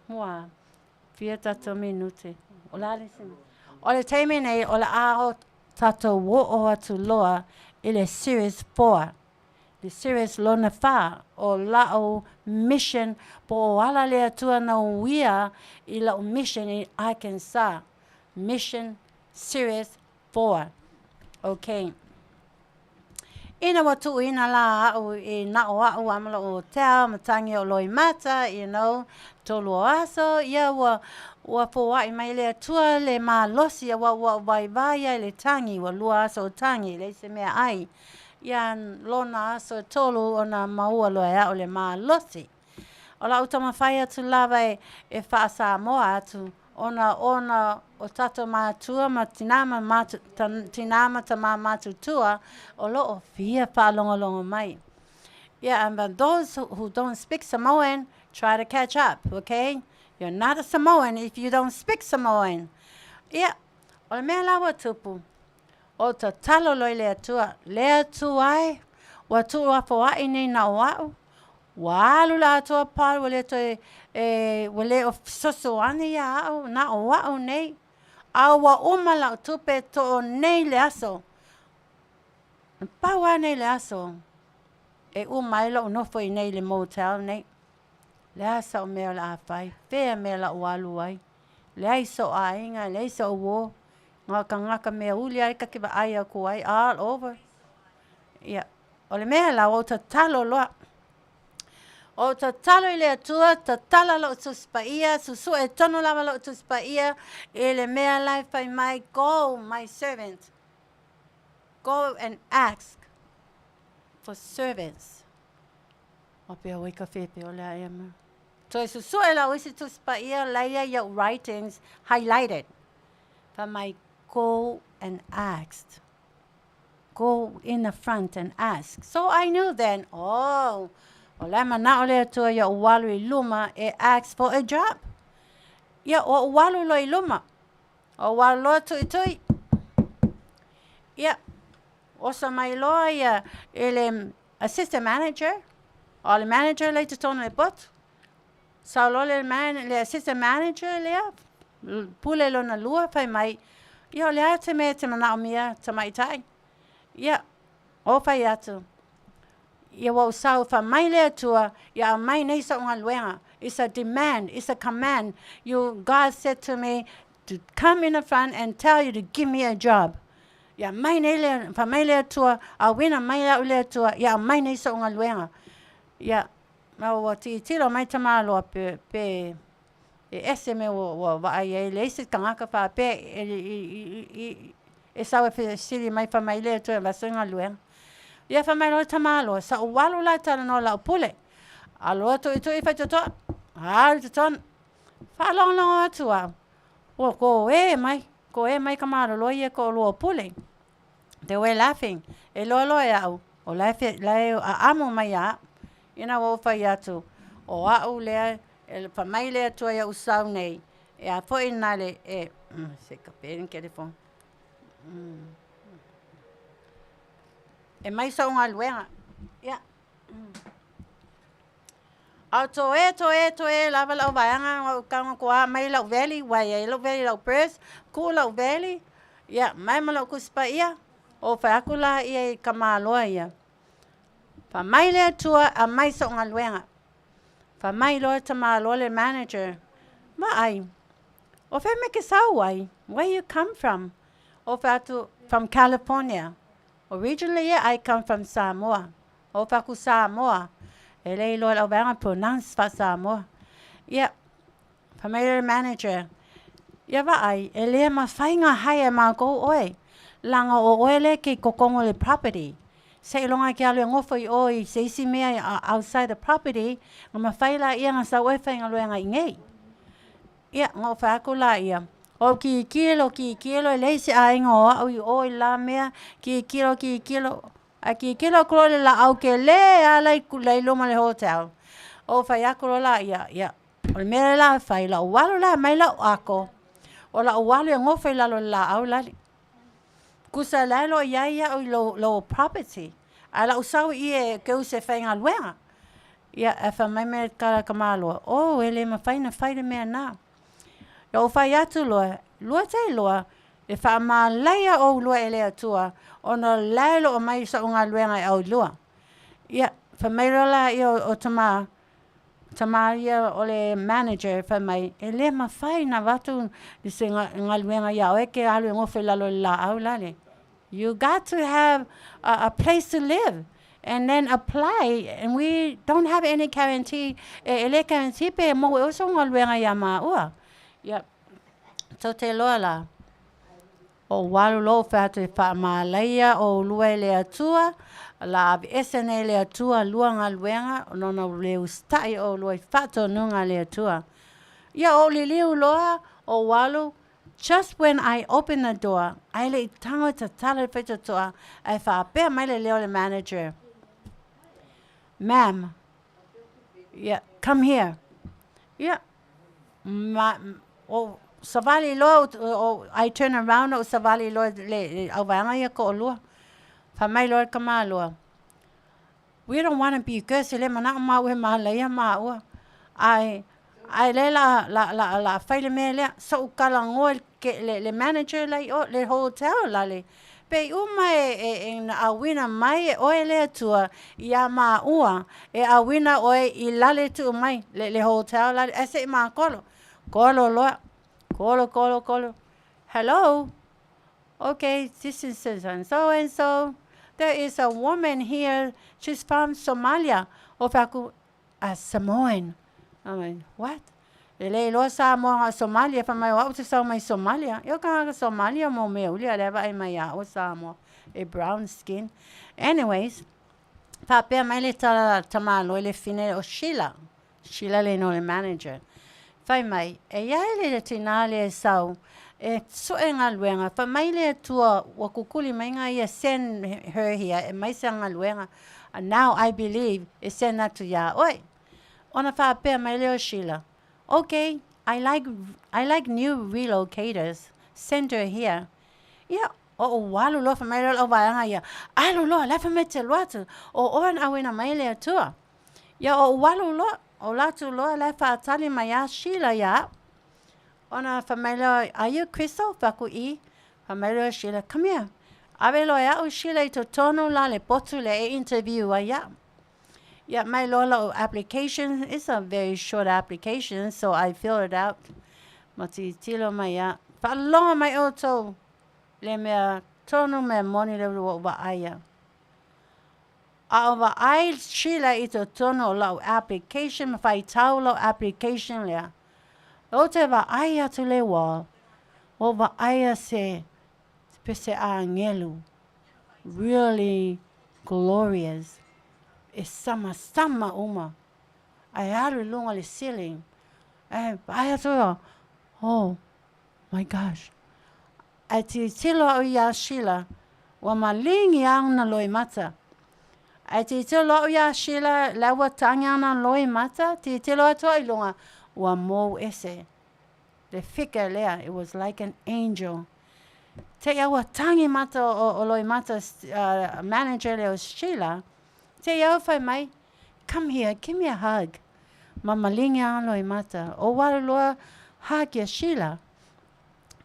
ua fia tatou minute. O le a le isi mea? O le taimi nei o le a o tatou o'o atu loa i le series 4, le series lona fa o la'u mission po o ala le Atua na uia i la'u mission i Arkansas. Mission series 4. Okay. Ina ua tuuina la a'u i na o a'u a ma lo'u hotel ma tagi o loimata, tolu o aso, ia ua foa'i mai le Atua le malosi auā ua ou vaivai ai le tagi, ua lua aso o tagi, leai se meaai. Ia lona aso e tolu ona maua loa e a'u le malosi. O la'u taumafai atu lava e faa-Samoa atu ona o tatou matua ma tinā ma matu, tinā ma tamā matutua o lo'o fia faalogologo mai. Yeah, and but those who don't speak Samoan, try to catch up, okay? You're not a Samoan if you don't speak Samoan. Ia, o le mea la ua tupu, o tatalo loa i le Atua, le Atua e, ua tuuafoa'i nei na o a'u, ua alu le atoa pale ua le toe e ua le o fesoasoani iā a'u na o a'u nei, a ua uma la'u tupe to'o nei le aso. Na pau lava nei le aso e uma ai lo'u nofo i nei i le motel nei. Le a sa'u mea o le a fai, fea mea la'u alu ai, leai so'u aiga, leai so'u uō, na o tagata mea uli lava ta te vaai atu ai all over. Ia, o le mea la ua ou tatalo loa. O tatalo i le Atua, tatala lo'u Tusi Paia, susu'e tonu lava lo'u Tusi Paia i le mea la e fai mai, "Go, my servant, go and ask for servants." O pea oi ka fepe o le a ea ma. Toe susu'e la'u isi Tusi Paia la ia ia'u writings highlighted. Fai mai, "Go and ask. Go in the front and ask." So I knew then, oh, o le mana'o le Atua ia'u alu i luma e ask for a job. Ia o ou alu loa i luma. O ou alu loa tu'itu'i. Ia, oso mai loa ia e le assistant manager, o le manager le i totonu le potu. Sau loa le, man, le assistant manager lea, pule lona lua fai mai, ia o le a te mea te mana'omia tamaitai. Ia, o fai atu. Ia ua ou sau fa mai le Atua, ia aumai nei sa'u galuega. It's a demand, it's a command. You, God said to me to come in the front and tell you to give me a job. Ia mai nei le, fa mai le Atua, auina mai a'u le Atua, ia aumai nei sa'u galuega. Ia, ma ua tilotilo mai tamāloa pe, pe e ese me ua, ua vaai ai leai se tagata faapea e, i, i, e sau e fesili mai fa mai le Atua e vaso i galuega. Ia fa mai loa tamāloa, sa'u alu la e talanoa la'u pule. Aloa tu'itu'i faitotoa, alu i totonu. Faalogologo atu a'u, ua ko e mai, ko e mai ka malolo ia ko lua pule. They were laughing. E loa loa e a'u, o lae, fe, lae a'amo mai ia a'u. Ina ua ou fai atu, o a'u lea, e fa mai le Atua ia'u sau nei, e a fo'i na le, e, se ka pe telefone. E mai sa'u galuega. Ia. A to e, to e, to e, lava la'u vaega, o kaga koa mai la'u veli, uai ai la'u veli la'u purse, ku'u la'u veli, ia, mai ma la'u Tusi Paia, o fai aku la ia i ka maloa ia. Fa mai le Atua aumai sa'u galuega. Fa mai loa tamāloa le manager. Va'ai. O fea me ke sau ai? Where you come from? O fai atu, from California. Originally, yeah, I come from Samoa. O fai aku Samoa. E le iloa lau vaega pronounce fa Samoa. Ia, fa mai le manager. Ia va'ai, e le mafai ngā hai e mākou oe. Langa o oe le ke kokongo le property. Seiloga e ke alu e gofo i o i se isi mea outside the property, nga mafai laia nga sau oe faigaluega i nei. Ia, ga ou fai aku laia. O tilotilo, tilotilo, e leai se aiga o a'u i o i la mea, tilotilo, tilotilo, ae tilotilo atu loa i le la'au kelē a lai lai luma o le hotel. Ou fai atu loa laia, ia, o le mea lea la fai, la'u alu la e aumai la'u ako, o la'u alu e gofo i lalo o le lā'au lale. Kusa la lo iai a'u i lou, lou property. Ae la'u sau i e ke use faigaluega. Ia, e fai mai me ka, ka maloa, oh, e le mafai na fai le mea na. Ia ou fai atu loa, lua te iloa, E faamalaia oulua e le Atua, ona o la e loo mai so'u galuega e aulua. Ia, fai mai loa laia o tamā, tamā ia o le manager, fai mai, e lē mafai ona avatu se galuega iā oe e te alu e gofo i lalo o le laau lale. You got to have a place to live and then apply and we don't have any guarantee, e lē guarantee pe maua e oe sou galuega iā māua. Ia, tou te iloa la, o alu loa ou fai atu e faamalaia oulua e le Atua, la aveese nei le Atua lua galuega ona ua le usitai oulua i faatonuga a le Atua. Ia ou liliu loa, ou alu, just when I open the door, ae le i tago e tatala le faitotoa, ae faapea mai le leo o le manager, Ma'am, yeah, come here. Ia, ma, o savali loa, o, I turn around ou savali loa le auvaega ia toalua. Fai mai loa le tamāloa, we don't want to be cursed, e le manao maua e malaia maua. Ae, ae lea la, la, la, la fai le mea lea, so'u talanoa i le, le manager la i o, le hotel lale, pe i uma e, e, e na auina mai e oe le Atua iā maua, e auina oe i lale tuu mai, le, le hotel lale, ae se i makolo. Kolo loa, kolo, kolo, kolo. Hello? Okay, this is and so and so. There is a woman here, she's from Somalia. O fai atu, a Samoan. I'm like, what? E le iloa Samoa na o Somalia, fai mai o au ou te sau mai Somalia. Ia o tagata Somalia mo mea uli a o lea e vaai mai ia au Samoa, e brown skin. Anyways, faapea mai le tala tamāloa i le fine o Sheila, Sheila le igoa o le manager. Fai mai, e i ai le tinā lea e sau e sue galuega, fai mai le Atua ua kukuli mai ngā ia send her here e mai sa galuega. And now I believe e send atu iā oe. Ona faapea mai lea o Sheila, Ok, I like, I like new relocators, send her here. Ia, oʻu alu loa fai mai lea o lau vaega ia, alu loa, la e fai mai e te alu atu, o oe na auina mai le Atua. Ia, oʻu alu loa, o alu atu loa la e faatali mai a Sheila iā au. Ona fai mai lea, are you Crystal? Fai atu, i. Fai mai lea o Sheila, come here. Ave loa e au Sheila i totonu la le potu lea e interview ai iaʻu. Ia, mai loa lau application, it's a very short application, so I fill it out. Ma tilotilo mai ia. Faalogo mai outou le mea tonu mea moni lea ua ou vaai au. A o vaai Sheila i totonu o lau application ma faitau lau application lea, ou te vaai atu le wall, ua ou vaaia se pese agelu, really glorious, e samasama uma, ae alu i luga o le ceiling, ae vaai atu au, oh my gosh. Ae tilotilo au iā Sheila, ua maligi lava ona loimata. Ae tilotilo au iā Sheila, la ua tagi ana loimata, tilotilo atu au i luga, ua mou ese le figure lea, it was like an angel. Te i au ua tagi mata o loimata manager lea o Sheila, te i au fai mai, come here, give me a hug. Ma maligi ana loimata. O alu loa hug iā Sheila.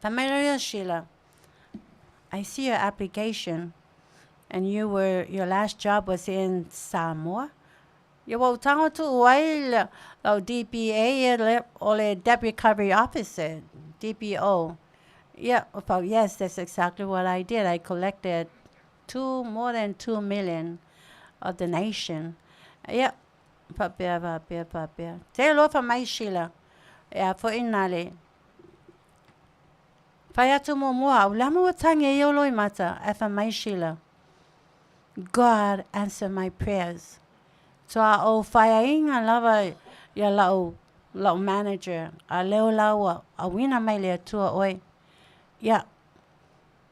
Fai mai loa ia Sheila, I see your application and you were, your last job was in Samoa. Ia ua ou tago tuu ai lau DPA ia o le Debt Recovery Officer, DPO. Ia, fau, yes, that's exactly what I did. I collected two, more than 2 million of the nation. Ia, faapea, faapea, faapea. Te loa fai mai Sheila, e a foi nā le, fai atu muamua au, le ama ua tagi ai ou loimata, ae fai mai Sheila, God answer my prayers. So a ou faiaina lava ia lau, lau manager, a leo laua, auina mai le Atua oe. Ia,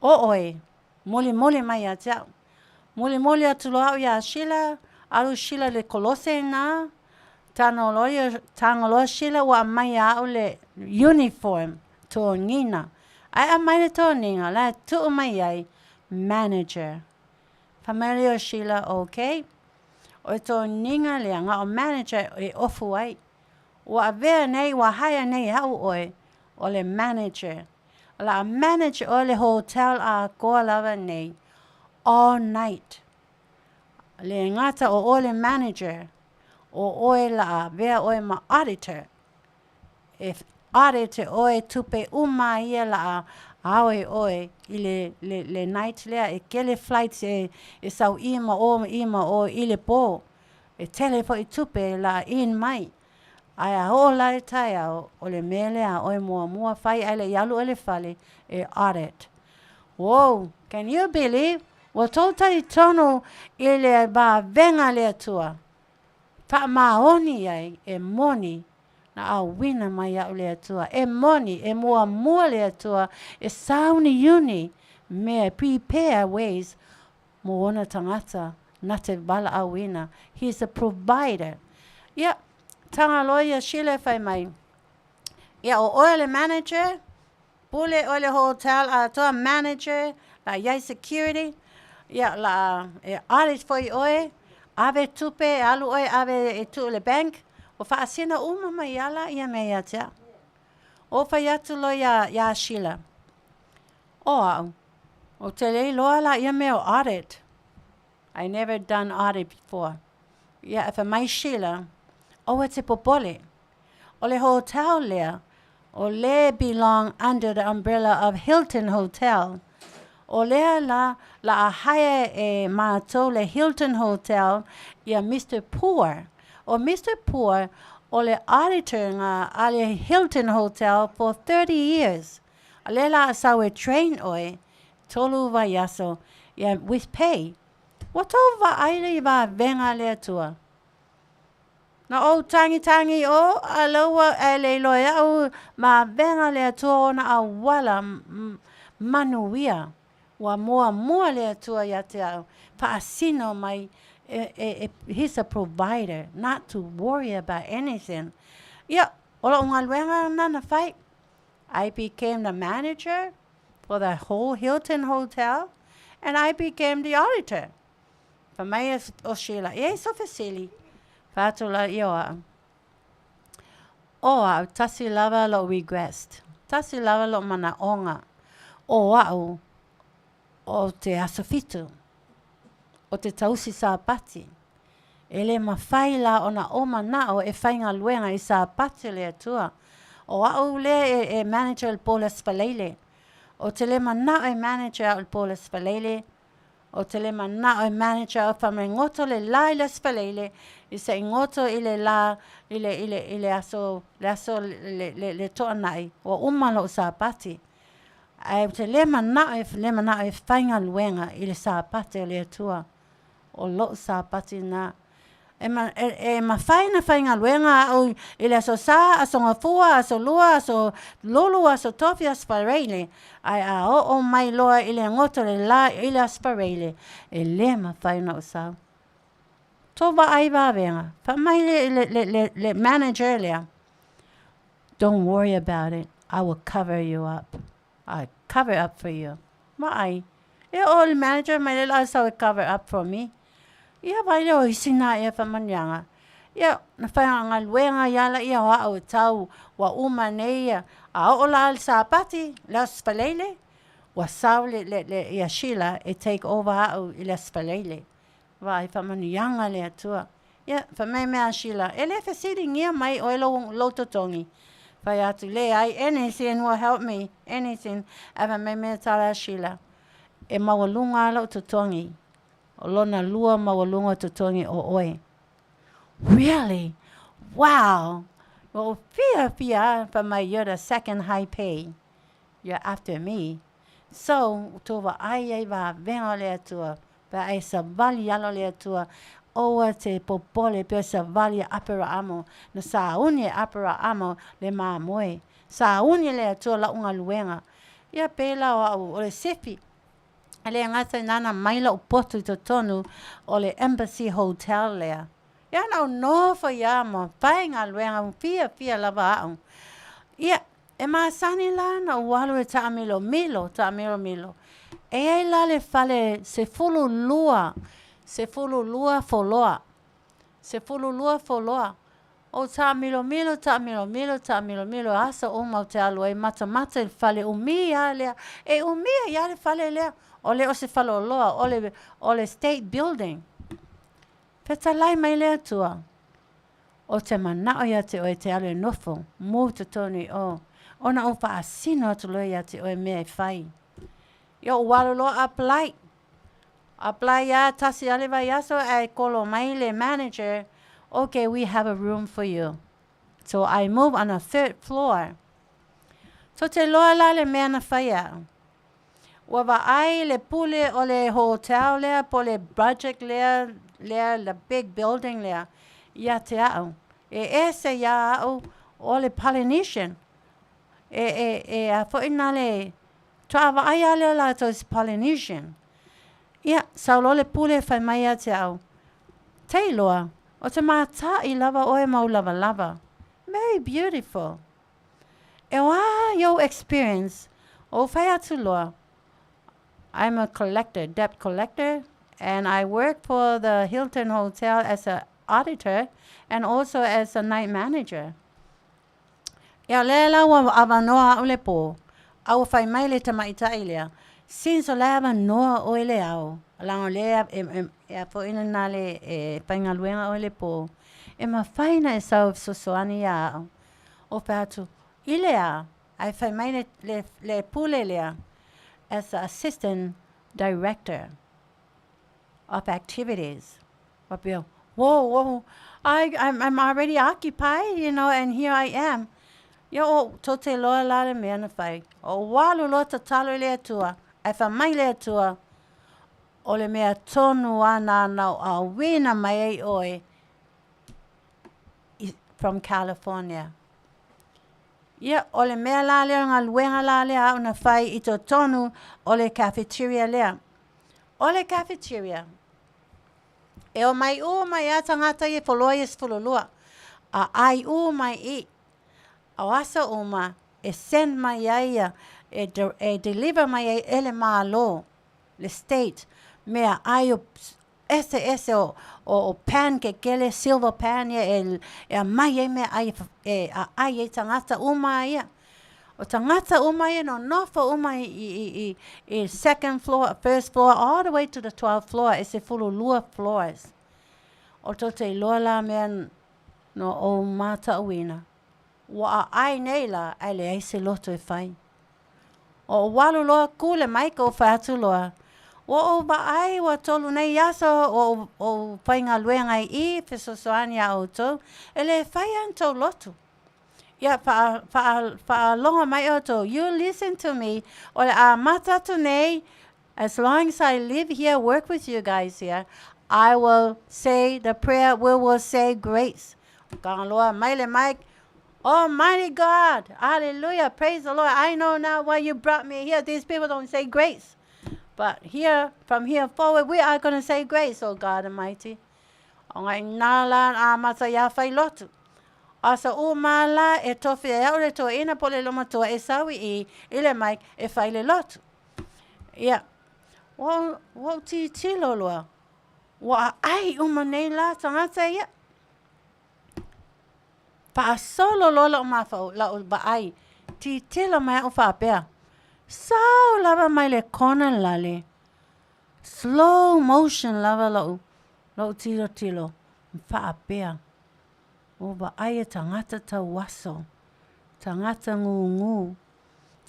o oe, molimoli mai ia te au. Molimoli atu loa au iā Sheila, alu Sheila i le kolose na, tago loa ia, tago loa Sheila ua aumai ia au le uniform, toniga. Ae aumai le toniga, la e tuu mai ai, manager. Fai mai lea o Sheila, okay, o le toniga lea, na o manager e ofu ai. Ua avea nei, ua hire nei e au oe, o le manager. O le a manage ʻoe le hotel atoa lava nei all night. Le gata o ʻoe le manager, o ʻoe la a avea ʻoe ma auditor. E audit e ʻoe tupe uma ia la a ao e ʻoe i le, le, le night lea e kele flights e, e sau i ma ʻō i ma ʻō i le pō. E tele foʻi tupe la a in mai. Ae a oo la i le taeao, o le mea lea a ʻoe muamua fai ae le i alu ʻoe i le fale e audit. Whoa, can you believe? Ua tou talitonu i le vavega a le Atua. Faamaoni ai e moni na auina mai iaʻu le Atua. E moni, e muamua le Atua e sauniuni mea e prepare ways mo ona tagata na te valaauina. He is a provider. Ia, taga loa ia Sheila e fai mai, ia o ʻoe le manager, pule ʻoe le hotel atoa manager, la iai security, ia la e audit foi ʻoe, ave tupe, e alu ʻoe ave e tuu i le bank, ua faasino uma mai a la ia mea ia te au. Ou fai atu loa iā, iā Sheila, O au, ou te le iloa la ia mea o audit. I never done audit before. Ia, e fai mai Sheila, aua te popole. O le hotel lea, o le belong under the umbrella of Hilton Hotel. O lea la, la a hire e mātou le Hilton Hotel ia Mister Poor. O Mister Poor, o le auditor nga a le Hilton Hotel for 30 years. A lea la a sau e train ʻoe, tolu waiaso, ia with pay. Ua tou vaai le i vavega a le Atua. Na ou tangitangi o a laua e le iloa iaʻu mavega le Atua ona auala manuia. Ua muamua le Atua ia te au, faasino mai e, e, e, he's a provider, not to worry about anything. Ia, o loʻu galuega na na fai. I became the manager for the whole Hilton Hotel and I became the auditor. Fai mai o Sheila, e ai so fesili. Fai atu la ia o au. O au, tasi lava loʻu regrest. Tasi lava loʻu manaʻoga. O au, o te aso fitu, o te tausi Sāpati. E le mawhai la ona o manao e faigaluega i Sāpati o le Atua. O au lea e, e manager le po le Aso Faraile. O te le manao e manager au le po le Aso Faraile. O te le manao e manager au whamaingoto le la i le Aso Faraile, i se ingoto i le la i le, i le, i le aso, le aso le, le, le toanai, ua uma loʻu Sāpati. Ae ou te le manao e, le manao e faigaluega i le Sāpati o le Atua. O loʻu Sāpati na. E, ma, e, e mawhai na faigaluega aʻu i le Aso Sa, Aso Gafua, Aso Lua, Aso Lulu, Aso Tofi, Aso Faraile, ae a oo mai loa i le goto le la i le Aso Faraile, e le mawhai ona ou sau. Tō vaai vavega, fai mai le, le, le, le, le manager lea, Don't worry about it, I will cover you up. I cover up for you. Vaai, e o le manager mai le la sau e cover up for me. Ia vai lea o isi nā ea whamanuianga. Ia, na whai galuega ia la ia o au e tau ua uma nei ia. A oo la le Sāpati, le Aso Faraile, ua sau le, le, le, ia Sheila e take over au i le Aso Faraile. Vaai whamanuianga le Atua. Ia, fai mai mea a Sheila, e le fesiligia mai ʻoe lou, lou totogi. Fai atu, Leai, anything will help me, anything. Ae fai mai mea tala a Sheila, E maualuga a loʻu totogi, o lona lua maualuga o totogi o ʻoe. Really? Wow! Ua ou fiafia a, fai mai, you're the second high pay. You're after me. So, ua tou vaai ai vavega o le Atua, Pe a e savali alo le Atua, aua te popole pea savali a Aperaamo, na sauni e Aperaamo le mamoe. Sauni e le Atua lau galuega. Ia pela o au o le sefi. E le gata i nana mai lau potu i totonu o le Embassy Hotel lea. Ia na ou nofo ia ma fai galuega fiafia lava au. Ia, E masani la na ou alu e taamilomilo, taamilomilo. E iai la le fale 12, 12 foloa, 12 foloa. O tāmilomilo, tāmilomilo, tāmilomilo, aso uma ou te alu ai matamata i le fale umi lava lea. E umi ai lava le fale lea. O le o se faleoloa, o le, o le state building. Fetalai mai le Atua, Ou te manao iā te oe e te alu e nofo, mou totonu i o, ona ou faasino atu loa iā te oe mea e fai. Ia ou alu loa apply. Apply iā tasi a le vaiaso ae kolo mai le manager, okay we have a room for you. So I move on a third floor. So te loa la le mea na fai au. Ua vaai le pule o le hotel lea po le budget lea, lea the big building lea ia te au. E ese iā au o le Polynesian. E, e, e a foi nā le toa vaai a lea lātou is Polynesian. Ia, sau loa le pule fai mai ia te au, Teiloa, o te mātāi lava oe mau lavalava. Very beautiful. E wā i ou experience, ou whai atu loa. I'm a collector, debt collector, and I work for the Hilton Hotel as a auditor and also as a night manager. Ia lea la ua avanoa au le pō, a ua fai mai le tamaitai lea, since o la e avanoa oe le ao, leaga o lea e, e, e a foi lena le e faigaluega oe le pō, e mafai ona e sau e fesoasoani iā au. O fai atu, I le a? Ae fai mai le, le, le pule lea, as the assistant director of activities. Faapea, whoa, whoa, I, I'm, I'm already occupied, you know, and here I am. Ia o to te loa la le mea na fai. O walu loa tatalo i le Atua, ae fai mai le Atua, o le mea tonu a nāna o auina mai ai oe i, from California. Ia, o le mea la lea, o le galuega la lea aʻu na fai i totonu o le cafeteria lea. O le cafeteria, e o mai ū mai a tagata ia e foloa ia 12, a ʻai ū mai i. O aso uma e send mai ai ia, e, e deliver mai ai e le Malo, le state, mea ʻai o ese ese o, o, o pan kekele, silver pan ia e, e aumai ai meaʻai e, e ʻaʻai ai tagata uma ia. O tagata uma ia nonofo uma i, i, i, i second floor, first floor, all the way to the 12th floor, e 12 floors. O tou te iloa la mea no ou mātaʻuina, ua ʻaʻai nei la ae leai se loto e fai. O walu loa kū le maika o fai atu loa, Ua ou vaai ua tolu nei aso o ou faigaluega i i fesoasoani iā ʻoutou, e lē fai ana tou lotu. Ia, wha, wha, whaalogo mai ʻoutou, you listen to me, o le ʻamata atu nei, as long as I live here, work with you guys here, I will say the prayer, we will say grace. Kangaloa mai le mic, Almighty God, hallelujah, praise the Lord. I know now why you brought me here. These people don't say grace. But here, from here forward, we are going to say grace, oh God Almighty. O ngai nā la a mata ia whai lotu. A sa u mā la e tofi e au le toa ina po le loma toa e saui i, i le mic e whai le lotu. Ia, ua, ua u titilo loa. Ua ai uma nei la tagata ia. Faasolo loa la'u mafau, la'u vaai, tilotilo mai a'u faapea, Sau lava mai le kona lale. Slow motion lava la'u, la'u tilotilo, faapea, Ua vaai e tagata tauaso, tagata gūgū,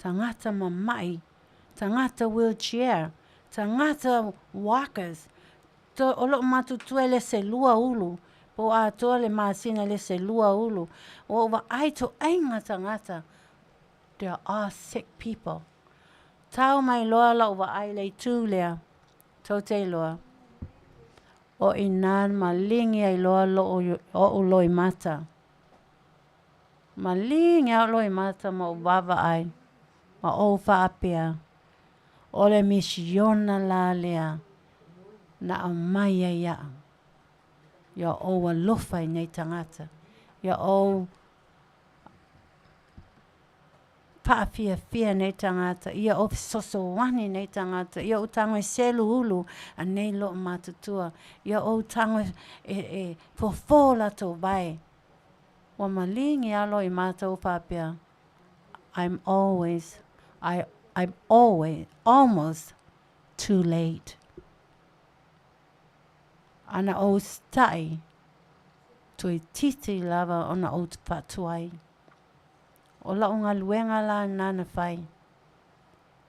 tagata mama'i, tagata wheelchair, tagata walkers, To, o loʻu matutua e le selua ulu, po o atoa le masina e le selua ulu. Ua ou vaai toaiga tagata, they are all sick people. Tau mai loa loʻu vaai i le itu lea, tou te iloa, o inā maligi ai loa loʻu, oʻu loimata. Maligi au loimata ma ou vaavaai, ma ou faapea, O le misiona la lea na aumai ai iaʻu, ia ou alofa i nei tagata, ia ou faafiafia nei tagata, ia ou fesoasoani nei tagata, ia ou tago e selu ulu a nei loʻu matutua, ia ou tago e, e, e fofo latou wae. Ua maligi lava loa i matou faapea, I'm always, I, I'm always, almost too late. Ana ou usitai, toeitiiti lava ona ou faatuai. O la'u galuega la lena na fai.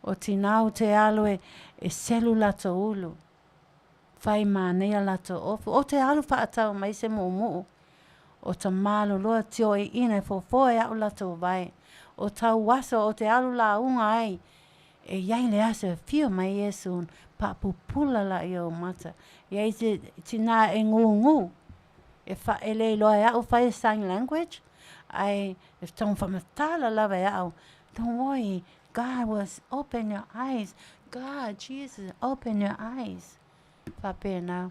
O tinā ou te alu e selu latou ulu, fai manaia latou ofu. Ou te alu faatau mai se mu'umu'u. O ta maloloa tioiina e fofo e a'u latou vae. O tau aso ou te alu lauga ai, e iai le aso e afio mai Iesu paapupula laia o mata. E iai se tinā e gūgū, e fa, e le iloa e a'u fai sign language, ae e tau faamatala lava e a'u, don't worry, God will open your eyes, God, Jesus, open your eyes. Faapena.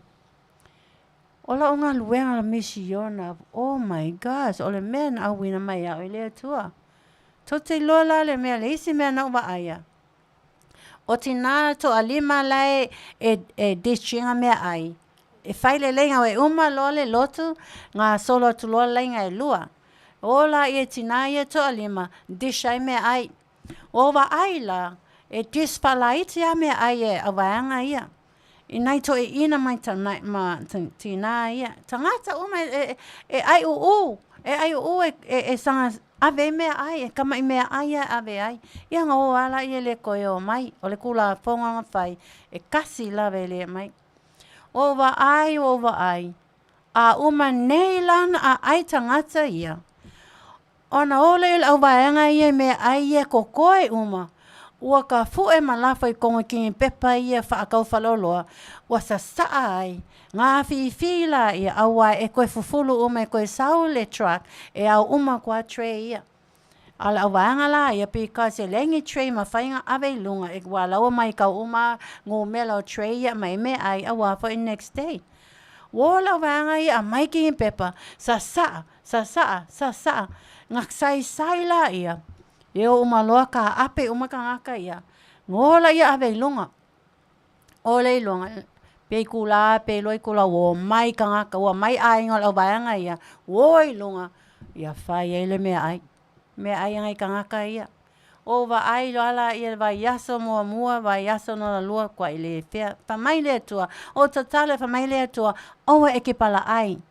O la'u galuega la misiona, oh my gosh, o le mea na auina mai a'u e le Atua. Tou te iloa la le mea, le isi mea na ou vaaia, o tinā toalima la e dish ina meaai, e fai le leiga e uma loa le lotu, gasolo atu loa laiga e lua. O laia tinā ia toalima, dish ai meaai. Ua ou vaai la, e dish faalaiti lava meaai e auvaega ia. I nai toeaiina ma ma tinā ia. Tagata uma e ai uu, e ai uu e saga ave ai meaai, e kama'i meaai lava e ave ai. Ia ona o lava lea e le toe o mai. O le Tulafono na fai, e tasi lava e le aumai. Ua ou vaai, ua ou vaai, a uma nei la ona aai tagata ia, ona o lea o le auvaega ia i meaai ia e kokoe uma, ua tafu'e ma lafo i totonu i kinipepa ia faatau faleoloa, ua sasaa ai, gafifi laia, auā e toe fufulu uma e toe sau le truck e ao uma atu lava tray ia. A o le auvaega la ia, because e leai ni tray e mafai ona ave i luga, aua o la ua matau uma lava numera o tray ia e aumai ai meaai aua foi next day. Ua o le auvaega ia aumai kinipepa, sasaa, sasaa, sasaa, gasaisai laia, e oo uma loa taape uma tagata ia, ona o laia ave i luga. O lea i luga, pe itula pe 2 itula ua omai tagata, ua omai aiga o le auvaega ia, ua o i luga, ia fai ai le meaai, meaai a nai tagata ia. Ua ou vaai loa laia i le vaiaso muamua, vaiaso lona lua, matuai le fea. Fai mai le Atua, ou tatalo fai mai le Atua, aua e te palaai.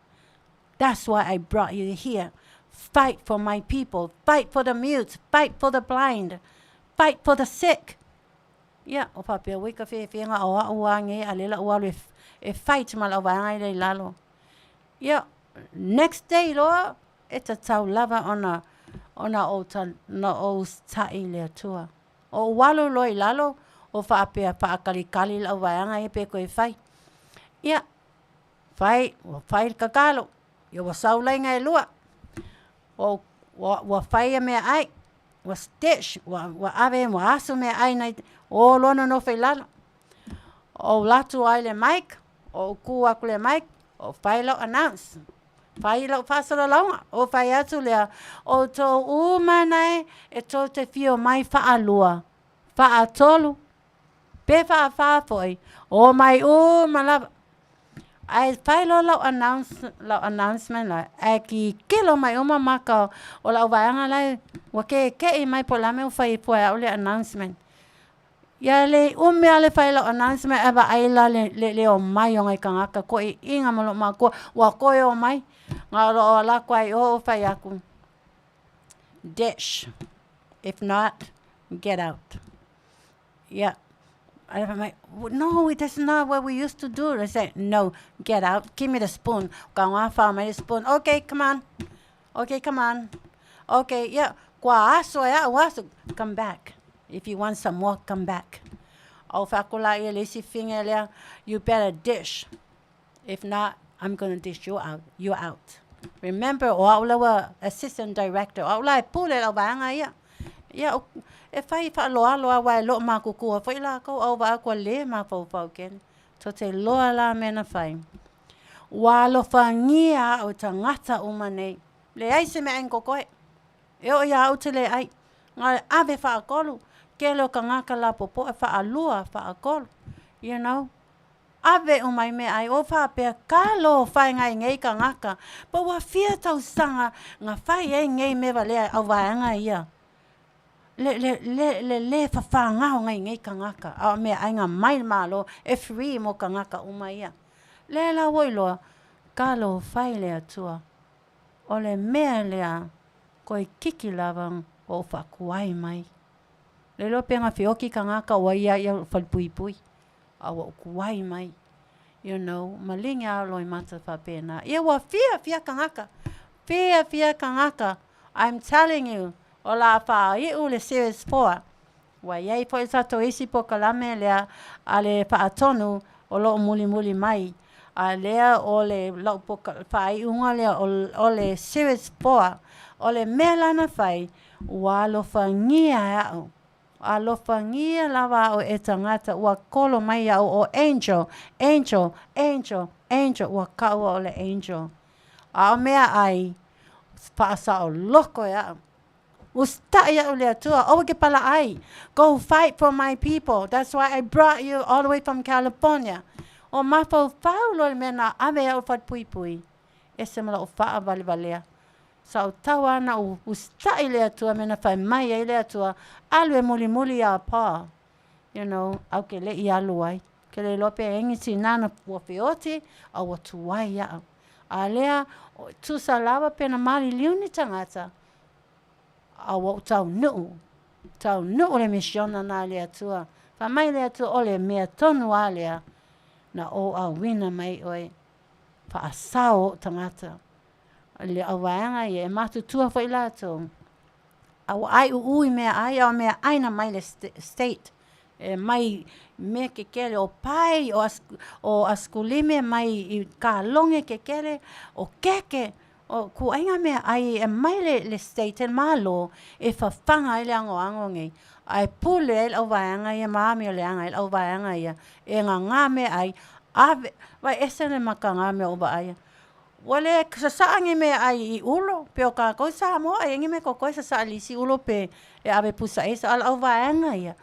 That's why I brought you here. Fight for my people, fight for the mutes, fight for the blind, fight for the sick. Ia, o faapea ua i ka fefiaga o a'u lava nei a o lea o le a ou alu e fight ma le auvaega lea i lalo. Ia, next day loa, e tatau lava ona ona ou ona ou usitai i le Atua. Ou alu loa i lalo, o faapea faatalitali le auvaega ia pe toe fai. Ia, fai, ua fai le tatalo, ia ua sau laiga e lua. Ua, ua, ua fai ia meaai, ua stitch, ua, ua ave, ua asu meaai nai, o loa nonofo i lalo. Ou alu atu ai i le mic, ou tu atu i le mic, ou fai lau announce, fai lau faasalalauga, ou fai atu lea, outou uma nae e tou te fia omai faalua, faatolu, pe faafā foi, omai uma lava. Ae fai loa lau announce, lau announcement la, ae tilotilo mai uma maka o le auvaega la ua keke'i mai po o le a le mea ua fai ai fua e a'u le announcement. Ia le umi lava le fai o lau announcement ae vaai la le, le, le omai o nai tagata toeaiina ma loomatua ua toe omai. Na o loo alu atu lava i o ou fai atu, dish, if not, get out. Yeah. Ae fai mai, no, that's not what we used to do. I said, no, get out, give me the spoon. Ka ngā mai le spoon. Okay, come on. Okay, come on. Okay, yeah. Kua aso e a'u aso. Come back. If you want some more, come back. Ou fai atu laia i le isi figa lea, you better dish. If not, I'm gonna dish you out. You're out. Remember, o a'u la ua assistant director. O a'u la e pule i lau vaega ia. Ia, e fai faaloalo lava aua e le o matutua foi latou, a ou vaai atu ua le mafaufau tele. Tou te iloa la mea na fai. Ua alofagia a'u e tagata uma nei. Leai se meaai na totoe. E oo ia au ou te le ai. Na o le ave faatolu, tele o tagata lapopoa e faalua, faatolu, you know. Ave uma i meaai o faapea talofa e ngai nei tagata po ua fia tausaga na fai ai nei mea valea au vaega ia le le le le le fafagao nai nei tagata a o meaai na mai le Malo e free mo tagata uma ia. Lea la ua iloa talofa e le Atua o le mea lea toeititi lava ou faatuai mai. Le iloa pe na feoti tagata ua ia ia falepuipui a ua ou tuai mai. You know, maligi lava Loimata faapena. Ia ua fiafia tagata, fiafia tagata. I'm telling you, o le a faaiu le series 4. Ua i ai foi le tatou isi polokalame lea a le faatonu o lo o mulimuli mai. A lea o le lau faaiuga lea o le series 4. O le mea la na fai, ua alofagia e au. Alofagia lava au e tagata ua kolo mai au o angel, angel, angel, angel, ua taua o le angel. A o meaai, faasaoloko e au. Usita'i au le Atua, aua ke palaai. Go fight for my people. That's why I brought you all the way from California. O mafaufau loa le mea na ave au falepuipui. Ese ma lou faavalevalea. Sa ou tau lava na ou usita'i le Atua mea na fai mai ai le Atua, alu e mulimuli iā Paul. You know, ae ou te le i alu ai. Ke le iloa pe i ai ni tinā na ua feoti a ua tuai au. A lea, tusa lava pe na maliliu ni tagata, a ua ou taunuu, taunuu le misiona na a le Atua. Fai mai le Atua, o le mea tonu lava lea na ou auina mai oe, faasao ou tagata. Le auvaega ia, e matutua foi latou, a ua aiuʻu i meaai, a o meaai na mai le state, e mai mea kekele, o pai, o asikulime mai i kaloge kekele, o keke, o ituaiga meaai e aumai le state e le Malo e fafaga ai le agoago nei, ae pule ai le auvaega ia ma amio leaga ai le auvaega ia e gagā meaai, ave, vaai ese le mataga mea ua ou vaaia. Ua le sasaa ni meaai i ulo, pei o tatou i Samoa e i ai ni mea totoe e sasaa i le isi ulo pe e ave pusa esa, a o le auvaega ia,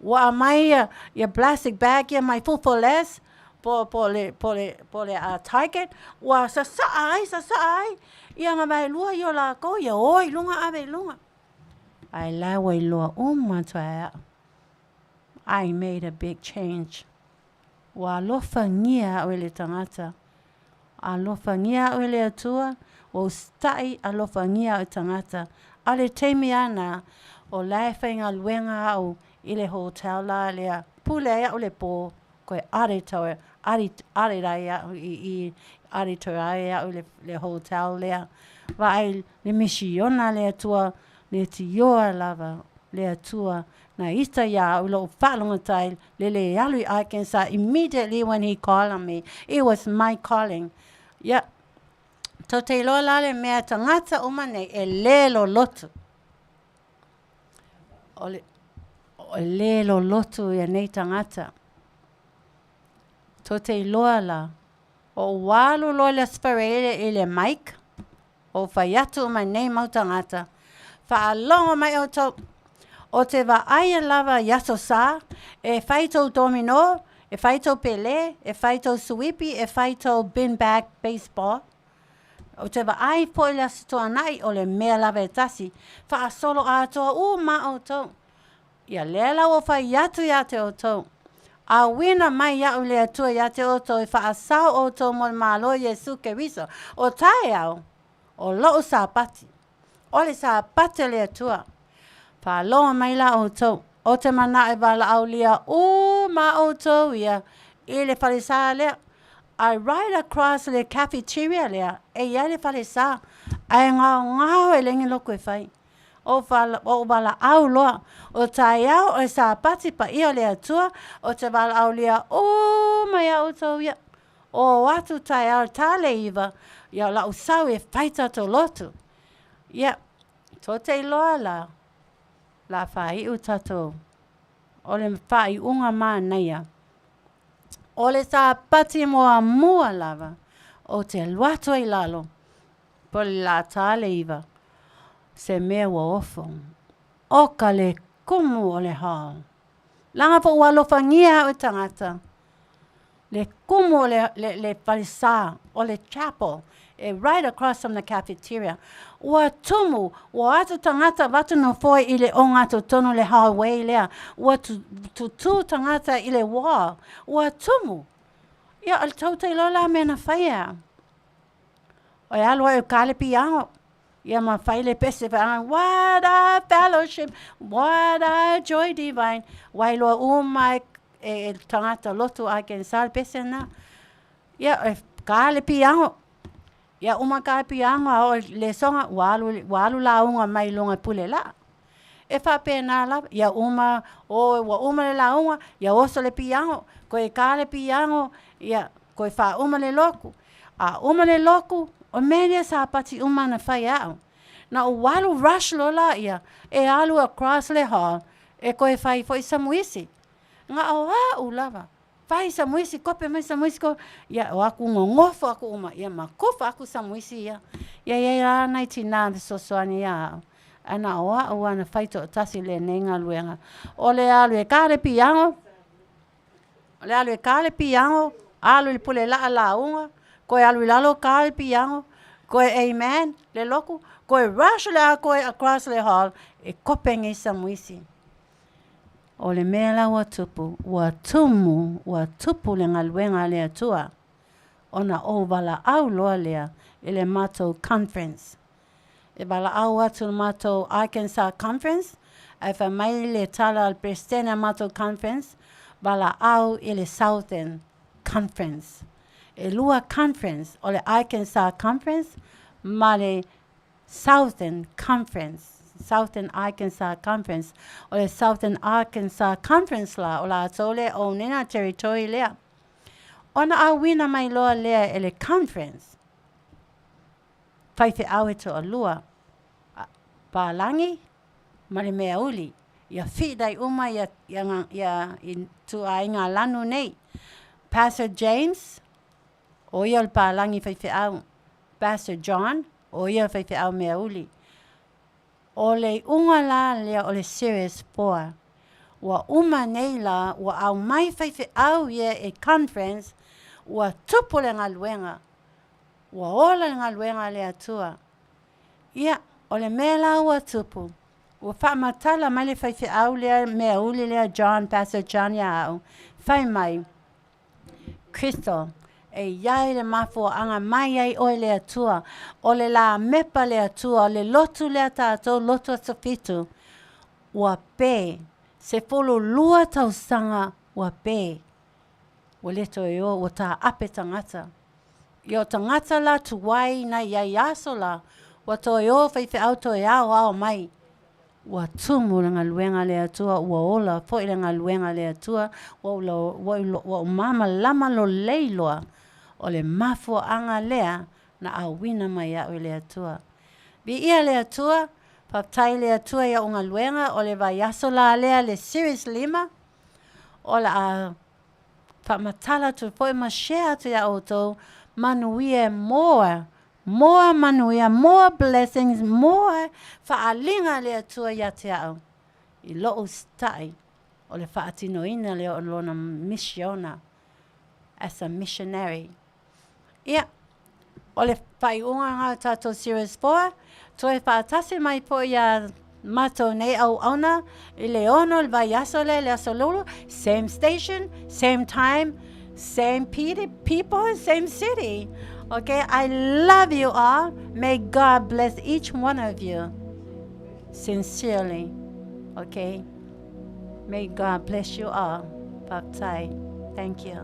ua aumai ia plastic bag ia mai Food for Less po po le po le po le Target, ua sasaa ai sasaa ai ia na vaelua ia o latou ia o i luga ave i luga. Ae la ua iloa uma atu ai e au, I made a big change. Ua alofagia au e le tagata. Alofagia au e le Atua, ua usitai alofagia au e tagata. A o le taimi lava lena, o la e faigaluega au i le hotel la lea, pule ai au i le po, toe auditor, audit ai au i i, auditor ai au i le hotel lea. Vaai le misiona a le Atua, leitioa lava le Atua na ita iā au i lou faalogotai le le alu i Arkansas immediately when he called on me. It was my calling. Ia, tou te iloa la le mea tagata uma nei e le lolotu. O le, e le lolotu ia nei tagata. Tou te iloa la, o ou alu loa i le Aso Faraile i le mic, Ou fai atu uma nei mau tagata, Faalogo mai outou, o te vaaia lava i aso sa, e fai tou domino, e fai tou pele, e fai tou suipi, e fai tou bin bag baseball. Ou te vaai foi i le Aso Toonai, o le mea lava e tasi, faasolo atoa uma outou. Ia lea la ua fai atu iā te outou. Auina mai iaʻu le Atua iā te outou e faasao outou mo le Malo o Iesu Keriso. O taeao, o loʻu Sapati. O le Sapati o le Atua. Faalogo mai la outou, o te manaʻo e valaaulia uma outou ia i le falesa lea. I right across le cafeteria lea e i ai le falesa, ae gaogao e leai ni lotu e fai. O ou valaau loa, o taeao o le Sapati paia o le Atua, o te valaaulia uma iā outou ia. O atu taeao i le ta le 9, ia o la'u sau e fai tatou lotu. Ia, tou te iloa la, la faaiu tatou, o le faaiuga manaia, o le Sapati muamua lava, ou te alu atu ai i lalo, Po o le la ta le 9, se mea ua ofo. Oka le kumu o le hall. Leaga po ua alofagia au e tagata. Le kumu o le, le, le falesa, o le chapel, e right across from the cafeteria. Ua tumu, ua atu tagata avatu nofoa i le ogatotonu le hallway lea. Ua tutū tagata i le wall. Ua tumu. Ia, o le tou te iloa la mea na faia. O e alu ai o ka le piago. Ia ma fai le pese fa what a fellowship, what a joy divine. Ua iloa uma e, e, e tagata lotu a ke sa le pese na. Ia, e ka le piago. Ia uma ka piago a o le songa ua alu, ua alu lauga mai luga pule la. E faapena lava, ia uma, o ua uma le lauga, ia oso le piago, koe ka le piago, ia koe faauma le loku. A uma le loku, o mea ia sapati uma na fai a'u. Na ou alu rush loa laia, e alu across le hall, e koe fai foi samuisi. Na o a'u lava, fai samuisi, kope mai samuisi, ko, ia o aku gogofo aku uma, ia ma kufa aku samuisi ia. Ia i ai la nai tinā fesoasoani iā a'u. Ae na o a'u lava na fai toatasi lenei galuega. O le alu e ka le piago, o le alu e ka le piago, alu i le pule laa lauga, koe alu i lalo ka le piago, koe amen le loku, koe rush le a koe across le hall, e kope nei samuisi. O le mea la ua tupu, ua tumu, ua tupu le galuega a le Atua, ona ou valaau loa lea i le matou conference. E valaau atu le matou Arkansas Conference, ae fai mai le tala a le Peresetene a matou conference, valaau i le Southern Conference. E lua conference, o le Arkansas Conference ma le Southern Conference, Southern Arkansas Conference. O le Southern Arkansas Conference la, o latou lea e own ina territory lea. Ona auina mai loa lea e le conference, faifeau e toalua, palagi ma le meauli, ia fidai uma ia, ia, ia i ituaiga lanu nei. Pastor James, o ia o le palagi faifeau. Pastor John, o ia o le faifeau meauli. O le iuga la lea o le Series 4. Ua uma nei la, ua aumai faifeau ia e conference, ua tupu le galuega. Ua ola le galuega a le Atua. Ia, o le mea la ua tupu, ua faamatala mai le faifeau lea meauli lea John, Pastor John iā a'u, fai mai, Crystal, e i ai le mafuaaga mai ai oe le Atua, o le lā mepa le Atua, o le lotu lea tātou, lotu aso fitu, ua pē, 12 tausaga ua pē, ua le toe o, ua tāape tagata. Ia o tagata la tuai na i ai aso la, ua toe o faifeau toe aoao mai. Ua tumu le galuega a le Atua, ua ola foi le galuega a le Atua, ua ua ua ou malamalama lolei loa, o le mafuaaga lea na auina mai a'u e le Atua. Viia le Atua, faafetai i le Atua i a'u galuega, o le vaiaso la lea le series 5, o le a faamatala atu foi ma share atu iā outou manuia more More manuia, more blessings, more faaaliga a le Atua ia te au i lou usitai o le faatinoina lea o Lona misiona as a missionary. Ia, o le faaiuga lena o tatou Series 4, toe faatasi mai foi iā matou nei auauna i le 6 o le vaiaso lea i le Aso Lulu, same station, same time, same people, same city. Okay, I love you all. May God bless each one of you. Sincerely. Okay. May God bless you all. Faafetai. Thank you.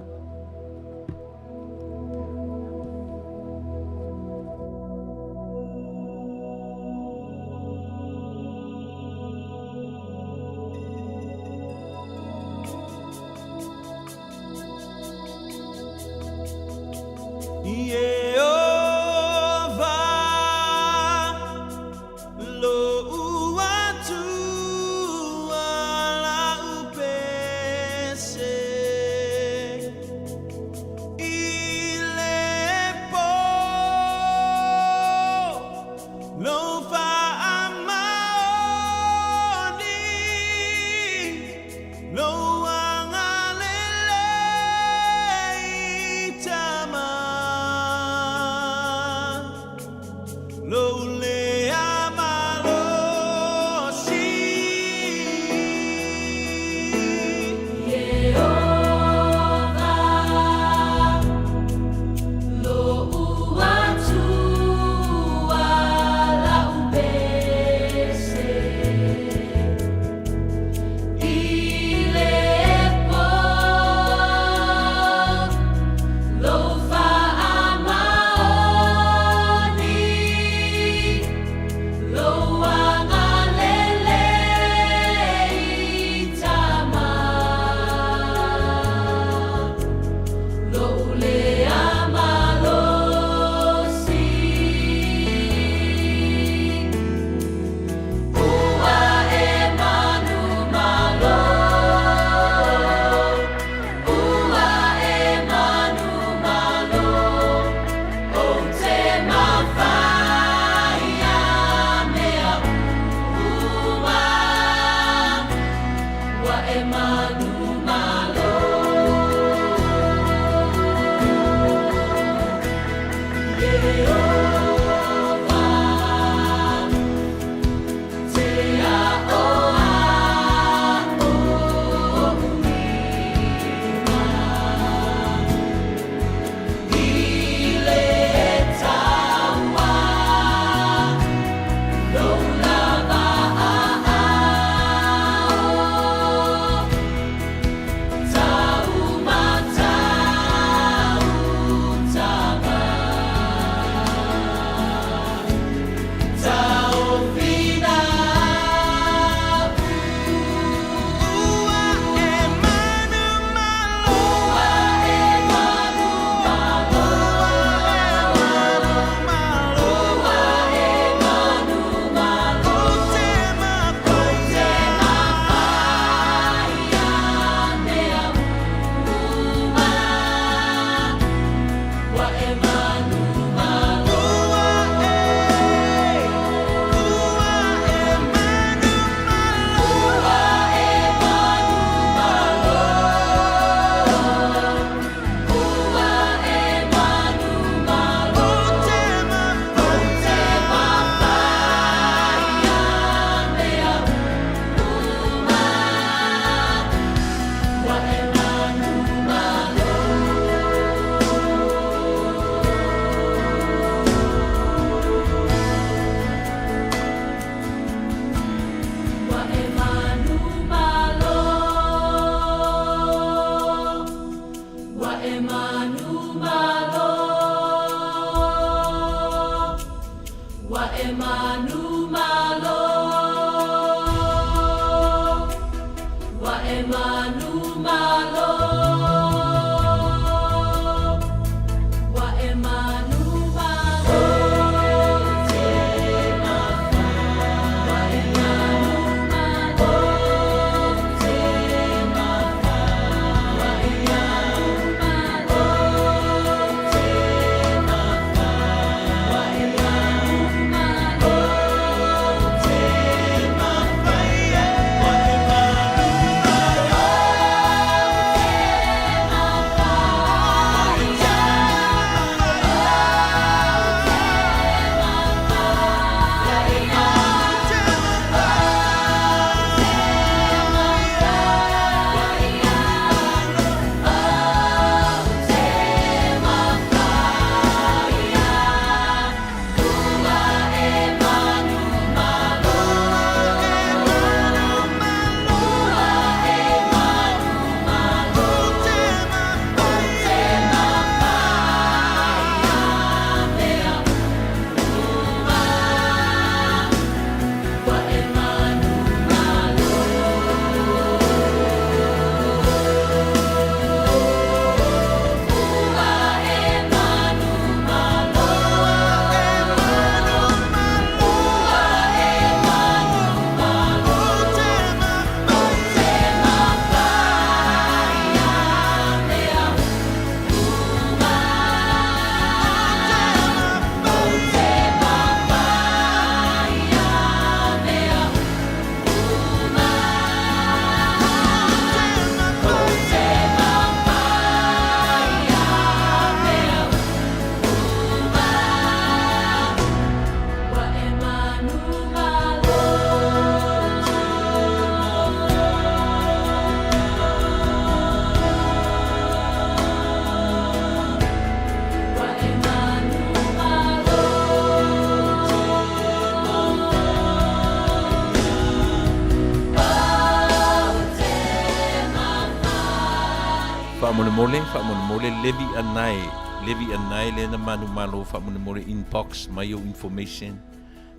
Faamolemole, faamolemole Levi Anae, Levi Anae lea na manumalo faamolemole inbox mai ou information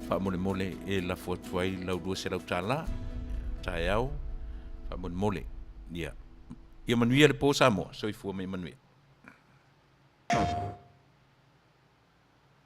faamolemole e lafo atu ai lau $200 taeao faamolemole. Ia. Ia manuia le po Samoa. Soifua ma ia manuia.